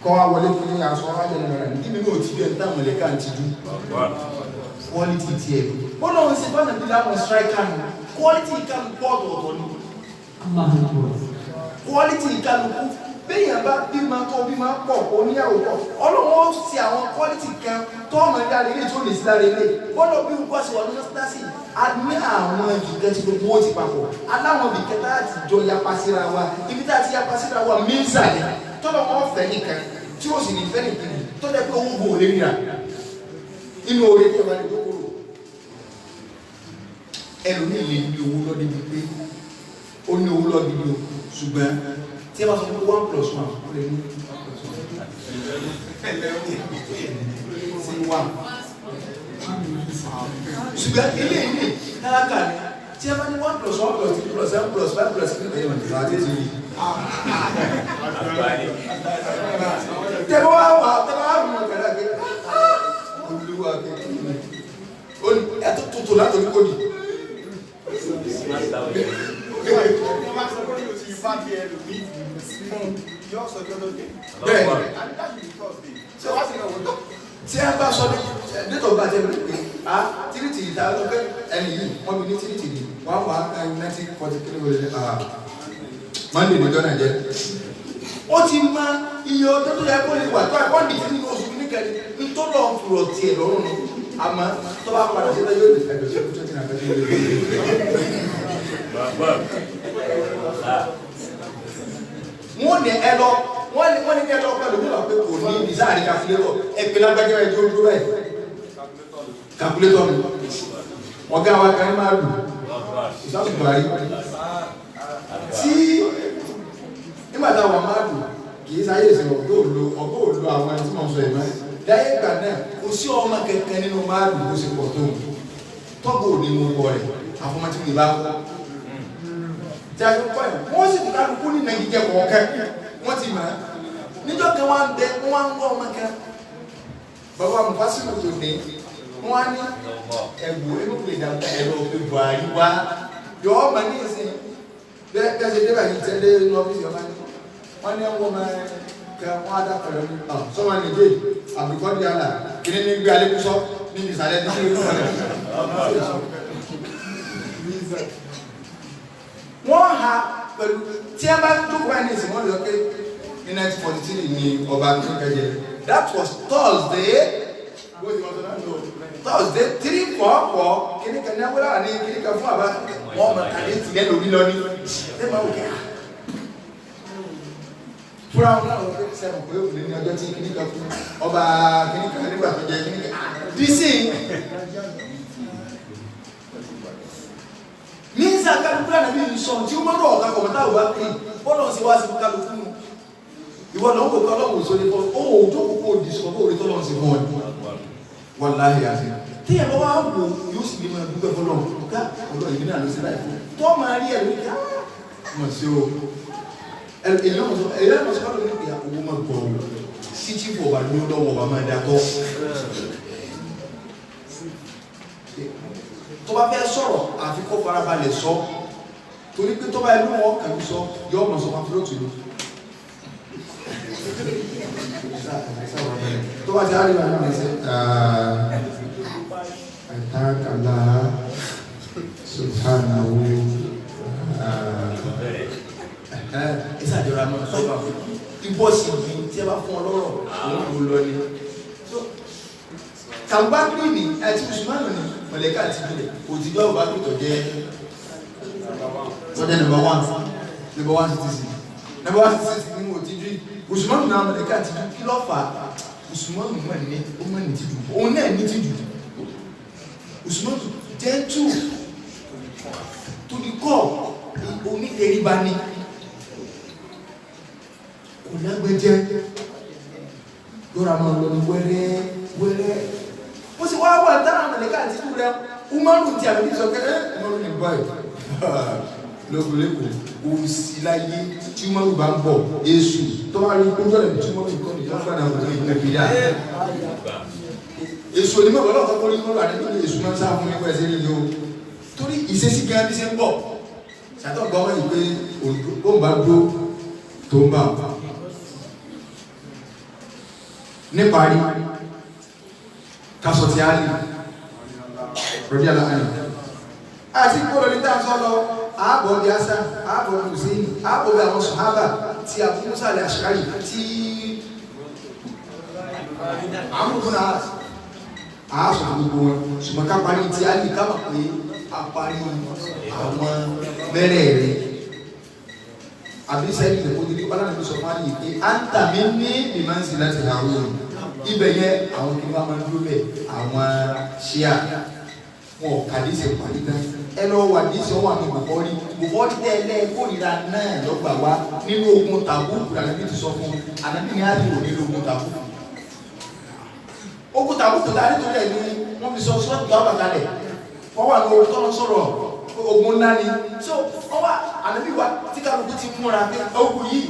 S3: Kọ́ wa wọlé fún yín aṣọ wájú ẹni rẹ̀ ní mímú òtí bí ẹni tá àmọ̀lẹ́ká ti jú. Quality tiẹ̀. Bọ́lá òun ṣe bá nàbí láwọn striker nù. Quality ìkàlùkù ọ̀tọ̀ọ̀tọ̀ ni. Quality ìkàlùkù béèyàn bá bímọ tó bímọ pọ̀ oníyàwó pọ̀ Ọlọ́run ó ṣe àwọn quality kan tó ọmọ ilé alẹ́ ilé tí ó lè sí lára ilé bọ́lọ̀ bí nǹkan ṣe wà ní mọ́sálásì a ní àwọn ibìkan tí gbogbo wọn ti papọ̀ aláwọn ibìkan tá a ti jọ yapa síra wa ibi tá a ti yapa síra wa mísà ni tọ́lọ̀ wọn fẹ́ nìkan tí ó sì ní fẹ́ nìkan tó jẹ́ pé owó bò lè ríra inú oore tí ẹ bá lè dókòrò ẹlòmíì lè ní owó lọ débi pé ó ní owó lọ gidi o ṣùgbọ́n tí ẹ bá sọ pé 1 + 1 ó lè ní 1 + 1 sí 1 ṣùgbọ́n ilé ilé tálákà ni tí ẹ bá ní 1 + 1 + 3 + 7 + 5 + 6 ẹ̀yìn ọ̀dùnmá àti ètò yìí. Tẹ̀bọ́ wá wà tẹ̀bọ́ wá mọ̀ kàrà pé olúwa kékeré ó ní ẹ̀tọ́ tuntun látòrí kò ní. Tí a bá sọ ní date of birth ẹ pé a tírìtì ìta ló pé ẹni yìí wọ́n bí ní tírìtì ní 1 1 1943 wọlé Monday ní jọ́nà jẹ́. Ó ti mọ iye ọjọ́ tó yẹ kó lè wà tó àìkọ́ nìyí nínú oṣù níkẹyìn ní tó lọ fùrọ̀ tiẹ̀ lọ́rùn ni àmọ́ tó bá padà sí yóò lè ẹgbẹ́ sí tó ti nà fẹ́ wọ́n ní ẹ lọ wọ́n ní ẹ lọ pẹ̀lú nígbà pé kò ní ìsáàrí kàkúlétọ̀ ẹ pé lágbájá ẹ tó dúró báyìí kàkúlétọ̀ mi ọ̀gá wa kan máa lù ìsáàsù Buhari tí nígbà táwọn máa lù kì í sáyé ìsìn ọ̀gá òlo ọ̀gá òlo àwọn ẹni tí wọ́n sọ ìmọ̀ láyé ìgbà náà kò sí ọmọ kẹ̀kẹ́ nínú máa lù bó ṣe pọ̀ tó tọ́gbọ̀ òní mú wọ rẹ̀ àfọmọ́tí mi bá kọ́ tí a fi kọ́ ẹ̀ wọ́n sì tún kálukú ní nàìjíríà kọ̀ọ̀kan wọ́n ti mọ̀ ẹ́ níjọ́ kan wọ́n á bẹ wọ́n á ń wọ́ ọmọ kan bàbá mufasiru tó ní wọ́n á ní ẹ̀gbọ́ inú pè dàgbà ẹ̀rọ pé Buhari wá yọ ọmọ ní ìsìn bẹ́ẹ̀ bẹ́ẹ̀ ṣe débà yìí tẹ́lẹ̀ ní ọ́fíìsì ọmọ ní wọ́n ní ẹ̀wọ̀n ọmọ kẹ wọ́n á dàpọ̀ lọ́ní sọ́mọ nìjẹ́ àbùkọ́ di àlà kìnìún ní gbé alẹ́kùsọ́ ní ìsàlẹ̀ ní ìlú wọ́n ha pẹ̀lú tí a bá jókòó báyìí ní ìsìn wọ́n lọ pé ní 1943 ni ọba tó kẹjẹ that was Thursday Thursday 3 4 4 kìnnìkan ní awúláwà ní kìnnìkan fún àbá wọn mọ kàdé tìlẹ̀ lórí lọ ní ẹ máa wò kẹ́ fúra wọn náà wọ́n pé sẹ́wọ̀n pé òní ní ọjọ́ tí kìnnìkan fún ọba kìnnìkan nígbà tó jẹ kìnnìkan dísìn. Mísà kálukú lánàá bí sọ tí ó mọ́rọ̀ ọ̀gá kọ̀mọ́tà wà pé bọ́lọ̀ sí wá sí kálukú nù. Ìwọ lọ́wọ́ kò kọ́lọ́wọ́ sórí fọ́ ó ò tó kókó dìsọ́ bó orí tọ́lọ́ sí fún ọ. Wọ́n láyé àti. Tí ẹ̀ bá wá wò yóò sì lè máa dúpẹ́ fọlọ́ ká ọ̀dọ́ ìbí náà ló ṣe láì fún. Tọ́ máa rí ẹ̀rọ ká mọ̀ sí o. Èyí ọmọ sọ fọlọ́ ní pé owó máa gbọ̀ ọ́ sí tí kò bá ló lọ́wọ́ bá máa dàtọ́. Tó bá fẹ́ sọ̀rọ̀ àfi kó farabalẹ̀ sọ torí pé tó bá ẹlú wọn kàn sọ yọ ọmọ sọ pàfúlọ́tù ni tó bá ti á rí wa náà ṣe I thank Allah subhanahu ẹ ṣàjọra máa sọ bá fún ibọ́ sì bí tí ẹ bá fún ọ lọ́rọ̀ òun ló lọ ni kàmbákìrì ni àti Usmanu ni mọ̀lẹ́kà ti bilẹ̀ òtítọ́ Abubakar tó jẹ́ tọ́jẹ́ number one citizen number one citizen ni mo ti ju Usmanu náà mọ̀lẹ́kà ti ju kí ló fà á Usmanu mọ̀ ní ó mọ̀ ní tìjú òun náà ní tìjú Usmanu gentle to the core onítẹríba ni gbẹ́jẹ́ yọ̀rọ̀ máa lọ ní wẹ́rẹ́ wẹ́rẹ́. Ó sì wá wà dára mẹ̀lẹ́kà àti ìlú rẹ̀ Umaru ti àbí sọ pé Umaru ní báyìí lókùlẹ́kù òsì láyé tí Umaru bá ń bọ̀ Èṣù tó bá rí gbogbo ẹ̀ tí Umaru kọ́ ní ìjọba náà wọ́n ní nàìjíríà. Èṣù onímọ̀ bọ́lá ọ̀kọ́ kọ́rí Umaru àti ìlú Èṣù máa ń sá fún nípa ẹsẹ̀ nílò torí ìṣesí gan bí ṣe ń bọ̀ ṣàtọ̀ gbọ́ wọ́n yìí pé ó ń bá dó tó ń bà níparí kásọ̀ tí a lè rọ̀dí àlàáyé àti kúrò ní tàà sọ́lọ ààbọ̀ bí ásá ààbọ̀ bí Hùsẹ́ìnì ààbọ̀ bí àwọn sọ̀hábà tí Abu Musa al-Ash'ari tí àmúkún àásọ̀ gbogbo wọn ṣùgbọ́n ká parí tí a lè ká mọ̀ pé a parí àwọn mẹ́rẹ̀ẹ̀rin àbí sẹ́yìn lè kójú ní ọlọ́run sọ fún àyè pé à ń tà mí ní ìmọ̀nsí láti àwọn ibẹ̀ yẹn àwọn kí wọ́n máa ń dúró bẹ̀ àwọn ṣíà wọn ò kàdí ṣe pàdé tán ẹ lọ wà ní sọ wà ní Bukhari Bukhari tẹ ẹ lẹ́ẹ̀kórìíra náà lọ́gbà wá nínú ogun Tàbúkù ànábì ti sọ fún ànábì ní àdìrò nínú ogun Tàbúkù ogun Tàbúkù tá a nítorí ẹ̀ ní wọ́n fi sọ sọ́ọ̀tù bá kalẹ̀ wọ́n wà ní ogun tọ́lọ́ sọ̀rọ̀ ogun ńlá ni so wọ́n wá ànábì wa tí kálukú ti múra pé ogun yìí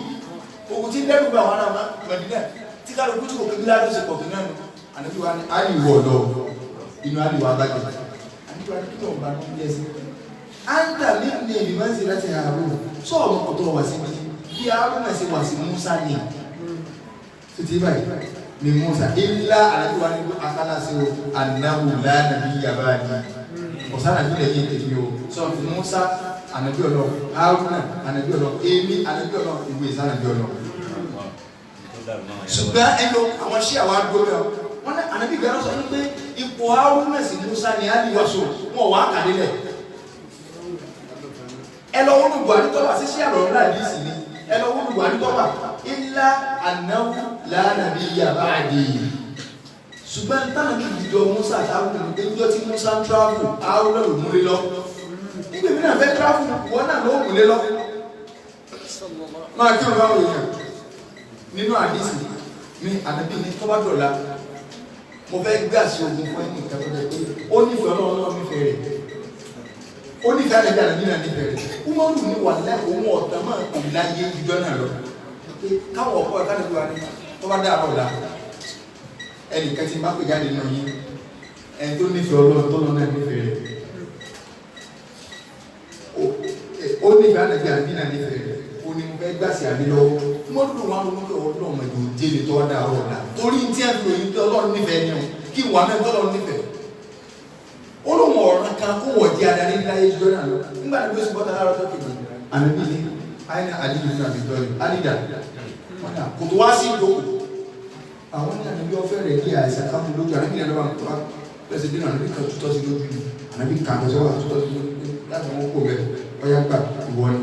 S3: ogun ti lẹ́rù bá wọn náà Mẹdínà tí kálukú tí kò kébí ládùn ṣe pọ̀ kí náà nù ànábì wa ní àlìwọ̀ lọ inú àlìwọ̀ abájẹ́ ànábì wa ní kí lóun bá ní bí ẹsẹ̀ anta mi ní èmi máa ń ṣe láti àárò sọ̀rọ̀ ọ̀tọ̀ wà sí mi bí Haruna ṣe wà sí Musa ni títí báyìí ni Musa ilá ànábì wa ní akálà sí o anáwó lánàbí yaba ni ọ̀sán ànábì lẹ́yìn tèmi o sọ Musa ànábì Ọlọ́run Haruna ànábì Ọlọ́run èmi ànábì Ọlọ́run ìwé ìsànàbí Ọlọ́run ṣùgbọ́n ẹnu àwọn ṣí àwọn àdúgbò bẹ́ẹ̀ wọ́n ní ànábì gbẹ́rọ sọ pé ipò Haruna sí Musa ni á ní wàásù wọn wà á kàdé lẹ̀ ẹ lọ wọnú Buhari tọ́wà sí ṣí àrọ̀ ńlá yìí sì ni ẹ lọ wọnú Buhari tọ́wà ilá ànáwó lánàbí yàrá àdé ṣùgbọ́n táwọn kì í jọ Musa àti Haruna ní ẹjọ́ tí Musa ń travel Haruna ló múlé lọ nígbà mí náà fẹ́ travel wọn náà ló múlé lọ máa kí wọn bá wò yàn nínú àdìsí ní ànábì ní tọ́ba dọ̀la mo fẹ́ gbé àṣẹ ogun fún ẹni nǹkan tó jẹ pé ó nífẹ̀ẹ́ Ọlọ́run náà nífẹ̀ẹ́ rẹ̀ ó nífẹ̀ẹ́ àlejò àlejò náà nífẹ̀ẹ́ rẹ̀ Umaru ní wà láì òun ọ̀tá máa kò láyé ìjọ náà lọ pé káwọn ọkọ ẹ̀ka níbi wa ní tọ́ba dá àrọ̀ la ẹnì kan ti má pè jáde nù yín ẹni tó nífẹ̀ẹ́ Ọlọ́run tọ́lọ́ náà nífẹ̀ẹ́ rẹ̀ ó nífẹ̀ẹ́ àlejò àlejò náà nífẹ̀ẹ́ rẹ̀ ó ní mo fẹ́ gbàsí àmì lọ́wọ́ mọ́tò wọn ló ń pè ọlọ́run ẹ̀dùn jẹ́lẹ̀ tó wá dá ọ̀rọ̀ ọ̀la torí tí ẹ fi ròyìn pé ọlọ́run nífẹ̀ẹ́ ni o kí wà náà tọ́lọ́run nífẹ̀ẹ́ ó lóun ọ̀ràn kan kó wọ̀ jẹ́ adarí láyé jọ náà lọ nígbà tí ó sì bọ́ta láàárọ̀ tó kejì ànábì ní àyìnà àdìlù ní àbíjọ rẹ̀ àdìdà kò tó wá sí ìdókò àwọn ní ànábì ọ̀fẹ́ rẹ̀ kí àìsàn kan mú lójú ànábì ní ẹ̀rọ bá pẹ̀sẹ̀ dínà ànábì kan tútọ́ sí lójú ni ànábì kan àtọ́sọ́ tútọ́ sí lójú láti wọn kó bẹ́ẹ̀ ọyá gbà ìwọ ni.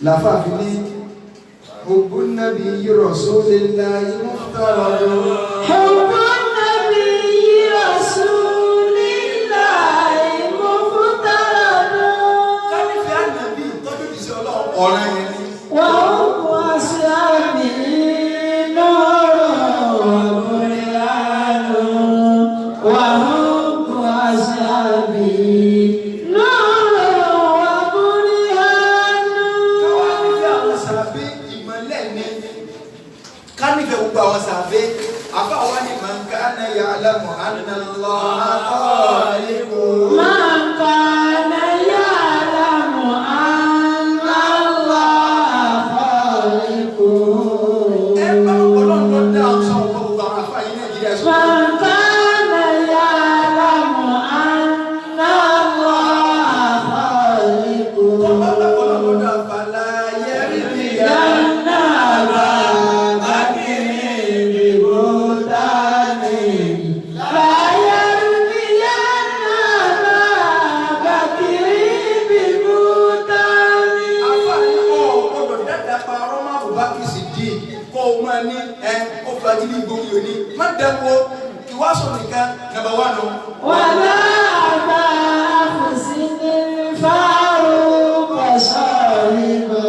S3: Làfààfin ní ogun nàbí Rasulillahi muftaradu.
S2: Ogun nàbí Rasulillahi muftaradu.
S3: Kánífẹ́ ànàbí tọ́jú ìṣẹ́ ọlọ́run ọ̀ràn yẹn ni.
S2: Wà ó kú aṣáàbí lọ́rọ̀ ọ̀bùnrin. Wà ó kú aṣáàbí lọ́rọ̀ ọ̀bùnrin.
S3: Kánífẹ́ àwọn sàbẹ́ ìmọ̀lẹ́ ni. Kánífẹ́ gbogbo àwọn sàbẹ́ àfáwa ni man kana ya'lamu anna Allaha khaliqun.
S2: Man kana ya'lamu anna Allaha khaliqun.
S3: Ẹ bá ọlọ́run ló dá ọ̀sán ọ̀pọ̀ gbogbo àwọn àfáà yìí Nàìjíríà sọ.
S2: Man kana ya'lamu anna Allaha khaliqun.
S3: Tọ́ba bá ọlọ́run ló dá fala yardiya.
S2: Yanna Aba Bakrin bi buhtani. La yardiyanna Aba Bakrin bi buhtani.
S3: Àfáà ní ọ̀ gbọ́dọ̀ dáadáa pa ọ̀rọ̀ máa bù bá kìí sì dì kó o máa ní ẹ ó fagídí gbóyè òní má dẹ́wọ́ ìwáṣọ nìkan nàbà wà nù.
S2: ولا أبا حسن الفاروق صاحبه.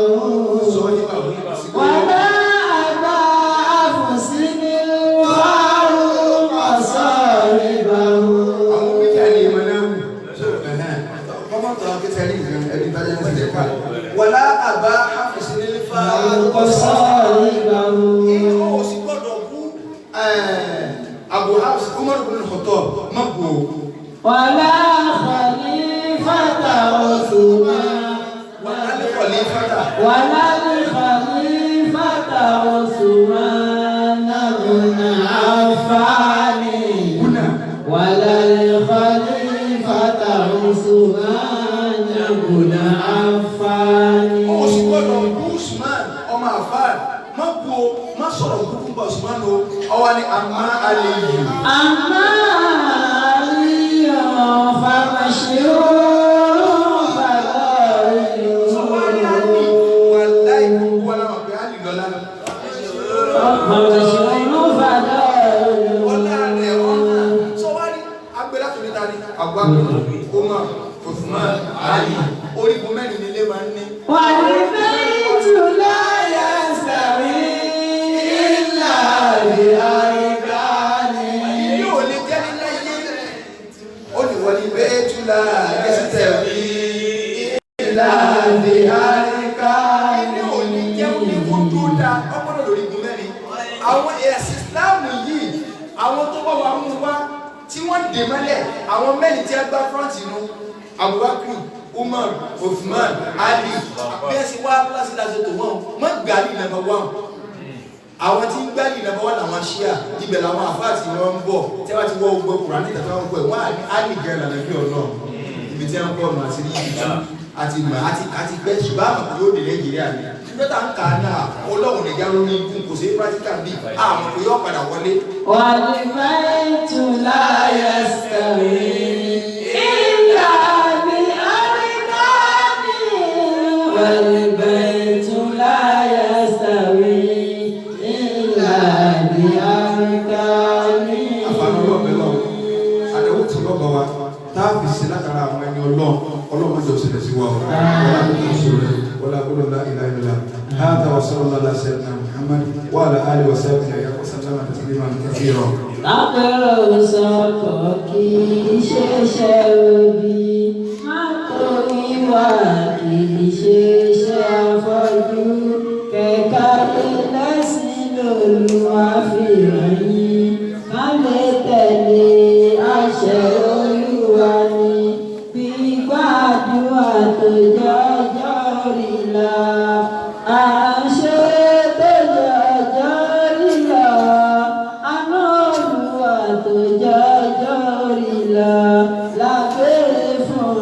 S2: فاروق صاحبه.
S3: Ó sì gbọ́dọ̀ bú Abu Hafs Umar bin Khattab má bú o.
S2: ولا خليفة عثمان.
S3: Wala khalifata.
S2: ولا الخليفة عثمان بن عفان.
S3: Buna.
S2: ولا الخليفة عثمان بن عفان.
S3: Ó sì gbọ́dọ̀ bú Usman ọmọ Affan má bú o, má sọ̀rọ̀ burúkú bá Usman o, ọwọ́ ni àmà alẹ́ yìí.
S2: أما علي فمشهور
S3: Sọ̀wárí Ali wàláì gbogbo wa la mọ̀ pé Ali lọ́lá.
S2: فمشهور
S3: Ọlá rẹ̀ ọ̀nà. Sọ̀wárí agbẹ́lá tó níta ni Abubakar, Umar, Usman, Ali. Orígun mẹ́rin ni ilé máa ń ní.
S2: والبيت لا يستوي إلا بأركانه.
S3: Ilé ò lè jẹ́ nílá ilé. Ó ní wọ́n ní bẹ́ẹ̀túlá gẹ́sítẹ̀ wí.
S2: إلا بأركانه.
S3: Ilé ò ní jẹ́ oníkó tó dáa, ọgbọ́dọ̀ lórí igun mẹ́rin. Àwọn ẹ̀sìn Ìsìláàmù yìí, àwọn tó bá wa mú wá tí wọ́n dè mọ́lẹ̀, àwọn mẹ́rin tí a gbá front inú, Abubakar, Umar, Uthman, Ali, bí ẹ sì wá láti láti tó wọ́n, wọ́n gbà ní number one. Àwọn tí ń gbá ní number one làwọn ṣíà, ibẹ̀ làwọn àfáà tí wọ́n ń bọ̀, tí wọ́n ti wọ́ gbọ́ Kùránì tàbí wọ́n gbọ́ ẹ̀, wọ́n á ní gẹ̀rẹ́ lànà bí Ọlọ́run. Ibi tí wọ́n ń bọ̀ nù àti ní ibi àti mọ̀ àti gbẹ́ ṣùgbọ́n àmọ̀ kò yóò dé Nàìjíríà ni. Ṣùgbọ́n tá à ń kà á náà, Ọlọ́run nìjà ló ní ikú kò sí practical bí àmọ̀ kò yóò padà wọlé.
S2: والبيت لا يستوي إلا بأركانه. والبيت لا يستوي إلا بأركانه.
S3: Àfààní ọlọ́ọ̀bẹ lọ, àdéhùn tí yóò bá wa tá a fi ṣe látara àwọn ẹni Ọlọ́run, Ọlọ́run má jẹ́ ó ṣẹlẹ̀ sí wa o. Wọlé àbúrò la ilaha illallah. هذا وصلى الله على سيدنا محمد وعلى آله وصحبه وسلم تسليما كثيرا.
S2: Lábẹ́rẹ́ sọ̀kọ̀ kì í ṣe iṣẹ́ òbí, má torí wá kì í ṣe iṣẹ́ afọ́jú. Kẹ̀kẹ́ lẹ́sìn lòlúwa fi ràn yín, ká lè tẹ̀lé àṣẹ Olúwa ni. Gbígbàdúrà tó jọjọ́ rí la, à ń ṣe tó jọjọ́ rí la, àná Olúwa tó jọjọ́ rí la, lábẹ́rẹ́ fún.